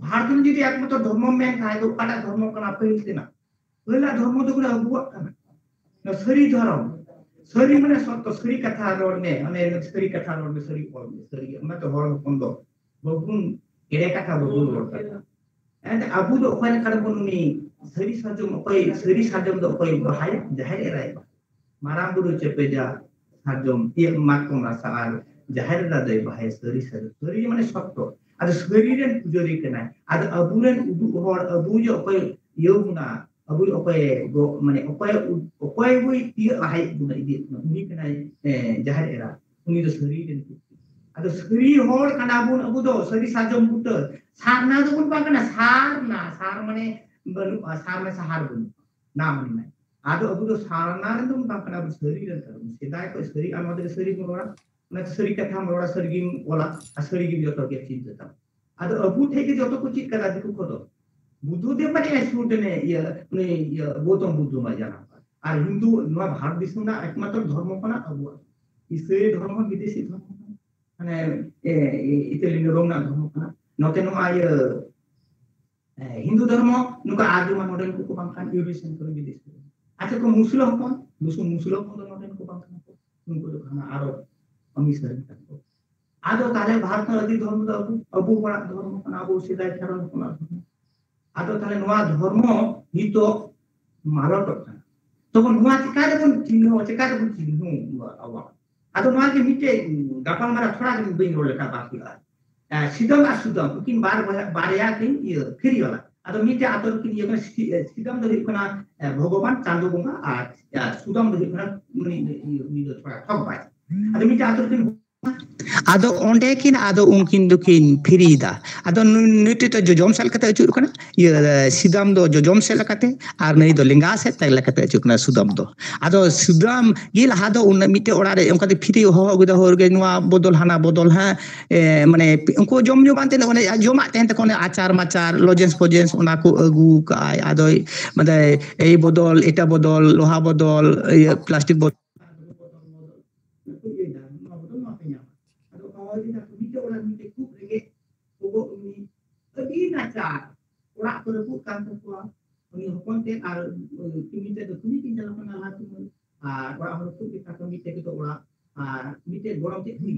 ᱵᱷᱟᱨᱚᱛ ᱨᱮ ᱡᱩᱫᱤ ᱮᱠᱢᱟᱛᱨᱚ ᱫᱷᱚᱨᱢᱚ ᱢᱮᱱ ᱠᱷᱟᱱ ᱫᱚ ᱚᱠᱟᱴᱟᱜ ᱫᱷᱚᱨᱢᱚ ᱠᱟᱱᱟ ᱯᱟᱹᱦᱤᱞ ᱛᱮᱱᱟᱜ? ᱯᱟᱹᱦᱤᱞᱟᱜ ᱫᱷᱚᱨᱢᱚ ᱫᱚ ᱠᱟᱱᱟ ᱟᱵᱚᱣᱟᱜ ᱠᱟᱱᱟ᱾ ᱱᱚᱣᱟ ᱥᱟᱹᱨᱤ ᱫᱷᱚᱨᱚᱢ, ᱥᱟᱹᱨᱤ ᱢᱟᱱᱮ ᱥᱚᱛᱚ, ᱥᱟᱹᱨᱤ ᱠᱟᱛᱷᱟ ᱨᱚᱲ ᱢᱮ, ᱢᱟᱱᱮ ᱥᱟᱹᱨᱤ ᱠᱟᱛᱷᱟ ᱨᱚᱲ ᱢᱮ, ᱥᱟᱹᱨᱤ ᱚᱞ ᱢᱮ, ᱥᱟᱹᱨᱤ ᱜᱮ᱾ ᱚᱱᱟ ᱛᱮ ᱦᱚᱲ ᱦᱚᱯᱚᱱ ᱫᱚ ᱵᱟᱵᱚᱱ ᱮᱲᱮ ᱠᱟᱛᱷᱟ ᱵᱟᱵᱚᱱ ᱨᱚᱲ ᱠᱟᱱᱟ᱾ ᱮᱱᱛᱮ ᱟᱵᱚ ᱫᱚ ᱚᱠᱟ ᱞᱮᱠᱟ ᱨᱮᱵᱚᱱ ᱩᱱᱤ ᱥᱟᱹᱨᱤ ᱥᱟᱨᱡᱚᱢ, ᱚᱠᱚᱭ ᱥᱟᱹᱨᱤ ᱥᱟᱨᱡᱚᱢ ᱫᱚ ᱚᱠᱚᱭ ᱵᱟᱦᱟᱭᱟ? ᱡᱟᱦᱮᱨ ᱮᱨᱟᱭ ᱵᱟᱦᱟᱭᱟ᱾ ᱢᱟᱨᱟᱝ ᱵᱩᱨᱩ ᱪᱮᱯᱮᱡᱟ ᱥᱟᱨᱡᱚᱢ, ᱤᱭᱟᱹ, ᱢᱟᱛᱠᱚᱢ ᱨᱟᱥᱟ ᱟᱨ ᱡᱟᱦᱮᱨ ᱮᱨᱟ ᱫᱚᱭ ᱵᱟᱦᱟᱭᱟ ᱥᱟᱹᱨᱤ ᱥᱟᱹᱨᱤ᱾ ᱥᱟᱹᱨᱤ ᱢᱟᱱᱮ ᱥᱚᱛᱚ᱾ ᱟᱫᱚ ᱥᱟᱹᱨᱤ ᱨᱮᱱ ᱯᱩᱡᱟᱹᱨᱤ ᱠᱟᱱᱟᱭ᱾ ᱟᱫᱚ ᱟᱵᱚᱨᱮᱱ ᱩᱫᱩᱜ ᱦᱚᱲ, ᱟᱵᱚ ᱡᱮ ᱚᱠᱚᱭ ᱤᱭᱟᱹ ᱵᱚᱱᱟ, ᱟᱵᱚ ᱚᱠᱚᱭ ᱜᱚ-, ᱢᱟᱱᱮ ᱚᱠᱚᱭ ᱩᱫ-, ᱚᱠᱚᱭ ᱵᱚᱭ ᱛᱤᱭᱟᱹᱜ ᱞᱟᱦᱟᱭᱮᱫ ᱵᱚᱱᱟ, ᱤᱫᱤᱭᱮᱫ ᱵᱚᱱᱟ, ᱩᱱᱤ ᱠᱟᱱᱟᱭ, ᱮ, ᱡᱟᱦᱮᱨ ᱮᱨᱟ᱾ ᱩᱱᱤ ᱫᱚ ᱥᱟᱹᱨᱤ ᱨᱮᱱ ᱯᱩᱡᱟᱹᱨᱤ᱾ ᱟᱫᱚ ᱥᱟᱹᱨᱤ ᱦᱚᱲ ᱠᱟᱱᱟ ᱵᱚᱱ ᱟᱵᱚ ᱫᱚ, ᱥᱟᱹᱨᱤ ᱥᱟᱨᱡᱚᱢ ᱵᱩᱴᱟᱹ᱾ ᱥᱟᱨᱱᱟ ᱫᱚᱵᱚᱱ ᱵᱟᱝ ᱠᱟᱱᱟ, ᱥᱟᱨᱱᱟ, ᱥᱟᱨ ᱢᱟᱱᱮ ᱵᱟᱹᱱᱩᱜᱼᱟ, ᱥᱟᱨ ᱢᱟᱱᱮ ᱥᱟᱦᱟᱨ ᱵᱟᱹᱱᱩᱜᱼᱟ, ᱱᱟᱢ ᱢᱮᱱᱟᱭ᱾ ᱟᱫᱚ ᱟᱵᱚ ᱫᱚ ᱥᱟᱨᱱᱟ ᱨᱮᱱ ᱫᱚ ᱵᱟᱝ ᱠᱟᱱᱟ, ᱟᱵᱚ ᱥᱟᱹᱨᱤ ᱨᱮᱱ ᱠᱟᱱᱟ ᱵᱚᱱ᱾ ᱥᱮᱫᱟᱭ ᱠᱷᱚᱱ ᱥᱟᱹᱨᱤ, ᱟᱨ ᱱᱚᱣᱟ ᱫᱚ ᱥᱟᱹᱨᱤ ᱵᱚᱱ ᱨᱚᱲᱟ, ᱚᱱᱟ ᱥᱟᱹᱨᱤ ᱠᱟᱛᱷᱟᱢ ᱨᱚᱲᱟ, ᱥᱟᱹᱨᱤ ᱜᱮᱢ ᱚᱞᱟ, ᱟᱨ ᱥᱟᱹᱨᱤ ᱜᱮ ᱡᱚᱛᱚ ᱜᱮ ᱪᱤᱱᱛᱟᱹ ᱛᱟᱢ᱾ ᱟᱫᱚ ᱟᱵᱚ ᱴᱷᱮᱱ ᱜᱮ ᱡᱚᱛᱚ ᱠᱚ ᱪᱮᱫ ᱠᱟᱫᱟ ᱫᱤᱠᱩ ᱠᱚᱫᱚ᱾ ᱵᱩᱫᱽᱫᱷᱚ ᱫᱮᱵ ᱢᱟᱱᱮ ᱥᱩᱨ ᱨᱮᱱᱮ ᱤᱭᱟᱹ, ᱩᱱᱤ ᱤᱭᱟᱹ ᱜᱳᱛᱚᱢ ᱵᱩᱫᱽᱫᱷᱚ ᱢᱟ ᱡᱟᱱᱟᱢ ᱠᱟᱱ᱾ ᱟᱨ ᱦᱤᱱᱫᱩ ᱱᱚᱣᱟ ᱵᱷᱟᱨᱚᱛ ᱫᱤᱥᱚᱢ ᱨᱮᱱᱟᱜ ᱮᱠᱢᱟᱛᱨᱚ ᱫᱷᱚᱨᱢᱚ ᱠᱟᱱᱟ ᱟᱵᱚᱣᱟᱜ᱾ ᱤᱥᱟᱹᱭ ᱫᱷᱚᱨᱢᱚ ᱵᱤᱫᱮᱥᱤ ᱫᱷᱚᱨᱢᱚ ᱠᱟᱱᱟ᱾ ᱢᱟᱱᱮ, ᱮ, ᱮ, ᱤᱛᱟᱞᱤ ᱨᱳᱢ ᱨᱮᱱᱟᱜ ᱫᱷᱚᱨᱢᱚ ᱠᱟᱱᱟ᱾ ᱱᱚᱛᱮ ᱱᱚᱣᱟ ᱤᱭᱟᱹ, ᱮ, ᱦᱤᱱᱫᱩ ᱫᱷᱚᱨᱢᱚ ᱱᱚᱝᱠᱟ ᱟᱨᱡᱚ ᱢᱟ ᱱᱚᱰᱮᱱ ᱠᱚ ᱵᱟᱝ ᱠᱟᱱ, ᱤᱭᱩᱨᱳᱯᱤᱭᱟᱱ ᱠᱚ ᱵᱤᱫᱮᱥᱤ᱾ ᱟᱪᱪᱷᱟ, ᱠᱚ ᱢᱩᱥᱞᱟᱹ ᱦᱚᱯᱚᱱ, ᱢᱩᱥᱩ-, ᱢᱩᱥᱞᱟᱹ ᱦᱚᱯᱚᱱ ᱫᱚ ᱱᱚᱰᱮᱱ ᱠᱚ ᱵᱟᱝ ᱠᱟᱱᱟ ᱠᱚ᱾ ᱩᱱᱠᱩ ᱫᱚ ᱦᱟᱱᱟ ᱟᱨᱚᱵ ᱟᱢᱤᱥ ᱨᱮᱱ ᱠᱟᱱᱟ ᱠᱚ᱾ ᱟᱫᱚ ᱛᱟᱦᱞᱮ ᱵᱷᱟᱨᱚᱛ ᱨᱮᱱᱟᱜ ᱟᱹᱫᱤ ᱫᱷᱚᱨᱢᱚ ᱫᱚ ᱟᱵᱚ, ᱟᱵᱚ ᱦᱚᱲᱟᱜ ᱫᱷᱚᱨᱢᱚ ᱠᱟᱱᱟ, ᱟᱵᱚ ᱥᱮᱫᱟᱭ ᱠᱷᱮᱨᱣᱟᱞ ᱦᱚᱯᱚᱱᱟᱜ ᱫᱷᱚᱨᱢᱚ᱾ ᱟᱫᱚ ᱛᱟᱦᱞᱮ ᱱᱚᱣᱟ ᱫᱷᱚᱨᱢᱚ ᱱᱤᱛᱚᱜ ᱢᱟᱞᱚᱴᱚᱜ ᱠᱟᱱᱟ᱾ ᱛᱚᱵᱮ ᱱᱚᱣᱟ ᱪᱮᱠᱟ ᱨᱮᱵᱚᱱ ᱪᱤᱱᱦᱟᱹᱣᱟ, ᱪᱮᱠᱟ ᱨᱮᱵᱚᱱ ᱪᱤᱱᱦᱟᱹᱣᱟ ᱟᱵᱚᱣᱟᱜ? ᱟᱫᱚ ᱱᱚᱣᱟ ᱜᱮ ᱢᱤᱫᱴᱮᱡ ᱜᱟᱯᱟᱞᱢᱟᱨᱟᱣ ᱛᱷᱚᱲᱟ ᱜᱟᱱ ᱵᱟᱹᱧ ᱨᱚᱲ ᱞᱮᱠᱷᱟᱱ ᱵᱟᱝ ᱦᱩᱭᱩᱜᱼᱟ᱾ ᱮ, ᱥᱤᱫᱚᱢ ᱟᱨ ᱥᱩᱫᱟᱢ, ᱩᱱᱠᱤᱱ ᱵᱟᱨ ᱵᱚᱭᱦᱟ, ᱵᱟᱨᱭᱟ ᱠᱤᱱ ᱤᱭᱟᱹ, ᱯᱷᱮᱨᱤᱣᱟᱞᱟ᱾ ᱟᱫᱚ ᱢᱤᱫᱴᱮᱡ ᱟᱛᱳ ᱨᱮᱠᱤᱱ ᱤᱭᱟᱹ ᱠᱟᱱᱟ, ᱥᱤ-, ᱮ, ᱥᱤᱫᱚᱢ ᱫᱚ ᱦᱩᱭᱩᱜ ᱠᱟᱱᱟ, ᱮ, ᱵᱷᱚᱜᱚᱵᱟᱱ ᱪᱟᱸᱫᱳ ᱵᱚᱸᱜᱟ, ᱟᱨ, ᱮ, ᱥᱩᱫᱟᱢ ᱫᱚ ᱦᱩᱭᱩᱜ ᱠᱟᱱᱟ ᱩᱱᱤ, ᱩᱱᱤ, ᱩᱱᱤ ᱫᱚ ᱛᱷᱚᱲᱟ ᱴᱷᱚᱠ ᱵᱟᱡ᱾ ᱟᱫᱚ ᱢᱤᱫᱴᱮᱡ ᱟᱛᱳ ᱨᱮᱠᱤᱱ ᱟᱫᱚ ᱚᱸᱰᱮ ᱠᱤᱱ, ᱟᱫᱚ ᱩᱱᱠᱤᱱ ᱫᱚᱠᱤᱱ ᱯᱷᱤᱨᱤᱭᱮᱫᱟ᱾ ᱟᱫᱚ ᱱᱩᱭ, ᱱᱩᱭᱴᱤᱡ ᱫᱚ ᱡᱚᱡᱚᱢ ᱥᱮᱫ ᱞᱮᱠᱟᱛᱮ ᱟᱹᱪᱩᱨᱚᱜ ᱠᱟᱱᱟ, ᱤᱭᱟᱹ, ᱥᱤᱫᱟᱢ ᱫᱚ ᱡᱚᱡᱚᱢ ᱥᱮᱫ ᱞᱮᱠᱟᱛᱮ, ᱟᱨ ᱱᱩᱭ ᱫᱚ ᱞᱮᱸᱜᱟ ᱥᱮᱫ ᱞᱮᱠᱟᱛᱮ ᱟᱹᱪᱩᱨᱚᱜ ᱠᱟᱱᱟ ᱥᱩᱫᱟᱢ ᱫᱚ᱾ ᱟᱫᱚ ᱥᱩᱫᱟᱢ ᱜᱮ ᱞᱟᱦᱟ ᱫᱚ ᱩᱱᱟᱹᱜ ᱢᱤᱫᱴᱮᱡ ᱚᱲᱟᱜ ᱨᱮ ᱚᱱᱠᱟ ᱛᱮ ᱯᱷᱤᱨᱤ ᱦᱚᱦᱚ ᱟᱹᱜᱩᱭᱮᱫᱟ, ᱦᱚᱦᱚ ᱟᱹᱜᱩᱭᱮᱫᱟ, ᱱᱚᱣᱟ ᱵᱚᱫᱚᱞ ᱦᱟᱱᱟ ᱵᱚᱫᱚᱞ, ᱦᱮᱸ, ᱮ, ᱢᱟᱱᱮ ᱩᱱᱠᱩ ᱡᱚᱢ ᱧᱩ ᱵᱟᱝ ᱛᱟᱦᱮᱸ, ᱚᱱᱮ ᱡᱚᱢᱟᱜ ᱛᱟᱦᱮᱱ ᱛᱟᱠᱚᱣᱟ, ᱚᱱᱮ ᱟᱪᱟᱨ ᱢᱟᱪᱟᱨ, ᱞᱚᱡᱮᱱᱥ ᱯᱚᱡᱮᱱᱥ, ᱚᱱᱟ ᱠᱚ ᱟᱹᱜᱩ ᱠᱟᱜᱼᱟᱭ᱾ ᱟᱫᱚᱭ, ᱢᱟᱱᱮ, ᱮᱭ ᱵᱚᱫᱚᱞ, ᱮᱴᱟ ᱵᱚᱫᱚᱞ, ᱞᱳᱦᱟ ᱵᱚᱫᱚᱞ, ᱤᱭᱟᱹ, ᱯᱞᱟᱥᱴᱤᱠ ᱵᱚᱫᱚᱞ᱾ ᱟᱫᱚ ᱚᱠᱟ ᱦᱚᱲ ᱡᱩᱫᱤ ᱟᱠᱚ ᱢᱤᱫᱴᱮᱡ ᱚᱲᱟᱜ ᱢᱤᱫᱴᱮᱡ ᱠᱷᱩᱵ ᱨᱮᱸᱜᱮᱡ ᱜᱚᱜᱚ, ᱩᱱᱤ ᱟᱹᱰᱤ ᱱᱟᱪᱟᱨ, ᱚᱲᱟᱜ ᱠᱚ ᱨᱟᱹᱯᱩᱫ ᱠᱟᱱ ᱛᱟᱠᱚᱣᱟ, ᱩᱱᱤ ᱦᱚᱯᱚᱱ ᱛᱮᱫ ᱟᱨ, ᱩ, ᱠᱟᱹᱢᱤ ᱛᱮᱫ ᱫᱚ ᱠᱟᱹᱢᱤ ᱠᱤᱱ ᱪᱟᱞᱟᱜ ᱠᱟᱱᱟ ᱞᱟᱦᱟ ᱛᱩᱢᱟᱹᱞ᱾ ᱟᱨ ᱚᱲᱟᱜ ᱦᱚᱲ ᱠᱷᱩᱵ ᱜᱮ ᱛᱟᱠᱚ ᱢᱤᱫᱴᱮᱡ ᱠᱚᱫᱚ ᱚᱲᱟᱜ, ᱟᱨ ᱢᱤᱫᱴᱮᱡ ᱜᱚᱲᱚᱢ ᱪᱮᱫ ᱦᱩᱭ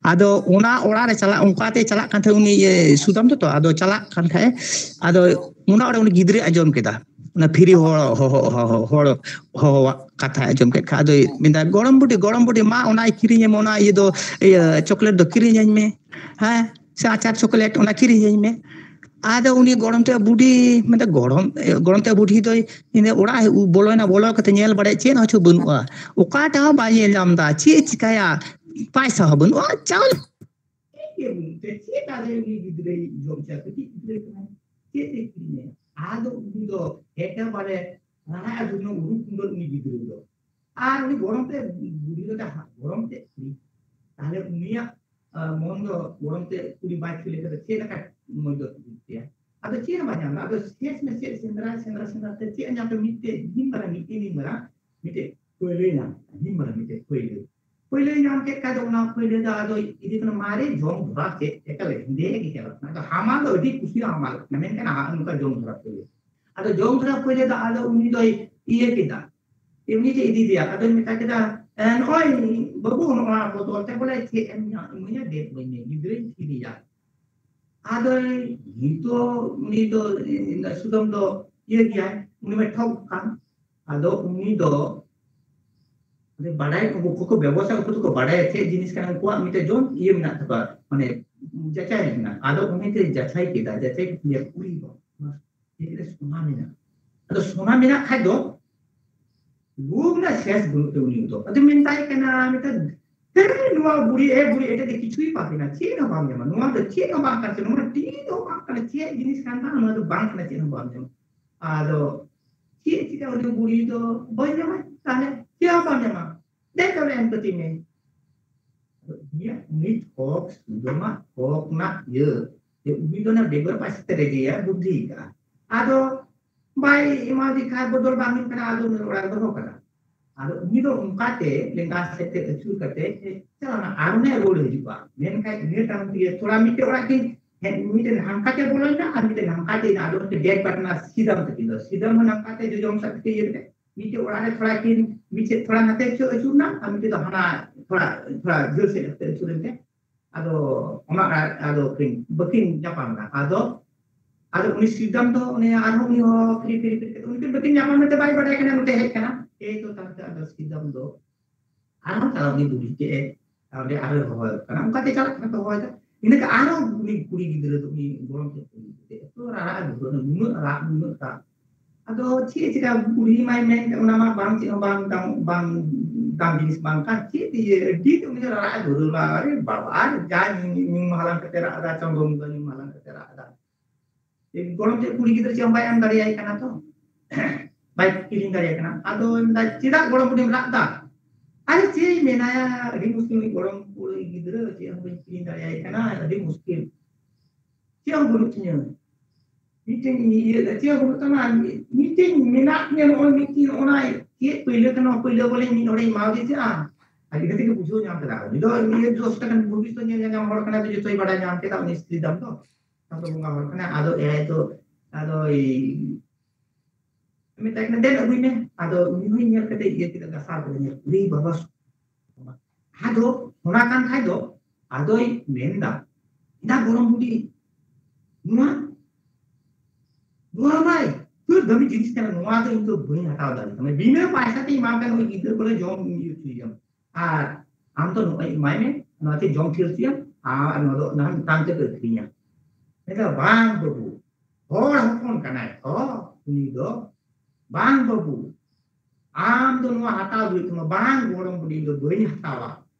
ᱟᱫᱚ ᱚᱱᱟ ᱚᱲᱟᱜ ᱨᱮ ᱪᱟᱞᱟᱜ, ᱚᱱᱠᱟᱛᱮ ᱪᱟᱞᱟᱜ ᱠᱟᱱ ᱛᱟᱦᱮᱸᱫ ᱩᱱᱤ, ᱤᱭᱟᱹ, ᱥᱩᱫᱟᱢ ᱫᱚ ᱛᱚ, ᱟᱫᱚ ᱪᱟᱞᱟᱜ ᱠᱟᱱ ᱛᱟᱦᱮᱸᱫ, ᱟᱫᱚ ᱚᱱᱟ ᱚᱲᱟᱜ ᱩᱱᱤ ᱜᱤᱫᱽᱨᱟᱹᱭ ᱟᱸᱡᱚᱢ ᱠᱮᱫᱟ, ᱚᱱᱟ ᱯᱷᱤᱨᱤ ᱦᱚᱲ ᱦᱚᱦᱚ, ᱦᱚᱦᱚ, ᱦᱚᱲ ᱦᱚᱦᱚᱣᱟᱜ ᱠᱟᱛᱷᱟᱭ ᱟᱸᱡᱚᱢ ᱠᱮᱫ ᱠᱷᱟᱱ, ᱟᱫᱚᱭ ᱢᱮᱱᱫᱟ, "ᱜᱚᱲᱚᱢ ᱵᱩᱰᱷᱤ, ᱜᱚᱲᱚᱢ ᱵᱩᱰᱷᱤ, ᱢᱟ ᱚᱱᱟᱭ ᱠᱤᱨᱤᱧ ᱟᱢ, ᱚᱱᱟ ᱤᱭᱟᱹ ᱫᱚ, ᱤᱭᱟᱹ, ᱪᱚᱠᱞᱮᱴ ᱫᱚ ᱠᱤᱨᱤᱧ ᱟᱹᱧ ᱢᱮ, ᱦᱮᱸ, ᱥᱮ ᱟᱪᱟᱨ ᱪᱚᱠᱞᱮᱴ, ᱚᱱᱟ ᱠᱤᱨᱤᱧ ᱟᱹᱧ ᱢᱮ᱾" ᱟᱫᱚ ᱩᱱᱤ ᱜᱚᱲᱚᱢ ᱛᱮ ᱵᱩᱰᱷᱤ, ᱢᱮᱱᱫᱟ, ᱜᱚᱲᱚᱢ, ᱜᱚᱲᱚᱢ ᱛᱮ ᱵᱩᱰᱷᱤ ᱫᱚᱭ ᱤᱧ ᱫᱚ ᱚᱲᱟᱜ ᱮ ᱵᱚᱞᱚᱭᱮᱱᱟ, ᱵᱚᱞᱚ ᱠᱟᱛᱮ ᱧᱮᱞ ᱵᱟᱲᱟᱭᱮᱫ, ᱪᱮᱫ ᱦᱚᱸ ᱪᱚ ᱵᱟᱹᱱᱩᱜᱼᱟ, ᱚᱠᱟᱴᱟᱜ ᱦᱚᱸ ᱵᱟᱭ ᱧᱮᱞ ᱧᱟᱢ ᱮᱫᱟ, ᱪᱮᱫ ᱮ ᱪᱤᱠᱟᱹᱭᱟ, ᱯᱟᱭᱥᱟ ᱦᱚᱸ ᱵᱟᱹᱱᱩᱜᱼᱟ, ᱪᱟᱣᱞᱮ ᱪᱮᱫ ᱜᱮ ᱵᱟᱹᱱᱩᱜ ᱛᱮ, ᱪᱮᱫ ᱟᱫᱚ ᱩᱱᱤ ᱜᱤᱫᱽᱨᱟᱹᱭ ᱡᱚᱢ ᱦᱚᱪᱚᱭᱟ? ᱠᱟᱹᱴᱤᱡ ᱜᱤᱫᱽᱨᱟᱹ ᱠᱟᱱᱟᱭ, ᱪᱮᱫ ᱮ ᱠᱤᱨᱤᱧᱟᱭᱟ? ᱟᱫᱚ ᱩᱱᱤ ᱫᱚ ᱮᱠᱮᱵᱟᱨᱮ ᱨᱟᱲᱟ ᱟᱹᱛᱩ ᱨᱮᱱᱟᱜ ᱩᱨᱩ ᱠᱩᱸᱫᱟᱹ ᱩᱱᱤ ᱜᱤᱫᱽᱨᱟᱹ ᱫᱚ᱾ ᱟᱨ ᱩᱱᱤ ᱜᱚᱲᱚᱢ ᱛᱮ ᱵᱩᱰᱷᱤ ᱫᱚ ᱡᱟᱦᱟᱸ ᱜᱚᱲᱚᱢ ᱛᱮ ᱠᱩᱲᱤ, ᱛᱟᱦᱞᱮ ᱩᱱᱤᱭᱟᱜ, ᱟ, ᱢᱚᱱ ᱫᱚ ᱜᱚᱲᱚᱢ ᱛᱮ ᱠᱩᱲᱤ ᱵᱟᱭ ᱴᱷᱤᱠ ᱞᱮᱠᱟ ᱪᱮᱫ ᱞᱮᱠᱟ ᱢᱚᱡᱽ ᱫᱚ ᱛᱩᱫᱩᱜ ᱛᱟᱭᱟ? ᱟᱫᱚ ᱪᱮᱫ ᱦᱚᱸ ᱵᱟᱭ ᱧᱟᱢ ᱮᱫᱟ᱾ ᱟᱫᱚ ᱥᱮᱥ ᱢᱮ ᱥᱮᱫ ᱥᱮᱸᱫᱽᱨᱟ, ᱥᱮᱸᱫᱽᱨᱟ, ᱥᱮᱸᱫᱽᱨᱟ ᱛᱮ ᱪᱮᱫ ᱮ ᱧᱟᱢ ᱠᱮᱫᱟ? ᱢᱤᱫᱴᱮᱡ ᱫᱤᱱ ᱢᱟᱨᱟᱝ, ᱢᱤᱫᱴᱮᱡ ᱫᱤᱱ ᱢᱟᱨᱟᱝ ᱢᱤᱫᱴᱮᱡ ᱯᱟᱹᱭᱞᱟᱹᱭ ᱧᱟᱢ ᱠᱮᱫᱟ᱾ ᱫᱤᱱ ᱢᱟᱨᱟᱝ ᱢᱤᱫᱴᱮᱡ ᱯᱟᱹᱭᱞᱟᱹ᱾ ᱯᱟᱹᱭᱞᱟᱹᱭ ᱧᱟᱢ ᱠᱮᱫ ᱠᱷᱟᱡ ᱫᱚ ᱚᱱᱟ ᱯᱟᱹᱭᱞᱟᱹ ᱫᱚ ᱟᱫᱚ ᱤᱫᱤ ᱠᱟᱱᱟ, ᱢᱟᱨᱮ ᱡᱚᱢ ᱫᱷᱚᱨᱟ ᱪᱮᱫ ᱮᱠᱟᱞ ᱦᱮᱸᱫᱮ ᱜᱮ ᱧᱮᱞᱚᱜ ᱠᱟᱱᱟ᱾ ᱟᱫᱚ ᱦᱟᱢᱟᱞ ᱫᱚ ᱟᱹᱰᱤ ᱠᱩᱥᱤ ᱦᱟᱢᱟᱞ ᱠᱟᱱᱟ, ᱢᱮᱱᱠᱷᱟᱱ ᱟᱦᱟᱜ ᱱᱚᱝᱠᱟ ᱡᱚᱢ ᱫᱷᱚᱨᱟ ᱯᱟᱹᱭᱞᱟᱹ᱾ ᱟᱫᱚ ᱡᱚᱢ ᱫᱷᱚᱨᱟ ᱯᱟᱹᱭᱞᱟᱹ ᱫᱚ ᱟᱫᱚ ᱩᱱᱤ ᱫᱚᱭ ᱤᱭᱟᱹ ᱠᱮᱫᱟ, ᱩᱱᱤ ᱡᱮ ᱤᱫᱤᱭᱮᱫᱮᱭᱟ, ᱟᱫᱚᱧ ᱢᱮᱛᱟ ᱠᱮᱫᱟ, "ᱮ, ᱱᱚᱜᱼᱚᱭ ᱵᱟᱹᱵᱩ, ᱱᱚᱣᱟ ᱵᱚᱫᱚᱞ ᱛᱮ ᱵᱚᱞᱮ ᱪᱮᱫ ᱮᱢ ᱧᱟᱢ ᱤᱢᱟᱹᱧᱟ, ᱫᱮ ᱤᱢᱟᱹᱧ ᱢᱮ, ᱜᱤᱫᱽᱨᱟᱹᱧ ᱛᱷᱤᱨᱤᱭᱟ᱾" ᱟᱫᱚ ᱱᱤᱛᱚᱜ ᱩᱱᱤ ᱫᱚ, ᱮ, ᱥᱩᱫᱟᱢ ᱫᱚ ᱤᱭᱟᱹ ᱜᱮᱭᱟᱭ, ᱩᱱᱤ ᱢᱟ ᱴᱷᱚᱠ ᱠᱟᱱ᱾ ᱟᱫᱚ ᱩᱱᱤ ᱫᱚ ᱟᱫᱚ ᱵᱟᱰᱟᱭ, ᱩᱱᱠᱩ ᱠᱚ ᱵᱮᱵᱚᱥᱟ, ᱩᱱᱠᱩ ᱫᱚᱠᱚ ᱵᱟᱰᱟᱭᱟ ᱪᱮᱫ ᱡᱤᱱᱤᱥ ᱠᱟᱱᱟ, ᱩᱱᱠᱩᱣᱟᱜ ᱢᱤᱫᱴᱮᱡ ᱡᱚᱢ ᱤᱭᱟᱹ ᱢᱮᱱᱟᱜ ᱛᱟᱠᱚᱣᱟ, ᱢᱟᱱᱮ ᱡᱟᱪᱟᱭ ᱨᱮᱱᱟᱜ᱾ ᱟᱫᱚ ᱩᱱᱤ ᱛᱮ ᱡᱟᱪᱟᱭ ᱠᱮᱫᱟ, ᱡᱟᱪᱟᱭ ᱠᱮᱫᱟ, ᱩᱨᱤ ᱵᱟᱵᱟ, ᱪᱮᱫ ᱨᱮ ᱥᱚᱱᱟ ᱢᱮᱱᱟᱜᱼᱟ᱾ ᱟᱫᱚ ᱥᱚᱱᱟ ᱢᱮᱱᱟᱜ ᱠᱷᱟᱡ ᱫᱚ ᱞᱳᱵᱷ ᱨᱮᱱᱟᱜ ᱥᱮᱥ ᱵᱟᱹᱱᱩᱜ ᱛᱟᱭᱟ ᱩᱱᱤ ᱫᱚ᱾ ᱟᱫᱚ ᱢᱮᱛᱟᱭ ᱠᱟᱱᱟ, ᱢᱮᱛᱟᱭ, "ᱦᱮᱸ, ᱱᱚᱣᱟ ᱵᱩᱲᱤ, ᱮ ᱵᱩᱲᱤ, ᱮᱴᱟᱜ ᱫᱚ ᱠᱤᱪᱷᱩᱭ ᱵᱟᱝ ᱠᱟᱱᱟ, ᱪᱮᱫ ᱦᱚᱸ ᱵᱟᱢ ᱧᱟᱢᱟ, ᱱᱚᱣᱟ ᱫᱚ ᱪᱮᱫ ᱦᱚᱸ ᱵᱟᱝ ᱠᱟᱱᱟ, ᱱᱚᱣᱟ ᱫᱚ ᱪᱮᱫ ᱦᱚᱸ ᱵᱟᱝ ᱠᱟᱱᱟ, ᱪᱮᱫ ᱡᱤᱱᱤᱥ ᱠᱟᱱ ᱛᱟᱢᱟ, ᱱᱚᱣᱟ ᱫᱚ ᱵᱟᱝ ᱠᱟᱱᱟ, ᱪᱮᱫ ᱦᱚᱸ ᱵᱟᱢ ᱧᱟᱢᱟ᱾" ᱟᱫᱚ ᱪᱮᱫ ᱪᱤᱠᱟ ᱩᱱᱤ ᱵᱩᱲᱦᱤ ᱫᱚ ᱵᱟᱹᱧ ᱧᱟᱢᱟ, ᱛᱟᱦᱞᱮ ᱪᱮᱫ ᱦᱚᱸ ᱵᱟᱢ ᱧᱟᱢᱟ, ᱫᱮᱡ ᱫᱚ ᱮᱢ ᱠᱟᱹᱛᱤᱧ ᱢᱮ᱾ ᱟᱫᱚ ᱩᱱᱤᱭᱟᱜ ᱩᱱᱤ ᱦᱚᱠ, ᱥᱩᱫᱟᱢᱟᱜ ᱦᱚᱠ ᱨᱮᱱᱟᱜ ᱤᱭᱟᱹ, ᱡᱮ ᱩᱱᱤ ᱫᱚ ᱚᱱᱟ ᱵᱮᱜᱚᱨ ᱯᱟᱭᱥᱟ ᱛᱮ ᱨᱮᱜᱮᱭᱟ ᱵᱩᱫᱽᱫᱷᱤ ᱠᱟᱜᱼᱟ᱾ ᱟᱫᱚ ᱵᱟᱭ ᱮᱢᱟᱫᱮ ᱠᱷᱟᱱ ᱵᱚᱫᱚᱞ ᱵᱟᱝ ᱦᱩᱭᱩᱜ ᱠᱟᱱᱟ, ᱟᱫᱚ ᱩᱱᱤ ᱚᱲᱟᱜ ᱨᱮ ᱫᱚᱦᱚ ᱠᱟᱫᱟ᱾ ᱟᱫᱚ ᱩᱱᱤ ᱫᱚ ᱚᱱᱠᱟᱛᱮ ᱞᱮᱸᱜᱟ ᱥᱮᱫ ᱛᱮ ᱟᱹᱪᱩᱨ ᱠᱟᱛᱮ ᱪᱟᱞᱟᱣᱱᱟ, ᱟᱨ ᱚᱱᱮ ᱨᱩᱣᱟᱹᱲ ᱦᱤᱡᱩᱜᱼᱟ᱾ ᱢᱮᱱᱠᱷᱟᱱ ᱤᱱᱟᱹ ᱛᱟᱭᱚᱢ ᱛᱮᱜᱮ ᱛᱷᱚᱲᱟ ᱢᱤᱫᱴᱮᱡ ᱚᱲᱟᱜ ᱠᱤᱱ ᱦᱮᱡ, ᱢᱤᱫᱴᱮᱱ ᱦᱟᱱᱠᱟ ᱛᱮ ᱵᱚᱞᱚᱭᱮᱱᱟ ᱟᱨ ᱢᱤᱫᱴᱮᱱ ᱦᱟᱱᱠᱟ ᱛᱮ, ᱟᱫᱚ ᱢᱤᱫᱴᱮᱱ ᱵᱮᱜᱽ ᱯᱟᱴᱱᱟ ᱥᱤᱫᱟᱢ ᱛᱟᱹᱠᱤᱱ ᱫᱚ, ᱥᱤᱫᱟᱢ ᱦᱚᱸ ᱱᱟᱝᱠᱟ ᱛᱮ ᱡᱚᱡᱚᱢ ᱥᱮᱫ ᱛᱮ ᱤᱭᱟᱹ ᱠᱟᱛᱮ ᱢᱤᱫᱴᱮᱡ ᱚᱲᱟᱜ ᱨᱮ ᱛᱷᱚᱲᱟ ᱠᱤᱱ, ᱢᱤᱫᱴᱮᱡ ᱛᱷᱚᱲᱟ ᱱᱟᱛᱮ ᱟᱹᱪᱩᱨ, ᱟᱹᱪᱩᱨ ᱮᱱᱟ, ᱟᱨ ᱢᱤᱫᱴᱮᱡ ᱫᱚ ᱦᱟᱱᱟ ᱛᱷᱚᱲᱟ, ᱛᱷᱚᱲᱟ ᱡᱷᱟᱹᱞ ᱥᱮᱫ ᱟᱹᱪᱩᱨ ᱮᱱ ᱛᱮ, ᱟᱫᱚ ᱚᱱᱟ, ᱟᱫᱚ ᱠᱤᱱ, ᱵᱟᱹᱠᱤᱱ ᱧᱟᱯᱟᱢ ᱮᱱᱟ᱾ ᱟᱫᱚ, ᱟᱫᱚ ᱩᱱᱤ ᱥᱤᱨᱫᱟᱢ ᱫᱚ ᱩᱱᱤ ᱟᱨᱦᱚᱸ ᱩᱱᱤ ᱦᱚᱸ ᱯᱷᱤᱨᱤ, ᱯᱷᱤᱨᱤ, ᱯᱷᱤᱨᱤ ᱠᱟᱛᱮ ᱩᱱᱠᱤᱱ ᱵᱟᱹᱠᱤᱱ ᱧᱟᱯᱟᱢ ᱮᱱᱛᱮ ᱵᱟᱭ ᱵᱟᱰᱟᱭ ᱠᱟᱱᱟ ᱱᱚᱛᱮ ᱦᱮᱡ ᱠᱟᱱᱟ᱾ ᱮᱭ ᱛᱚ ᱛᱟᱭᱚᱢ ᱛᱮ ᱟᱫᱚ ᱥᱤᱨᱫᱟᱢ ᱫᱚ ᱟᱨᱦᱚᱸ ᱪᱟᱞᱟᱣ ᱩᱱᱤ ᱵᱩᱰᱷᱤ ᱴᱷᱮᱡ ᱮ, ᱚᱸᱰᱮ ᱟᱨᱦᱚᱸ ᱦᱚᱦᱚᱭ ᱠᱟᱱᱟ, ᱚᱱᱠᱟᱛᱮ ᱪᱟᱞᱟᱜ ᱠᱟᱱᱟ ᱛᱚ ᱦᱚᱦᱚᱭ ᱫᱟ᱾ ᱤᱱᱟᱹ ᱠᱷᱟᱱ ᱟᱨᱦᱚᱸ ᱩᱱᱤ ᱠᱩᱲᱤ ᱜᱤᱫᱽᱨᱟᱹ ᱫᱚ, ᱩᱱᱤ ᱜᱚᱲᱚᱢ ᱛᱮ ᱠᱩᱲᱤ ᱜᱤᱫᱽᱨᱟᱹ ᱮᱛᱚ ᱨᱟᱨᱟᱜ ᱮ ᱫᱷᱩᱨᱟᱹᱣ ᱮᱱᱟ, ᱱᱩᱱᱟᱹᱜ ᱨᱟᱜ, ᱱᱩᱱᱟᱹᱜ ᱨᱟᱜ᱾ ᱟᱫᱚ ᱪᱮᱫ ᱮ ᱪᱤᱠᱟ, ᱵᱩᱲᱦᱤ ᱢᱟᱭ ᱢᱮᱱ ᱠᱮᱫ, ᱚᱱᱟ ᱢᱟ ᱵᱟᱝ, ᱪᱮᱫ ᱦᱚᱸ ᱵᱟᱝ ᱫᱟᱢ, ᱵᱟᱝ ᱫᱟᱢ ᱡᱤᱱᱤᱥ ᱵᱟᱝ ᱠᱟᱱ, ᱪᱮᱫ ᱤᱭᱟᱹ, ᱟᱹᱰᱤ ᱛᱮ ᱩᱱᱤ ᱫᱚ ᱨᱟᱨᱟᱜ ᱮ ᱫᱷᱩᱨᱟᱹᱣ ᱮᱱᱟ᱾ ᱟᱨᱮ ᱵᱟᱵᱟ, ᱟᱨ ᱡᱟ ᱧᱩ, ᱧᱩ ᱦᱟᱞᱟᱝ ᱠᱟᱛᱮ ᱨᱟᱜ ᱮᱫᱟ, ᱪᱚᱱᱫᱚᱱ ᱢᱩᱸᱰᱟ ᱧᱩ ᱦᱟᱞᱟᱝ ᱠᱟᱛᱮ ᱨᱟᱜ ᱮᱫᱟ᱾ ᱜᱚᱲᱚᱢ ᱪᱮᱫ ᱠᱩᱲᱤ ᱜᱤᱫᱽᱨᱟᱹ ᱪᱮᱫ ᱦᱚᱸ ᱵᱟᱭ ᱮᱢ ᱫᱟᱲᱮᱭᱟᱭ ᱠᱟᱱᱟ ᱛᱚ, ᱵᱟᱭ ᱠᱤᱨᱤᱧ ᱫᱟᱲᱮᱭᱟᱭ ᱠᱟᱱᱟ᱾ ᱟᱫᱚ ᱢᱮᱱᱫᱟ, "ᱪᱮᱫᱟᱜ ᱜᱚᱲᱚᱢ ᱵᱩᱰᱷᱤᱢ ᱨᱟᱜ ᱮᱫᱟ?" ᱟᱨᱮ ᱪᱮᱫ ᱤᱧ ᱢᱮᱱᱟᱭᱟ, ᱟᱹᱰᱤ ᱢᱩᱥᱠᱤᱞ ᱩᱱᱤ ᱜᱚᱲᱚᱢ ᱠᱩᱲᱤ ᱜᱤᱫᱽᱨᱟᱹ, ᱪᱮᱫ ᱦᱚᱸ ᱵᱟᱹᱧ ᱠᱤᱨᱤᱧ ᱫᱟᱲᱮᱭᱟᱭ ᱠᱟᱱᱟ, ᱟᱹᱰᱤ ᱢᱩᱥᱠᱤᱞ᱾ ᱪᱮᱫ ᱦᱚᱸ ᱵᱟᱹᱱᱩᱜ ᱛᱤᱧᱟᱹ, ᱢᱤᱫᱴᱮᱱ ᱤᱭᱟᱹ, ᱪᱮᱫ ᱦᱚᱸ ᱵᱟᱹᱱᱩᱜ ᱛᱟᱢᱟ, ᱢᱤᱫᱴᱮᱱ ᱢᱮᱱᱟᱜ ᱛᱤᱧᱟᱹ, ᱱᱚᱜᱼᱚᱭ ᱢᱤᱫᱴᱮᱱ, ᱚᱱᱟ ᱪᱮᱫ ᱯᱟᱹᱭᱞᱟᱹ ᱠᱟᱱᱟ, ᱯᱟᱹᱭᱞᱟᱹ ᱵᱚᱞᱮ ᱢᱤᱫ ᱦᱚᱲᱮ ᱮᱢᱟᱣᱟᱫᱮ ᱛᱟᱦᱮᱸᱜᱼᱟ᱾ ᱟᱨ ᱤᱱᱟᱹ ᱛᱮᱜᱮ ᱵᱩᱡᱷᱟᱹᱣ ᱧᱟᱢ ᱠᱮᱫᱟ, ᱩᱱᱤ ᱫᱚ ᱱᱤᱭᱟᱹ ᱫᱚᱥ ᱴᱟᱠᱟ ᱵᱷᱚᱵᱤᱥᱥᱚᱛ ᱧᱮᱞ ᱧᱟᱢ ᱦᱚᱲ ᱠᱟᱱᱟᱭ, ᱡᱚᱛᱚᱭ ᱵᱟᱰᱟᱭ ᱧᱟᱢ ᱠᱮᱫᱟ, ᱩᱱᱤ ᱥᱤᱨᱫᱟᱢ ᱫᱚ᱾ ᱥᱟᱱᱛᱚ ᱵᱚᱸᱜᱟ ᱦᱚᱲ ᱠᱟᱱᱟᱭ, ᱟᱫᱚ ᱮᱲᱟᱭ ᱫᱚ, ᱟᱫᱚ ᱢᱮᱛᱟᱭ ᱠᱟᱱᱟ, "ᱫᱮᱱ ᱟᱹᱜᱩᱭ ᱢᱮ᱾" ᱟᱫᱚ ᱩᱱᱤ ᱦᱚᱸᱭ ᱧᱮᱞ ᱠᱟᱛᱮ ᱤᱭᱟᱹ ᱠᱮᱫᱟ, ᱜᱟᱥᱟᱣ ᱠᱮᱫᱟ, ᱧᱮᱞ, ᱩᱨᱤ ᱵᱟᱵᱟ, ᱟᱫᱚ ᱚᱱᱟ ᱠᱟᱱ ᱠᱷᱟᱡ ᱫᱚ, ᱟᱫᱚᱭ ᱢᱮᱱᱫᱟ, "ᱮᱫᱟ ᱜᱚᱲᱚᱢ ᱵᱩᱰᱷᱤ, ᱱᱚᱣᱟ, ᱱᱚᱣᱟ ᱢᱟᱭ ᱩᱛᱟᱹᱨ ᱫᱟᱹᱢᱤ ᱡᱤᱱᱤᱥ ᱠᱟᱱᱟ, ᱱᱚᱣᱟ ᱫᱚ ᱤᱧ ᱫᱚ ᱵᱟᱹᱧ ᱦᱟᱛᱟᱣ ᱫᱟᱲᱮᱭᱟᱜ ᱛᱟᱢᱟ, ᱵᱤᱱᱟᱹ ᱯᱟᱭᱥᱟ ᱛᱮ ᱮᱢᱟᱢ ᱠᱟᱱᱟ, ᱩᱱᱤ ᱜᱤᱫᱽᱨᱟᱹ ᱵᱚᱞᱮ ᱡᱚᱢ ᱧᱩ ᱦᱚᱪᱚᱭᱮᱭᱟᱢ, ᱟᱨ ᱟᱢ ᱫᱚ ᱱᱚᱜᱼᱚᱭ ᱮᱢᱟᱭ ᱢᱮ, ᱱᱚᱣᱟ ᱛᱮ ᱡᱚᱢ ᱛᱷᱤᱨ ᱦᱚᱪᱚᱭᱮᱢ, ᱟᱨ ᱱᱚᱣᱟ ᱫᱚ ᱚᱱᱟ ᱢᱤᱫᱴᱟᱝ ᱛᱮ ᱟᱹᱠᱷᱨᱤᱧᱟ᱾" ᱢᱮᱱᱫᱟ, "ᱵᱟᱝ ᱵᱟᱹᱵᱩ, ᱦᱚᱲ ᱦᱚᱯᱚᱱ ᱠᱟᱱᱟᱭ ᱛᱚ ᱩᱱᱤ ᱫᱚ, ᱵᱟᱝ ᱵᱟᱹᱵᱩ, ᱟᱢ ᱫᱚ ᱱᱚᱣᱟ ᱦᱟᱛᱟᱣ ᱦᱩᱭᱩᱜ ᱛᱟᱢᱟ, ᱵᱟᱝ ᱜᱚᱲᱚᱢ ᱵᱩᱰᱷᱤ, ᱤᱧ ᱫᱚ ᱵᱟᱹᱧ ᱦᱟᱛᱟᱣᱟ,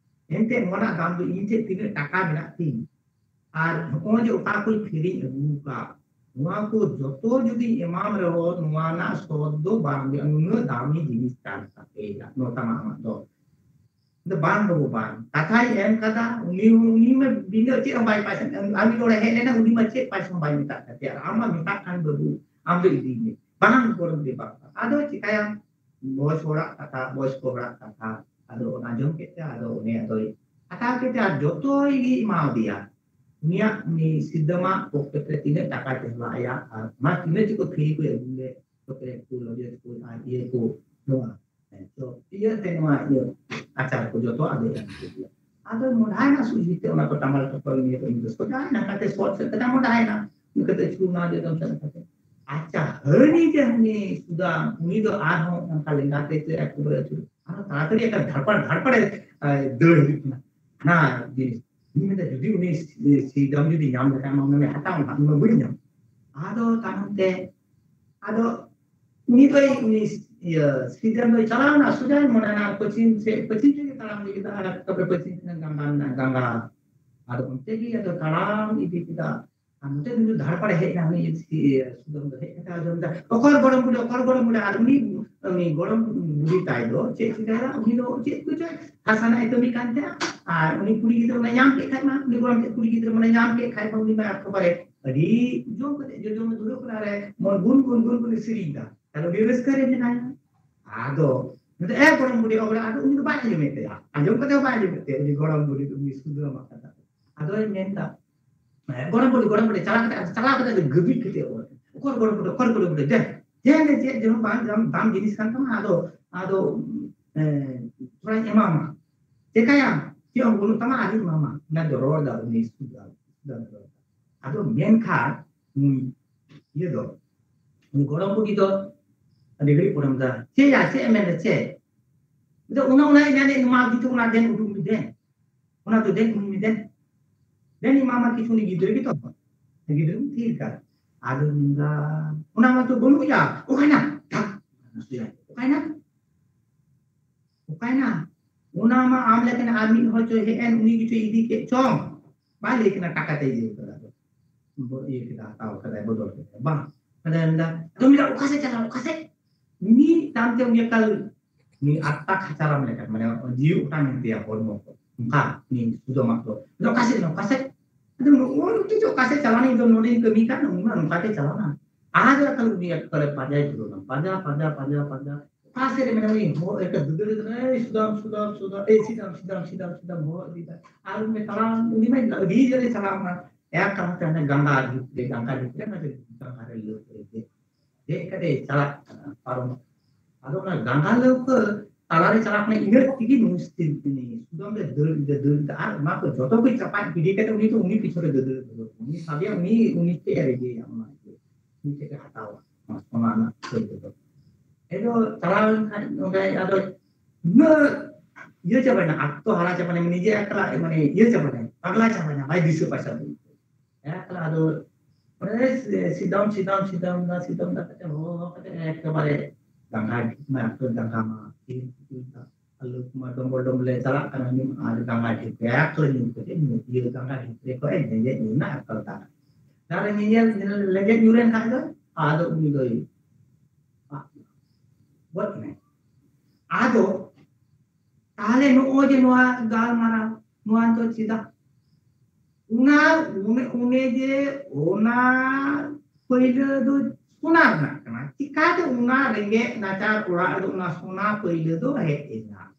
ᱮᱱᱛᱮ ᱱᱚᱣᱟ ᱨᱮᱱᱟᱜ ᱫᱟᱢ ᱫᱚ ᱤᱧ ᱴᱷᱮᱱ ᱛᱤᱱᱟᱹᱜ ᱴᱟᱠᱟ ᱢᱮᱱᱟᱜ ᱛᱤᱧ, ᱟᱨ ᱱᱚᱜᱼᱚᱭ ᱡᱮ ᱚᱠᱟ ᱠᱚᱧ ᱠᱤᱨᱤᱧ ᱟᱹᱜᱩ ᱟᱠᱟᱫ, ᱱᱚᱣᱟ ᱠᱚ ᱡᱚᱛᱚ ᱡᱩᱫᱤ ᱮᱢᱟᱢ ᱨᱮᱦᱚᱸ ᱱᱚᱣᱟ ᱨᱮᱱᱟᱜ ᱥᱚᱛ ᱫᱚ ᱵᱟᱝ ᱦᱩᱭᱩᱜᱼᱟ, ᱱᱩᱱᱟᱹᱜ ᱫᱟᱢᱤ ᱡᱤᱱᱤᱥ ᱠᱟᱱ ᱛᱟᱯᱮᱭᱟ ᱱᱚᱣᱟ ᱛᱟᱢᱟ ᱟᱢᱟᱜ ᱫᱚ᱾" ᱟᱫᱚ, "ᱵᱟᱝ ᱵᱟᱹᱵᱩ, ᱵᱟᱝ, ᱠᱟᱛᱷᱟᱭ ᱮᱢ ᱠᱟᱫᱟ, ᱩᱱᱤ, ᱩᱱᱤ ᱢᱟ ᱵᱤᱱᱟᱹ ᱪᱮᱫ ᱦᱚᱸ ᱵᱟᱭ ᱯᱟᱭᱥᱟ, ᱟᱨ ᱢᱤᱫ ᱦᱚᱲᱮ ᱦᱮᱡ ᱞᱮᱱᱟ, ᱩᱱᱤ ᱢᱟ ᱪᱮᱫ ᱯᱟᱭᱥᱟ ᱦᱚᱸ ᱵᱟᱭ ᱢᱮᱛᱟᱜ ᱠᱟᱱ ᱛᱟᱭᱟ, ᱟᱨ ᱟᱢ ᱢᱟ ᱢᱮᱛᱟᱜ ᱠᱟᱱ ᱵᱟᱹᱵᱩ, ᱟᱢ ᱫᱚ ᱤᱫᱤᱭ ᱢᱮ, ᱵᱟᱝ ᱜᱚᱲᱚᱢ ᱫᱮ ᱵᱟᱝ᱾" ᱟᱫᱚ ᱪᱤᱠᱟᱭᱟᱢ, ᱵᱚᱭᱚᱥ ᱦᱚᱲᱟᱜ ᱠᱟᱛᱷᱟ, ᱵᱚᱭᱚᱥ ᱠᱚ ᱦᱚᱲᱟᱜ ᱠᱟᱛᱷᱟ, ᱟᱫᱚ ᱚᱱᱟ ᱟᱸᱡᱚᱢ ᱠᱮᱫ ᱛᱮ, ᱟᱫᱚ ᱩᱱᱤ ᱟᱫᱚᱭ ᱦᱟᱛᱟᱣ ᱠᱮᱫ ᱛᱮ, ᱟᱨ ᱡᱚᱛᱚᱭ ᱜᱮ ᱮᱢᱟᱣᱟᱫᱮᱭᱟ᱾ ᱩᱱᱤᱭᱟᱜ ᱩᱱᱤ ᱥᱤᱨᱫᱟᱹᱢᱟᱜ ᱯᱚᱠᱮᱴ ᱨᱮ ᱛᱤᱱᱟᱹᱜ ᱴᱟᱠᱟ ᱛᱟᱦᱮᱸ ᱞᱮᱱᱟ ᱟᱭᱟᱜ, ᱟᱨ ᱚᱱᱟ ᱛᱤᱱᱟᱹᱜ ᱪᱚᱠᱚ ᱯᱷᱨᱤ ᱠᱚ ᱟᱹᱜᱩ ᱞᱮᱫ, ᱯᱚᱠᱮᱴ ᱠᱚ, ᱞᱚᱡᱚ ᱠᱚ, ᱟᱨ ᱤᱭᱟᱹ ᱠᱚ, ᱱᱚᱣᱟ ᱦᱮᱸ, ᱛᱚ ᱤᱭᱟᱹ ᱛᱮ ᱱᱚᱣᱟ ᱤᱭᱟᱹ ᱟᱪᱟᱨ ᱠᱚ ᱡᱚᱛᱚ ᱟᱫᱚ ᱮᱢ ᱠᱮᱫ ᱜᱮᱭᱟ᱾ ᱟᱫᱚ ᱢᱚᱰᱟᱭᱮᱱᱟ ᱥᱩᱡᱤ ᱛᱮ, ᱚᱱᱟ ᱠᱚ ᱴᱟᱢᱟᱞ ᱴᱚᱯᱚᱞ ᱱᱤᱭᱟᱹ ᱠᱚ ᱤᱧ ᱫᱚ ᱥᱚᱡᱟᱭᱮᱱᱟ, ᱠᱟᱛᱮ ᱥᱚᱴ ᱥᱮᱫ ᱠᱟᱛᱮ ᱢᱚᱰᱟᱭᱮᱱᱟ᱾ ᱤᱱᱟᱹ ᱠᱟᱛᱮ ᱪᱩᱨᱢᱟ ᱡᱚᱡᱚᱢ ᱥᱮᱫ ᱠᱟᱛᱮ᱾ ᱟᱪᱪᱷᱟ, ᱦᱟᱹᱱᱤ ᱡᱮ ᱦᱟᱹᱱᱤ ᱥᱩᱫᱟ, ᱩᱱᱤ ᱫᱚ ᱟᱨᱦᱚᱸ ᱚᱱᱠᱟ ᱞᱮᱸᱜᱟ ᱛᱮ ᱪᱮᱫ ᱮᱠᱵᱟᱨᱮ ᱟᱹᱪᱩᱨ, ᱟᱨᱦᱚᱸ ᱛᱟᱲᱟᱛᱟᱲᱤ ᱮᱠᱟᱞ ᱫᱷᱟᱲᱯᱟᱲ ᱫᱷᱟᱲᱯᱟᱲᱮ, ᱮ, ᱫᱟᱹᱲ ᱦᱤᱡᱩᱜ ᱠᱟᱱᱟ᱾ ᱦᱟᱱᱟ ᱡᱤᱱᱤᱥ, ᱤᱧ ᱢᱮᱱᱫᱟ, ᱡᱩᱫᱤ ᱩᱱᱤ ᱥᱤ-, ᱥᱤᱫᱟᱢ ᱡᱩᱫᱤ ᱧᱟᱢ ᱞᱮᱠᱷᱟᱱ, ᱢᱟ ᱩᱱᱤ ᱦᱟᱛᱟᱣ ᱮᱢᱟ, ᱤᱧ ᱢᱟ ᱵᱟᱹᱧ ᱧᱟᱢ᱾ ᱟᱫᱚ ᱛᱟᱭᱱᱚᱢ ᱛᱮ, ᱟᱫᱚ ᱩᱱᱤ ᱫᱚᱭ, ᱩᱱᱤ, ᱤᱭᱟᱹ, ᱥᱤᱫᱟᱢ ᱫᱚᱭ ᱪᱟᱞᱟᱣ ᱮᱱᱟ, ᱥᱚᱡᱟᱭ ᱢᱚᱱᱮ ᱮᱱᱟ, ᱯᱚᱪᱷᱤᱢ ᱥᱮᱫ, ᱯᱚᱪᱷᱤᱢ ᱥᱮᱫ ᱜᱮ ᱛᱟᱲᱟᱢ ᱤᱫᱤ ᱠᱮᱫᱟ, ᱟᱨ ᱛᱚᱵᱮ ᱯᱚᱪᱷᱤᱢ ᱥᱮᱫ ᱜᱟᱝᱜᱟ ᱢᱮᱱᱟᱜᱼᱟ, ᱜᱟᱝᱜᱟ᱾ ᱟᱫᱚ ᱚᱱᱛᱮ ᱜᱮ ᱟᱫᱚ ᱛᱟᱲᱟᱢ ᱤᱫᱤ ᱠᱮᱫᱟ᱾ ᱟᱨ ᱱᱚᱛᱮ ᱩᱱᱤ ᱫᱚ ᱫᱷᱟᱲᱯᱟᱲᱮ ᱦᱮᱡ ᱮᱱᱟ, ᱩᱱᱤ ᱥᱤ-, ᱥᱩᱫᱟᱢ ᱫᱚ ᱦᱮᱡ ᱠᱟᱛᱮ ᱟᱫᱚ ᱢᱮᱱᱫᱟ, "ᱚᱠᱚᱨ ᱜᱚᱲᱚᱢ ᱵᱩᱰᱷᱤ, ᱚᱠᱚᱨ ᱜᱚᱲᱚᱢ ᱵᱩᱰᱷᱤ?" ᱟᱨ ᱩᱱᱤ, ᱩᱱᱤ ᱜᱚᱲᱚᱢ ᱵᱩᱰᱷᱤ ᱛᱟᱭ ᱫᱚ ᱪᱮᱫ ᱪᱤᱠᱟᱹᱭᱮᱫᱟ? ᱩᱱᱤ ᱫᱚ ᱪᱮᱫ ᱠᱚᱪᱚᱭ ᱦᱟᱥᱟᱱᱟᱜ ᱮ ᱠᱟᱹᱢᱤ ᱠᱟᱱ ᱛᱟᱦᱮᱸᱫ, ᱟᱨ ᱩᱱᱤ ᱠᱩᱲᱤ ᱜᱤᱫᱽᱨᱟᱹ ᱢᱟᱱᱮ ᱧᱟᱢ ᱠᱮᱫ ᱠᱷᱟᱡ ᱢᱟ, ᱩᱱᱤ ᱜᱚᱲᱚᱢ ᱴᱷᱮᱡ ᱠᱩᱲᱤ ᱜᱤᱫᱽᱨᱟᱹ ᱢᱟᱱᱮ ᱧᱟᱢ ᱠᱮᱫ ᱠᱷᱟᱡ ᱢᱟ, ᱩᱱᱤ ᱢᱟ ᱮᱠᱮᱵᱟᱨᱮ ᱟᱹᱰᱤ ᱡᱳᱨ ᱠᱟᱛᱮ ᱡᱚᱡᱚᱢ ᱮ ᱫᱷᱩᱨᱟᱹᱣ ᱠᱟᱱᱟ, ᱟᱨ ᱢᱚᱱ ᱜᱩᱱ ᱜᱩᱱ ᱜᱩᱱ ᱜᱩᱱ ᱮ ᱥᱮᱨᱮᱧ ᱮᱫᱟ, ᱟᱨ ᱩᱱᱤ ᱨᱟᱹᱥᱠᱟᱹ ᱨᱮ ᱢᱮᱱᱟᱭᱟ᱾ ᱟᱫᱚ ᱩᱱᱤ ᱫᱚ, "ᱮ ᱜᱚᱲᱚᱢ ᱵᱩᱰᱷᱤ, ᱚ ᱜᱚᱲᱚᱢ," ᱟᱫᱚ ᱩᱱᱤ ᱫᱚ ᱵᱟᱭ ᱟᱸᱡᱚᱢᱮᱫ ᱛᱟᱭᱟ, ᱟᱸᱡᱚᱢ ᱠᱟᱛᱮ ᱦᱚᱸ ᱵᱟᱭ ᱟᱸᱡᱚᱢᱮᱫ ᱛᱟᱭᱟ, ᱩᱱᱤ ᱜᱚᱲᱚᱢ ᱵᱩᱰᱷᱤ ᱫᱚ ᱩᱱᱤ ᱥᱩᱫᱷᱨᱟᱹ ᱢᱟ ᱠᱟᱛᱷᱟ᱾ ᱟᱫᱚᱭ ᱢᱮᱱᱫᱟ, ᱦᱮᱸ, ᱜᱚᱲᱚᱢ ᱵᱩᱰᱷᱤ, ᱜᱚᱲᱚᱢ ᱵᱩᱰᱷᱤ, ᱪᱟᱞᱟᱣ ᱠᱟᱛᱮ, ᱪᱟᱞᱟᱣ ᱠᱟᱛᱮ ᱟᱫᱚ ᱜᱟᱹᱵᱤᱡ ᱠᱟᱛᱮ ᱚᱨ, "ᱚᱠᱚᱨ ᱜᱚᱲᱚᱢ ᱵᱩᱰᱷᱤ, ᱚᱠᱚᱨ ᱜᱚᱲᱚᱢ ᱵᱩᱰᱷᱤ, ᱫᱮ, ᱫᱮ, ᱫᱮ, ᱪᱮᱫ ᱡᱮᱱᱚ ᱵᱟᱝ ᱫᱟᱢ, ᱫᱟᱢ ᱡᱤᱱᱤᱥ ᱠᱟᱱ ᱛᱟᱢᱟ, ᱟᱫᱚ, ᱟᱫᱚ, ᱮ, ᱛᱷᱚᱲᱟᱧ ᱮᱢᱟᱢᱟ, ᱪᱮᱠᱟᱭᱟᱢ, ᱪᱮᱫ ᱦᱚᱸ ᱵᱟᱹᱱᱩᱜ ᱛᱟᱢᱟ, ᱟᱨᱤᱧ ᱮᱢᱟᱢᱟ᱾" ᱚᱱᱟ ᱫᱚ ᱨᱚᱲ ᱫᱟ ᱩᱱᱤ ᱥᱩᱫᱷᱨᱟᱹ, ᱥᱩᱫᱷᱨᱟᱹ ᱨᱚᱲ ᱫᱟ᱾ ᱟᱫᱚ ᱢᱮᱱᱠᱷᱟᱱ ᱩᱱᱤ ᱤᱭᱟᱹ ᱫᱚ, ᱩᱱᱤ ᱜᱚᱲᱚᱢ ᱵᱩᱰᱷᱤ ᱫᱚ ᱟᱹᱰᱤ ᱜᱷᱟᱹᱲᱤᱡ ᱯᱚᱨᱮ ᱢᱮᱛᱟᱭᱟ, "ᱪᱮᱫ ᱭᱟ, ᱪᱮᱫ ᱮᱢ ᱢᱮᱱᱫᱟ, ᱪᱮᱫ?" ᱟᱫᱚ ᱚᱱᱟ, ᱚᱱᱟ ᱮᱱᱟᱱ ᱮᱢᱟ ᱫᱤ ᱛᱚ, ᱚᱱᱟ ᱫᱮᱱ ᱩᱰᱩᱠ ᱢᱮ ᱫᱮᱱ᱾ ᱚᱱᱟ ᱫᱚ ᱫᱮᱱ ᱩᱰᱩᱠ ᱢᱮ ᱫᱮᱱ᱾ ᱫᱮᱱ ᱮᱢᱟᱢᱟ ᱠᱤᱪᱷᱩ, ᱩᱱᱤ ᱜᱤᱫᱽᱨᱟᱹ ᱜᱮᱛᱚ᱾ ᱜᱤᱫᱽᱨᱟᱹ ᱛᱷᱤᱨ ᱠᱟᱜ᱾ ᱟᱫᱚ ᱢᱮᱱᱫᱟ, "ᱚᱱᱟ ᱢᱟ ᱛᱚ ᱵᱟᱹᱱᱩᱜ ᱭᱟ, ᱚᱠᱟᱭᱱᱟ? ᱫᱷᱟᱠ, ᱚᱠᱟᱭᱱᱟ?" ᱚᱠᱟᱭᱱᱟ? ᱚᱱᱟ ᱢᱟ ᱟᱢ ᱞᱮᱠᱟᱱ ᱟᱨ ᱢᱤᱫ ᱦᱚᱲ ᱪᱚᱭ ᱦᱮᱡ ᱮᱱ, ᱩᱱᱤ ᱜᱮᱪᱚᱭ ᱤᱫᱤ ᱠᱮᱫ ᱪᱚᱝ᱾ ᱵᱟᱭ ᱞᱟᱹᱭ ᱠᱟᱱᱟ ᱴᱟᱠᱟ ᱛᱮᱭ ᱤᱭᱟᱹ ᱠᱟᱫᱟ, ᱵᱚ-, ᱤᱭᱟᱹ ᱠᱮᱫᱟ, ᱦᱟᱛᱟᱣ ᱠᱟᱫᱟᱭ, ᱵᱚᱫᱚᱞ ᱠᱮᱫᱟᱭ᱾ ᱵᱟᱝ᱾ ᱟᱫᱚ ᱢᱮᱱᱫᱟ, ᱟᱫᱚ ᱢᱮᱱᱫᱟ, "ᱚᱠᱟ ᱥᱮᱫ ᱪᱟᱞᱟᱣ, ᱚᱠᱟ ᱥᱮᱫ?" ᱢᱤᱫ ᱛᱟᱢ ᱛᱮ ᱩᱱᱤ ᱮᱠᱟᱞ, ᱩᱱᱤ ᱟᱛᱛᱟ ᱠᱷᱟᱪᱟᱨᱟᱢ ᱞᱮᱠᱟ, ᱢᱟᱱᱮ ᱡᱤᱣᱤ ᱚᱴᱟᱝ ᱮᱱ ᱛᱟᱭᱟ ᱦᱚᱲᱢᱚ ᱠᱚ᱾ ᱚᱱᱠᱟ, ᱩᱱᱤ ᱥᱩᱫᱟᱢᱟᱜ ᱫᱚ᱾ ᱟᱫᱚ ᱚᱠᱟ ᱥᱮᱫ, ᱚᱠᱟ ᱥᱮᱫ? ᱟᱫᱚ ᱱᱚᱜᱼᱚ ᱱᱚᱛᱮ ᱪᱚ ᱚᱠᱟ ᱥᱮᱫ ᱪᱟᱞᱟᱣ ᱱᱟᱭ, ᱤᱧ ᱫᱚ ᱱᱚᱰᱮᱧ ᱠᱟᱹᱢᱤ ᱠᱟᱱ, ᱩᱱᱤ ᱢᱟ ᱱᱚᱝᱠᱟ ᱜᱮ ᱪᱟᱞᱟᱣ ᱱᱟ᱾ ᱟᱨ ᱮᱠᱟᱞ ᱩᱱᱤ ᱮᱠᱵᱟᱨᱮ ᱯᱟᱸᱡᱟᱭ ᱫᱷᱩᱨᱟᱹᱣ ᱱᱟ᱾ ᱯᱟᱸᱡᱟ, ᱯᱟᱸᱡᱟ, ᱯᱟᱸᱡᱟ, ᱯᱟᱸᱡᱟ᱾ ᱚᱠᱟ ᱥᱮᱫ ᱨᱮ ᱢᱮᱱᱟᱢᱟ? ᱩᱱᱤ ᱦᱚᱦᱚ ᱮᱠᱟᱞ ᱫᱟᱹᱫᱟᱹᱲ ᱠᱟᱱᱟ, "ᱮᱭ ᱥᱩᱫᱟᱢ, ᱥᱩᱫᱟᱢ, ᱥᱩᱫᱟᱢ, ᱮᱭ ᱥᱤᱫᱟᱢ, ᱥᱤᱫᱟᱢ, ᱥᱤᱫᱟᱢ", ᱥᱤᱫᱟᱢ ᱦᱚᱦᱚ ᱤᱫᱤᱭᱮᱫᱟ᱾ ᱟᱨ ᱩᱱᱤ ᱛᱟᱲᱟᱢ, ᱩᱱᱤ ᱢᱟ ᱟᱹᱰᱤ ᱡᱳᱨᱮ ᱪᱟᱞᱟᱣ ᱱᱟ᱾ ᱮᱠ ᱠᱟᱨᱚᱱ ᱛᱮ ᱦᱟᱱᱮ ᱜᱟᱝᱜᱟ ᱫᱷᱤᱯ ᱨᱮ, ᱜᱟᱝᱜᱟ ᱫᱷᱤᱯ ᱨᱮ, ᱚᱱᱟ ᱜᱟᱝᱜᱟ ᱨᱮ ᱞᱟᱹᱭ ᱠᱮᱫ᱾ ᱫᱮᱡ ᱠᱟᱛᱮ ᱪᱟᱞᱟᱜ ᱠᱟᱱᱟ, ᱯᱟᱨᱚᱢᱚᱜ ᱠᱟᱱᱟ᱾ ᱟᱫᱚ ᱚᱱᱟ ᱜᱟᱸᱜᱟ ᱞᱟᱹᱣᱠᱟᱹ ᱛᱟᱞᱟᱨᱮ ᱪᱟᱞᱟᱜ ᱠᱟᱱᱟ, ᱤᱱᱟᱹ ᱛᱮᱜᱮ ᱱᱩᱭ ᱥᱤᱞ-, ᱩᱱᱤ ᱥᱩᱫᱟᱢ ᱫᱚ ᱫᱟᱹᱲ, ᱫᱟᱹᱲ, ᱫᱟᱹᱲ, ᱟᱨ ᱚᱱᱟ ᱠᱚ ᱡᱚᱛᱚ ᱠᱚ ᱪᱟᱯᱟᱫ ᱜᱤᱰᱤ ᱠᱟᱛᱮ ᱩᱱᱤ ᱫᱚ ᱩᱱᱤ ᱯᱤᱪᱷᱚᱱ ᱨᱮ ᱫᱟᱹᱲ, ᱫᱟᱹᱲ, ᱫᱟᱹᱲ᱾ ᱩᱱᱤ ᱥᱟᱵᱮᱭᱟ, ᱩᱱᱤ, ᱩᱱᱤ ᱪᱮᱫ ᱮ ᱨᱮᱡᱮᱭᱟ, ᱚᱱᱟ ᱤᱭᱟᱹ, ᱩᱱᱤ ᱪᱮᱫ ᱮ ᱦᱟᱛᱟᱣᱟ, ᱚᱱᱟ ᱨᱮᱱᱟᱜ ᱠᱷᱟᱹᱞ ᱫᱚ᱾ ᱮᱫᱚ ᱪᱟᱞᱟᱣ ᱞᱮᱱᱠᱷᱟᱱ ᱚᱸᱰᱮ ᱟᱫᱚ ᱩᱱᱟᱹᱜ ᱤᱭᱟᱹ ᱪᱟᱵᱟᱭᱮᱱᱟ, ᱟᱛᱛᱚ ᱦᱟᱨᱟ ᱪᱟᱵᱟᱭᱮᱱᱟ, ᱢᱟᱱᱮ ᱱᱤᱡᱮ ᱮᱠᱞᱟ, ᱢᱟᱱᱮ ᱤᱭᱟᱹ ᱪᱟᱵᱟᱭᱮᱱᱟ, ᱯᱟᱜᱽᱞᱟ ᱪᱟᱵᱟᱭᱮᱱᱟ, ᱵᱟᱭ ᱫᱤᱥᱟᱹ ᱯᱟᱭᱥᱟ᱾ ᱮᱠᱞᱟ ᱟᱫᱚ ᱚᱸᱰᱮ ᱥᱤᱫᱟᱢ, ᱥᱤᱫᱟᱢ, ᱥᱤᱫᱟᱢ ᱫᱟ, ᱥᱤᱫᱟᱢ ᱫᱟ ᱠᱟᱛᱮ ᱦᱚᱦᱚ ᱠᱟᱛᱮ ᱮᱠᱮᱵᱟᱨᱮ ᱜᱟᱸᱜᱟ ᱰᱷᱤᱯ ᱢᱟ, ᱮᱠᱫᱚᱢ ᱜᱟᱸᱜᱟ ᱢᱟ, ᱛᱤᱨ ᱠᱚ ᱛᱩᱞ ᱫᱟ᱾ ᱟᱨ ᱞᱟᱹᱣᱠᱟᱹ ᱢᱟ ᱰᱚᱢᱵᱚᱞ ᱰᱚᱢᱵᱚᱞᱮ ᱪᱟᱞᱟᱜ ᱠᱟᱱᱟ, ᱧᱩ ᱟᱨ ᱜᱟᱸᱜᱟ ᱰᱷᱤᱯ ᱨᱮ ᱮᱠᱞᱟ ᱧᱩ ᱠᱟᱛᱮ ᱧᱩ, ᱤᱭᱟᱹ ᱜᱟᱸᱜᱟ ᱰᱷᱤᱯ ᱨᱮ ᱠᱷᱚᱡ ᱞᱮᱸᱡᱮᱫ ᱧᱩᱨ ᱮᱱᱟ ᱮᱠᱞᱟ ᱫᱟᱜ᱾ ᱫᱟᱜ ᱨᱮ ᱧᱮᱧᱮᱞ, ᱞᱮᱸᱡᱮᱫ ᱧᱩᱨ ᱮᱱ ᱠᱷᱟᱡ ᱫᱚ ᱟᱫᱚ ᱩᱱᱤ ᱫᱚᱭ ᱜᱚᱡ ᱮᱱᱟᱭ᱾ ᱟᱫᱚ ᱛᱟᱦᱞᱮ ᱱᱚᱜᱼᱚᱭ ᱡᱮ ᱱᱚᱣᱟ ᱜᱟᱞᱢᱟᱨᱟᱣ, ᱱᱚᱣᱟ ᱫᱚ ᱪᱮᱫᱟᱜ? ᱚᱱᱟ, ᱚᱱᱮ, ᱚᱱᱮ ᱡᱮ ᱚᱱᱟ ᱯᱟᱹᱭᱞᱟᱹ ᱫᱚ ᱥᱚᱱᱟ ᱨᱮᱱᱟᱜ ᱠᱟᱱᱟ, ᱪᱤᱠᱟᱛᱮ ᱚᱱᱟ ᱨᱮᱸᱜᱮᱡ ᱱᱟᱪᱟᱨ ᱚᱲᱟᱜ ᱨᱮᱫᱚ ᱚᱱᱟ ᱥᱚᱱᱟ ᱯᱟᱹᱭᱞᱟᱹ ᱫᱚ ᱦᱮᱡ ᱮᱱᱟ?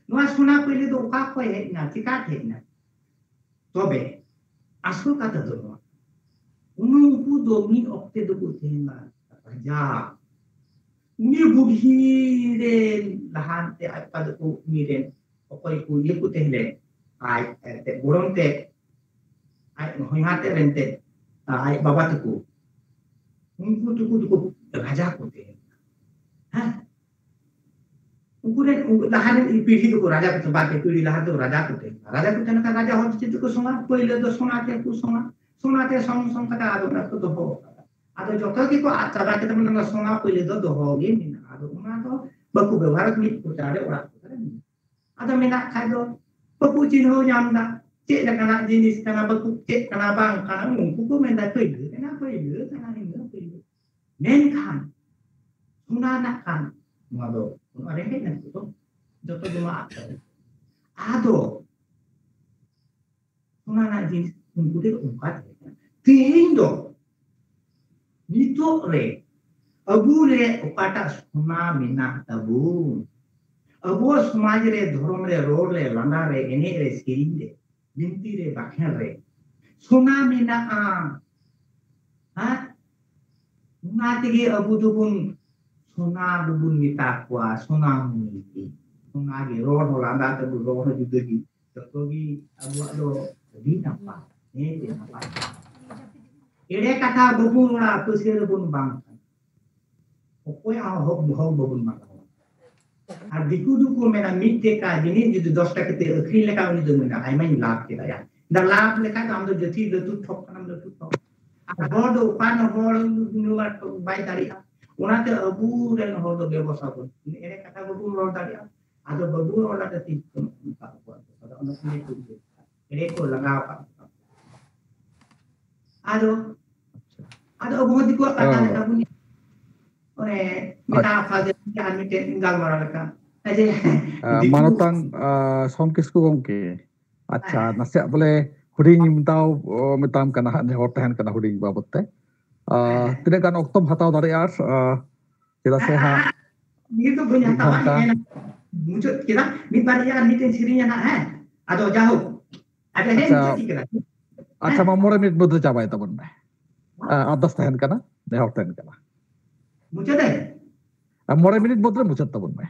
ᱱᱚᱣᱟ ᱥᱚᱱᱟ ᱯᱟᱹᱭᱞᱟᱹ ᱫᱚ ᱚᱠᱟ ᱠᱷᱚᱱ ᱦᱮᱡ ᱮᱱᱟ, ᱪᱤᱠᱟᱛᱮ ᱦᱮᱡ ᱮᱱᱟ? ᱛᱚᱵᱮ ᱟᱥᱚᱞ ᱠᱟᱛᱷᱟ ᱫᱚ ᱱᱚᱣᱟ, ᱩᱱᱠᱩ ᱫᱚ ᱢᱤᱫ ᱚᱠᱛᱮ ᱫᱚᱠᱚ ᱛᱟᱦᱮᱸ ᱞᱮᱱᱟ ᱨᱟᱡᱟ᱾ ᱩᱱᱤ ᱵᱩᱰᱷᱤ ᱨᱮᱱ ᱞᱟᱦᱟᱱᱛᱮ ᱟᱡ ᱯᱟ ᱫᱚᱠᱚ, ᱩᱱᱤ ᱨᱮᱱ ᱚᱠᱚᱭ ᱠᱚ ᱤᱭᱟᱹ ᱠᱚ ᱛᱟᱦᱮᱸ ᱞᱮᱱ, ᱟᱡ ᱮᱱᱛᱮ ᱜᱚᱲᱚᱢ ᱛᱮ, ᱟᱡ ᱦᱚᱧᱦᱟᱨ ᱛᱮ ᱨᱮᱱ ᱛᱮ, ᱟᱡ ᱵᱟᱵᱟ ᱛᱟᱠᱚ, ᱩᱱᱠᱩ ᱛᱟᱠᱚ ᱫᱚᱠᱚ ᱨᱟᱡᱟ ᱠᱚ ᱛᱟᱦᱮᱸ ᱞᱮᱱᱟ᱾ ᱦᱮᱸ? ᱩᱱᱠᱩ ᱨᱮᱱ, ᱩᱱᱠᱩ ᱞᱟᱦᱟ ᱨᱮᱱ ᱯᱤᱲᱦᱤ ᱫᱚᱠᱚ ᱨᱟᱡᱟ ᱠᱚ, ᱵᱟᱨ ᱯᱮ ᱯᱤᱲᱦᱤ ᱞᱟᱦᱟ ᱫᱚ ᱨᱟᱡᱟ ᱠᱚ ᱛᱟᱦᱮᱸ ᱠᱟᱱᱟ᱾ ᱨᱟᱡᱟ ᱠᱚ ᱛᱟᱦᱮᱸ ᱞᱮᱱᱠᱷᱟᱱ ᱨᱟᱡᱟ ᱦᱚᱲ ᱪᱮᱫ ᱛᱮᱠᱚ ᱥᱚᱝᱟ? ᱯᱟᱹᱭᱞᱟᱹ ᱫᱚ ᱥᱚᱱᱟ ᱛᱮᱠᱚ ᱥᱚᱝᱟ᱾ ᱥᱚᱱᱟ ᱛᱮ ᱥᱚᱝ ᱥᱚᱝ ᱠᱟᱛᱮ ᱟᱫᱚ ᱚᱱᱟ ᱠᱚ ᱫᱚᱦᱚ ᱟᱠᱟᱫᱟ᱾ ᱟᱫᱚ ᱡᱚᱛᱚ ᱜᱮᱠᱚ ᱟᱫ ᱪᱟᱵᱟ ᱠᱮᱫᱟ, ᱢᱟᱱᱮ ᱚᱱᱟ ᱥᱚᱱᱟ ᱯᱟᱹᱭᱞᱟᱹ ᱫᱚ ᱫᱚᱦᱚ ᱜᱮ ᱢᱮᱱᱟᱜᱼᱟ᱾ ᱟᱫᱚ ᱚᱱᱟ ᱫᱚ ᱵᱟᱠᱚ ᱵᱮᱵᱚᱦᱟᱨ, ᱢᱤᱫ ᱠᱚᱪᱟ ᱨᱮ ᱚᱲᱟᱜ ᱠᱚᱨᱮ ᱢᱮᱱᱟᱜᱼᱟ᱾ ᱟᱫᱚ ᱢᱮᱱᱟᱜ ᱠᱷᱟᱡ ᱫᱚ ᱵᱟᱠᱚ ᱪᱤᱱᱦᱟᱹᱣ ᱧᱟᱢ ᱮᱫᱟ, ᱪᱮᱫ ᱞᱮᱠᱟᱱᱟᱜ ᱡᱤᱱᱤᱥ ᱠᱟᱱᱟ, ᱵᱟᱠᱚ, ᱪᱮᱫ ᱠᱟᱱᱟ ᱵᱟᱝ ᱠᱟᱱᱟ, ᱩᱱᱠᱩ ᱠᱚ ᱢᱮᱱᱫᱟ ᱯᱟᱹᱭᱞᱟᱹ ᱠᱟᱱᱟ, ᱯᱟᱹᱭᱞᱟᱹ ᱠᱟᱱᱟ, ᱤᱱᱟᱹ ᱯᱟᱹᱭᱞᱟᱹ᱾ ᱢᱮᱱᱠᱷᱟᱱ ᱥᱚᱱᱟ ᱨᱮᱱᱟᱜ ᱠᱟᱱ ᱱᱚᱣᱟ ᱫᱚ ᱵᱟᱹᱱᱩᱜᱼᱟ, ᱨᱮᱸᱜᱮᱡ ᱱᱟᱪᱟᱨ ᱠᱚᱫᱚ ᱡᱚᱛᱚ ᱡᱚᱢᱟᱜ ᱟᱫ ᱪᱟᱵᱟᱭᱟ᱾ ᱟᱫᱚ ᱥᱚᱱᱟ ᱨᱮᱱᱟᱜ ᱡᱤᱱᱤᱥ ᱩᱱᱠᱩ ᱴᱷᱮᱱ ᱚᱱᱠᱟ ᱛᱟᱦᱮᱸ ᱠᱟᱱᱟ᱾ ᱛᱮᱦᱮᱧ ᱫᱚ ᱱᱤᱛᱚᱜ ᱨᱮ ᱟᱵᱚ ᱨᱮ ᱚᱠᱟᱴᱟᱜ ᱥᱚᱱᱟ ᱢᱮᱱᱟᱜ ᱛᱟᱵᱚᱱ, ᱟᱵᱚᱣᱟᱜ ᱥᱚᱢᱟᱡᱽ ᱨᱮ, ᱫᱷᱚᱨᱚᱢ ᱨᱮ, ᱨᱚᱲ ᱨᱮ, ᱞᱟᱸᱫᱟ ᱨᱮ, ᱮᱱᱮᱡ ᱨᱮ, ᱥᱮᱨᱮᱧ ᱨᱮ, ᱵᱤᱱᱛᱤ ᱨᱮ, ᱵᱟᱠᱷᱮᱬ ᱨᱮ ᱥᱚᱱᱟ ᱢᱮᱱᱟᱜᱼᱟ᱾ ᱦᱮᱸ? ᱚᱱᱟ ᱛᱮᱜᱮ ᱟᱵᱚ ᱫᱚᱵᱚᱱ ᱥᱚᱱᱟ ᱵᱟᱵᱚᱱ ᱢᱮᱛᱟ ᱠᱚᱣᱟ, ᱥᱚᱱᱟ ᱢᱩᱱᱤ ᱜᱮ᱾ ᱥᱚᱱᱟ ᱜᱮ, ᱨᱚᱲ ᱦᱚᱸ ᱞᱟᱸᱫᱟ ᱛᱟᱵᱚᱱ, ᱨᱚᱲ ᱦᱚᱸ ᱡᱩᱫᱟᱹ ᱜᱮ᱾ ᱡᱚᱛᱚ ᱜᱮ ᱟᱵᱚᱣᱟᱜ ᱫᱚ ᱟᱹᱰᱤ ᱱᱟᱯᱟᱭ, ᱦᱮᱸ ᱪᱮ ᱱᱟᱯᱟᱭ᱾ ᱮᱲᱮ ᱠᱟᱛᱷᱟ ᱵᱟᱵᱚᱱ ᱨᱚᱲᱟ, ᱯᱟᱹᱥᱤ ᱨᱮᱵᱚᱱ ᱵᱟᱝ ᱠᱟᱱᱟ᱾ ᱚᱠᱚᱭᱟᱜ ᱦᱚᱸ ᱦᱚᱠ, ᱦᱚᱠ ᱵᱟᱵᱚᱱ ᱢᱟᱱᱟᱣᱟ᱾ ᱟᱨ ᱫᱤᱠᱩ ᱫᱚᱠᱚ ᱢᱮᱱᱟ, ᱢᱤᱫ ᱴᱟᱠᱟ ᱡᱤᱱᱤᱥ ᱡᱩᱫᱤ ᱫᱚᱥ ᱴᱟᱠᱟ ᱠᱟᱛᱮ ᱟᱹᱠᱷᱨᱤᱧ ᱞᱮᱠᱷᱟᱱ, ᱩᱱᱤ ᱫᱚ ᱢᱮᱱᱟ, ᱟᱭᱢᱟᱧ ᱞᱟᱵᱷ ᱠᱮᱫᱟ ᱭᱟ᱾ ᱫᱟ ᱞᱟᱵᱷ ᱞᱮᱠᱷᱟᱱ ᱫᱚ ᱟᱢ ᱫᱚ ᱡᱟᱹᱛᱤ ᱞᱟᱹᱴᱩ ᱴᱷᱚᱠ ᱠᱟᱱᱟᱢ, ᱞᱟᱹᱴᱩ ᱴᱷᱚᱠ᱾ ᱟᱨ ᱦᱚᱲ ᱫᱚ ᱚᱠᱟ ᱨᱮᱦᱚᱸ ᱦᱚᱲ ᱵᱟᱭ ᱫᱟᱲᱮᱭᱟᱜᱼᱟ᱾ ᱚᱱᱟᱛᱮ ᱟᱵᱚ ᱨᱮᱱ ᱦᱚᱲ ᱫᱚ ᱵᱮᱵᱚᱥᱟ ᱵᱚᱱ, ᱮᱲᱮ ᱠᱟᱛᱷᱟ ᱵᱟᱵᱚᱱ ᱨᱚᱲ ᱫᱟᱲᱮᱭᱟᱜᱼᱟ᱾ ᱟᱫᱚ ᱵᱟᱵᱚᱱ ᱨᱚᱲ ᱫᱟᱲᱮᱭᱟᱜᱼᱟ, ᱛᱤᱥ ᱠᱷᱚᱱ ᱚᱱᱠᱟ ᱟᱵᱚᱣᱟᱜ ᱫᱚ᱾ ᱟᱫᱚ ᱚᱱᱟ ᱠᱚ ᱤᱭᱟᱹ ᱠᱚ ᱤᱭᱟᱹ ᱠᱟᱜᱼᱟ᱾ ᱮᱲᱮ ᱠᱚ ᱞᱟᱜᱟᱣ ᱟᱠᱟᱫ ᱵᱚᱱᱟ᱾ ᱟᱫᱚ, ᱟᱫᱚ ᱟᱵᱚ ᱦᱚᱸ ᱫᱤᱠᱩᱣᱟᱜ ᱠᱟᱛᱷᱟ ᱚ᱾ ᱞᱮᱠᱟ ᱵᱚᱱ, ᱚᱱᱮ, ᱢᱮᱛᱟ ᱟᱪ- ᱠᱚᱣᱟ ᱡᱮ ᱟᱨ ᱢᱤᱫᱴᱮᱱ ᱜᱟᱞᱢᱟᱨᱟᱣ ᱞᱮᱠᱟ᱾ ᱡᱮ ᱟ, ᱫᱤᱠᱩ ᱢᱟᱱᱚᱛᱟᱱ, ᱟ, ᱥᱚᱢ ᱠᱤᱥᱠᱩ ᱜᱚᱢᱠᱮ, ᱟᱪᱪᱷᱟ, ᱦᱮᱸ᱾ ᱱᱟᱥᱮᱭᱟᱜ ᱵᱚᱞᱮ ᱦᱩᱰᱤᱧ ᱢᱮᱛᱟᱣ, ᱚ, ᱢᱮᱛᱟᱢ ᱠᱟᱱᱟ ᱦᱟᱸᱜ, ᱱᱮᱦᱚᱨ ᱛᱟᱦᱮᱱ ᱠᱟᱱᱟ ᱦᱩᱰᱤᱧ ᱵᱟᱵᱚᱛ ᱛᱮ᱾ ᱟ, ᱦᱮᱸ, ᱦᱮᱸ᱾ ᱛᱤᱱᱟᱹᱜ ᱜᱟᱱ ᱚᱠᱛᱚᱢ ᱦᱟᱛᱟᱣ ᱫᱟᱲᱮᱭᱟᱜᱼᱟ? ᱟ, ᱪᱮᱫᱟᱜ ᱥᱮ ᱦᱮᱸ, ᱦᱟᱸᱜ ᱦᱮᱸ, ᱱᱤᱭᱟᱹ ᱫᱚ ᱵᱟᱹᱧ ᱢᱤᱫ ᱦᱟᱛᱟᱣᱟ, ᱜᱷᱚᱱᱴᱟ᱾ ᱦᱮᱸ, ᱢᱩᱪᱟᱹᱫ ᱠᱮᱫᱟ᱾ ᱢᱤᱫ ᱵᱟᱨᱭᱟ ᱟᱨ ᱢᱤᱫᱴᱮᱱ ᱥᱮᱨᱮᱧ ᱟᱱᱟᱜ, ᱦᱮᱸ᱾ ᱟᱫᱚ ᱡᱟᱦᱳᱠ, ᱟᱫᱚ ᱦᱮᱸ, ᱟᱪᱪᱷᱟ, ᱢᱩᱪᱟᱹᱫ ᱠᱮᱫᱟ᱾ ᱟᱪᱪᱷᱟ, ᱦᱮᱸ᱾ ᱢᱟ ᱢᱚᱬᱮ ᱢᱤᱱᱤᱴ ᱢᱚᱫᱽᱫᱷᱮ ᱪᱟᱵᱟᱭ ᱛᱟᱵᱚᱱ ᱢᱮ᱾ ᱟ, ᱟᱨᱫᱟᱥ ᱛᱟᱦᱮᱱ ᱠᱟᱱᱟ, ᱱᱮᱦᱚᱨ ᱛᱟᱦᱮᱱ ᱠᱟᱱᱟ᱾ ᱢᱩᱪᱟᱹᱫ ᱟᱹᱧ? ᱟ, ᱢᱚᱬᱮ ᱢᱤᱱᱤᱴ ᱢᱚᱫᱽᱫᱷᱮ ᱢᱩᱪᱟᱹᱫ ᱛᱟᱵᱚᱱ ᱢᱮ᱾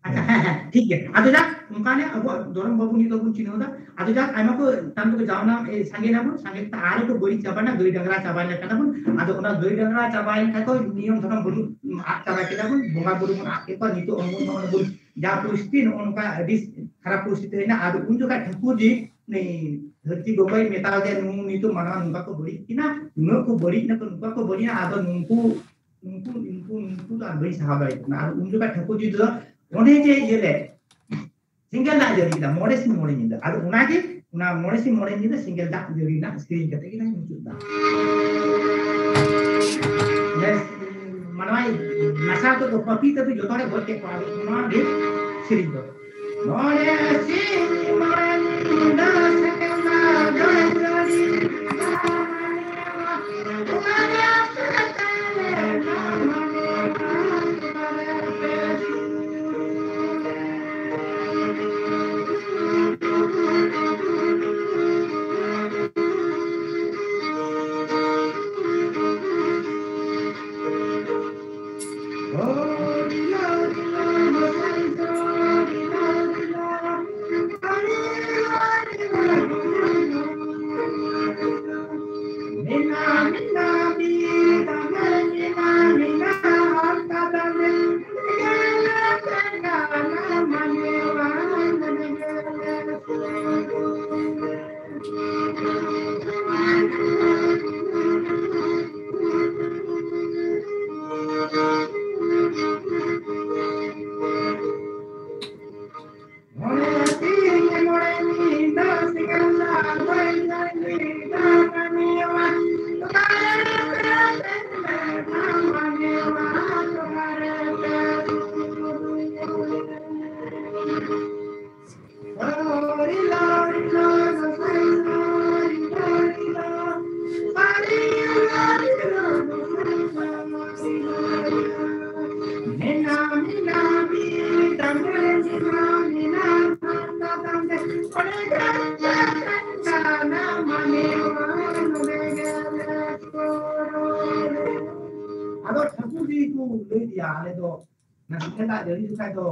ᱟᱪᱪᱷᱟ, ᱦᱮᱸ, ᱦᱮᱸ, ᱴᱷᱤᱠ ᱜᱮᱭᱟ᱾ ᱟᱫᱚ ᱡᱟᱠ, ᱚᱱᱠᱟ ᱜᱮ ᱟᱵᱚᱣᱟᱜ ᱫᱷᱚᱨᱚᱢ ᱵᱟᱵᱚᱱ ᱱᱤᱛᱚᱜ ᱵᱚᱱ ᱪᱤᱱᱦᱟᱹᱣ ᱮᱫᱟ᱾ ᱟᱫᱚ ᱡᱟᱠ, ᱟᱭᱢᱟ ᱠᱚ ᱛᱟᱭᱚᱢ ᱛᱮᱠᱚ ᱡᱟᱣᱱᱟ, ᱮ, ᱥᱟᱸᱜᱮ ᱱᱟᱵᱚᱱ, ᱥᱟᱸᱜᱮ ᱛᱮ ᱟᱨᱚ ᱠᱚ ᱵᱟᱹᱲᱤᱡ ᱪᱟᱵᱟᱭᱮᱱᱟ, ᱜᱟᱹᱭ ᱰᱟᱝᱨᱟ ᱪᱟᱵᱟᱭᱮᱱ ᱞᱮᱠᱟ ᱱᱟᱵᱚᱱ᱾ ᱟᱫᱚ ᱚᱱᱟ ᱜᱟᱹᱭ ᱰᱟᱝᱨᱟ ᱪᱟᱵᱟᱭᱮᱱ ᱠᱷᱟᱱ ᱠᱚ ᱱᱤᱭᱚᱢ ᱫᱷᱚᱨᱚᱢ ᱵᱟᱹᱱᱩᱜ, ᱟᱫ ᱪᱟᱵᱟ ᱠᱮᱫᱟ ᱵᱚᱱ, ᱵᱚᱸᱜᱟ ᱵᱩᱨᱩ ᱵᱚᱱ ᱟᱫ ᱠᱮᱫ ᱠᱚᱣᱟ᱾ ᱱᱤᱛᱚᱜ ᱚᱱᱵᱚᱱ, ᱚᱱᱵᱚᱱ ᱡᱟ ᱯᱚᱨᱤᱥᱛᱷᱤᱛᱤ, ᱱᱚᱜᱼᱚ ᱱᱚᱝᱠᱟ ᱟᱹᱰᱤ ᱠᱷᱟᱨᱟᱯ ᱯᱚᱨᱤᱥᱛᱷᱤᱛᱤ ᱦᱩᱭᱱᱟ᱾ ᱟᱫᱚ ᱩᱱ ᱡᱚᱠᱷᱟᱡ ᱴᱷᱟᱹᱠᱩᱨ ᱡᱤ ᱩᱱᱤ ᱫᱷᱟᱹᱨᱛᱤ ᱜᱚᱜᱚᱭ ᱢᱮᱛᱟᱣ ᱫᱮᱭᱟ, ᱱᱩ-, ᱱᱤᱛᱚᱜ ᱢᱟᱱᱣᱟ ᱱᱚᱝᱠᱟ ᱠᱚ ᱵᱟᱹᱲᱤᱡ ᱠᱤᱱᱟ, ᱱᱩᱱᱟᱹᱜ ᱠᱚ ᱵᱟᱹᱲᱤᱡ ᱱᱟᱠᱚ, ᱱᱚᱝᱠᱟ ᱠᱚ ᱵᱟᱹᱲᱤᱡ ᱱᱟ, ᱟᱫᱚ ᱱᱩᱠᱩ, ᱱᱩᱠᱩ, ᱱᱩᱠᱩ, ᱱᱩᱠᱩ ᱫᱚ ᱟᱨ ᱵᱟᱹᱧ ᱥᱟᱦᱟᱣ ᱫᱟᱲᱮᱭᱟᱜ ᱠᱟᱱᱟ᱾ ᱟᱨ ᱩᱱ ᱡᱚᱠᱷᱟᱡ ᱴᱷᱟᱹᱠᱩᱨ ᱡᱤ ᱫᱚ ᱚᱸᱰᱮ ᱡᱮ ᱤᱭᱟᱹ ᱨᱮ ᱥᱮᱸᱜᱮᱞ ᱫᱟᱜ ᱡᱟᱹᱲᱤ ᱠᱮᱫᱟ ᱢᱚᱬᱮ ᱥᱤᱧ ᱢᱚᱬᱮ ᱧᱤᱫᱟᱹ᱾ ᱟᱫᱚ ᱚᱱᱟᱜᱮ ᱚᱱᱟ ᱢᱚᱬᱮ ᱥᱤᱧ ᱢᱚᱬᱮ ᱧᱤᱫᱟᱹ ᱥᱮᱸᱜᱮᱞ ᱫᱟᱜ ᱡᱟᱹᱲᱤ ᱨᱮᱱᱟᱜ ᱥᱮᱨᱮᱧ ᱠᱟᱛᱮ ᱜᱮ ᱱᱟᱧ ᱢᱩᱪᱟᱹᱫ ᱫᱟ᱾ ᱵᱮᱥ, ᱢᱟᱱᱣᱟᱭ ᱱᱟᱥᱟ ᱛᱮᱫᱚ ᱯᱟᱹᱯᱤ ᱛᱮᱫᱚ ᱡᱚᱛᱚ ᱦᱚᱲᱮ ᱜᱚᱡ ᱠᱮᱫ ᱠᱚᱣᱟ᱾ ᱟᱫᱚ ᱱᱚᱣᱟ ᱜᱮ ᱥᱮᱨᱮᱧ ᱫᱚ᱾ ᱢᱚᱬᱮ ᱥᱤᱧ ᱢᱚᱬᱮ ᱧᱤᱫᱟᱹ ᱥᱮᱸᱜᱮᱞ ᱫᱟᱜ ᱡᱟᱹᱲᱤ ᱟᱞᱮ ᱫᱚ ᱚᱱᱟ ᱥᱤᱧ ᱫᱟᱜ ᱡᱟᱹᱲᱤ ᱡᱚᱠᱷᱟᱡ ᱫᱚ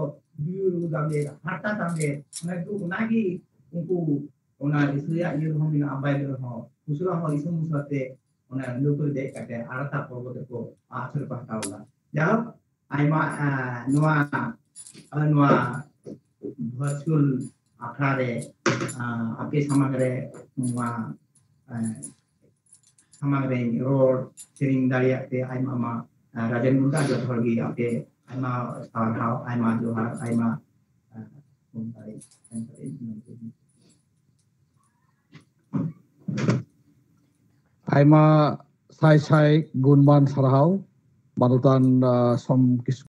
ᱵᱤᱭᱩᱨ ᱫᱟᱢ ᱞᱮ, ᱦᱟᱨᱛᱟ ᱫᱟᱢ ᱞᱮ, ᱚᱱᱟ ᱫᱩ-, ᱚᱱᱟᱜᱮ ᱩᱱᱠᱩ ᱚᱱᱟ ᱨᱤᱥᱟᱹᱭᱟᱜ ᱤᱭᱟᱹ ᱨᱮᱦᱚᱸ ᱢᱮᱱᱟᱜᱼᱟ, ᱵᱟᱭ ᱨᱮᱦᱚᱸ ᱩᱥᱩᱞᱟ ᱦᱚᱸ ᱤᱥᱩ ᱢᱩᱥᱟᱛᱮ ᱚᱱᱟ ᱞᱩᱠ ᱨᱮ ᱫᱮᱡ ᱠᱟᱛᱮ ᱟᱲᱟᱛᱟ ᱯᱚᱨᱵᱚᱛ ᱨᱮᱠᱚ ᱟᱥᱨᱚᱭ ᱠᱚ ᱦᱟᱛᱟᱣ ᱮᱫᱟ᱾ ᱡᱟᱭᱦᱳᱠ, ᱟᱭᱢᱟ, ᱟᱸ, ᱱᱚᱣᱟ, ᱟᱞᱮ ᱱᱚᱣᱟ virtual ᱟᱠᱷᱲᱟ ᱨᱮ, ᱟᱸ, ᱟᱯᱮ ᱥᱟᱢᱟᱝ ᱨᱮ ᱱᱚᱣᱟ, ᱟᱸ, ᱥᱟᱢᱟᱝ ᱨᱮᱧ ᱨᱚᱲ ᱥᱮᱨᱮᱧ ᱫᱟᱲᱮᱭᱟᱜ ᱛᱮ ᱟᱭᱢᱟ ᱟᱭᱢᱟ, ᱟᱸ, ᱨᱟᱡᱮᱱ ᱢᱩᱱᱰᱟ, ᱡᱚᱛᱚ ᱦᱚᱲ ᱜᱮ ᱟᱯᱮ ᱟᱭᱢᱟ ᱥᱟᱨᱦᱟᱣ, ᱟᱭᱢᱟ ᱡᱚᱦᱟᱨ, ᱟᱭᱢᱟ, ᱟᱸ, ᱛᱷᱩᱢ ᱫᱟᱲᱮ ᱮᱢ ᱠᱟᱛᱮ ᱤᱧ ᱟᱭᱢᱟ ᱥᱟᱭ ᱥᱟᱭ ᱜᱩᱱᱢᱟᱱ ᱥᱟᱨᱦᱟᱣ ᱢᱟᱱᱚᱛᱟᱱ, ᱟᱸ, ᱥᱚᱢ ᱠᱤᱥᱠᱩ᱾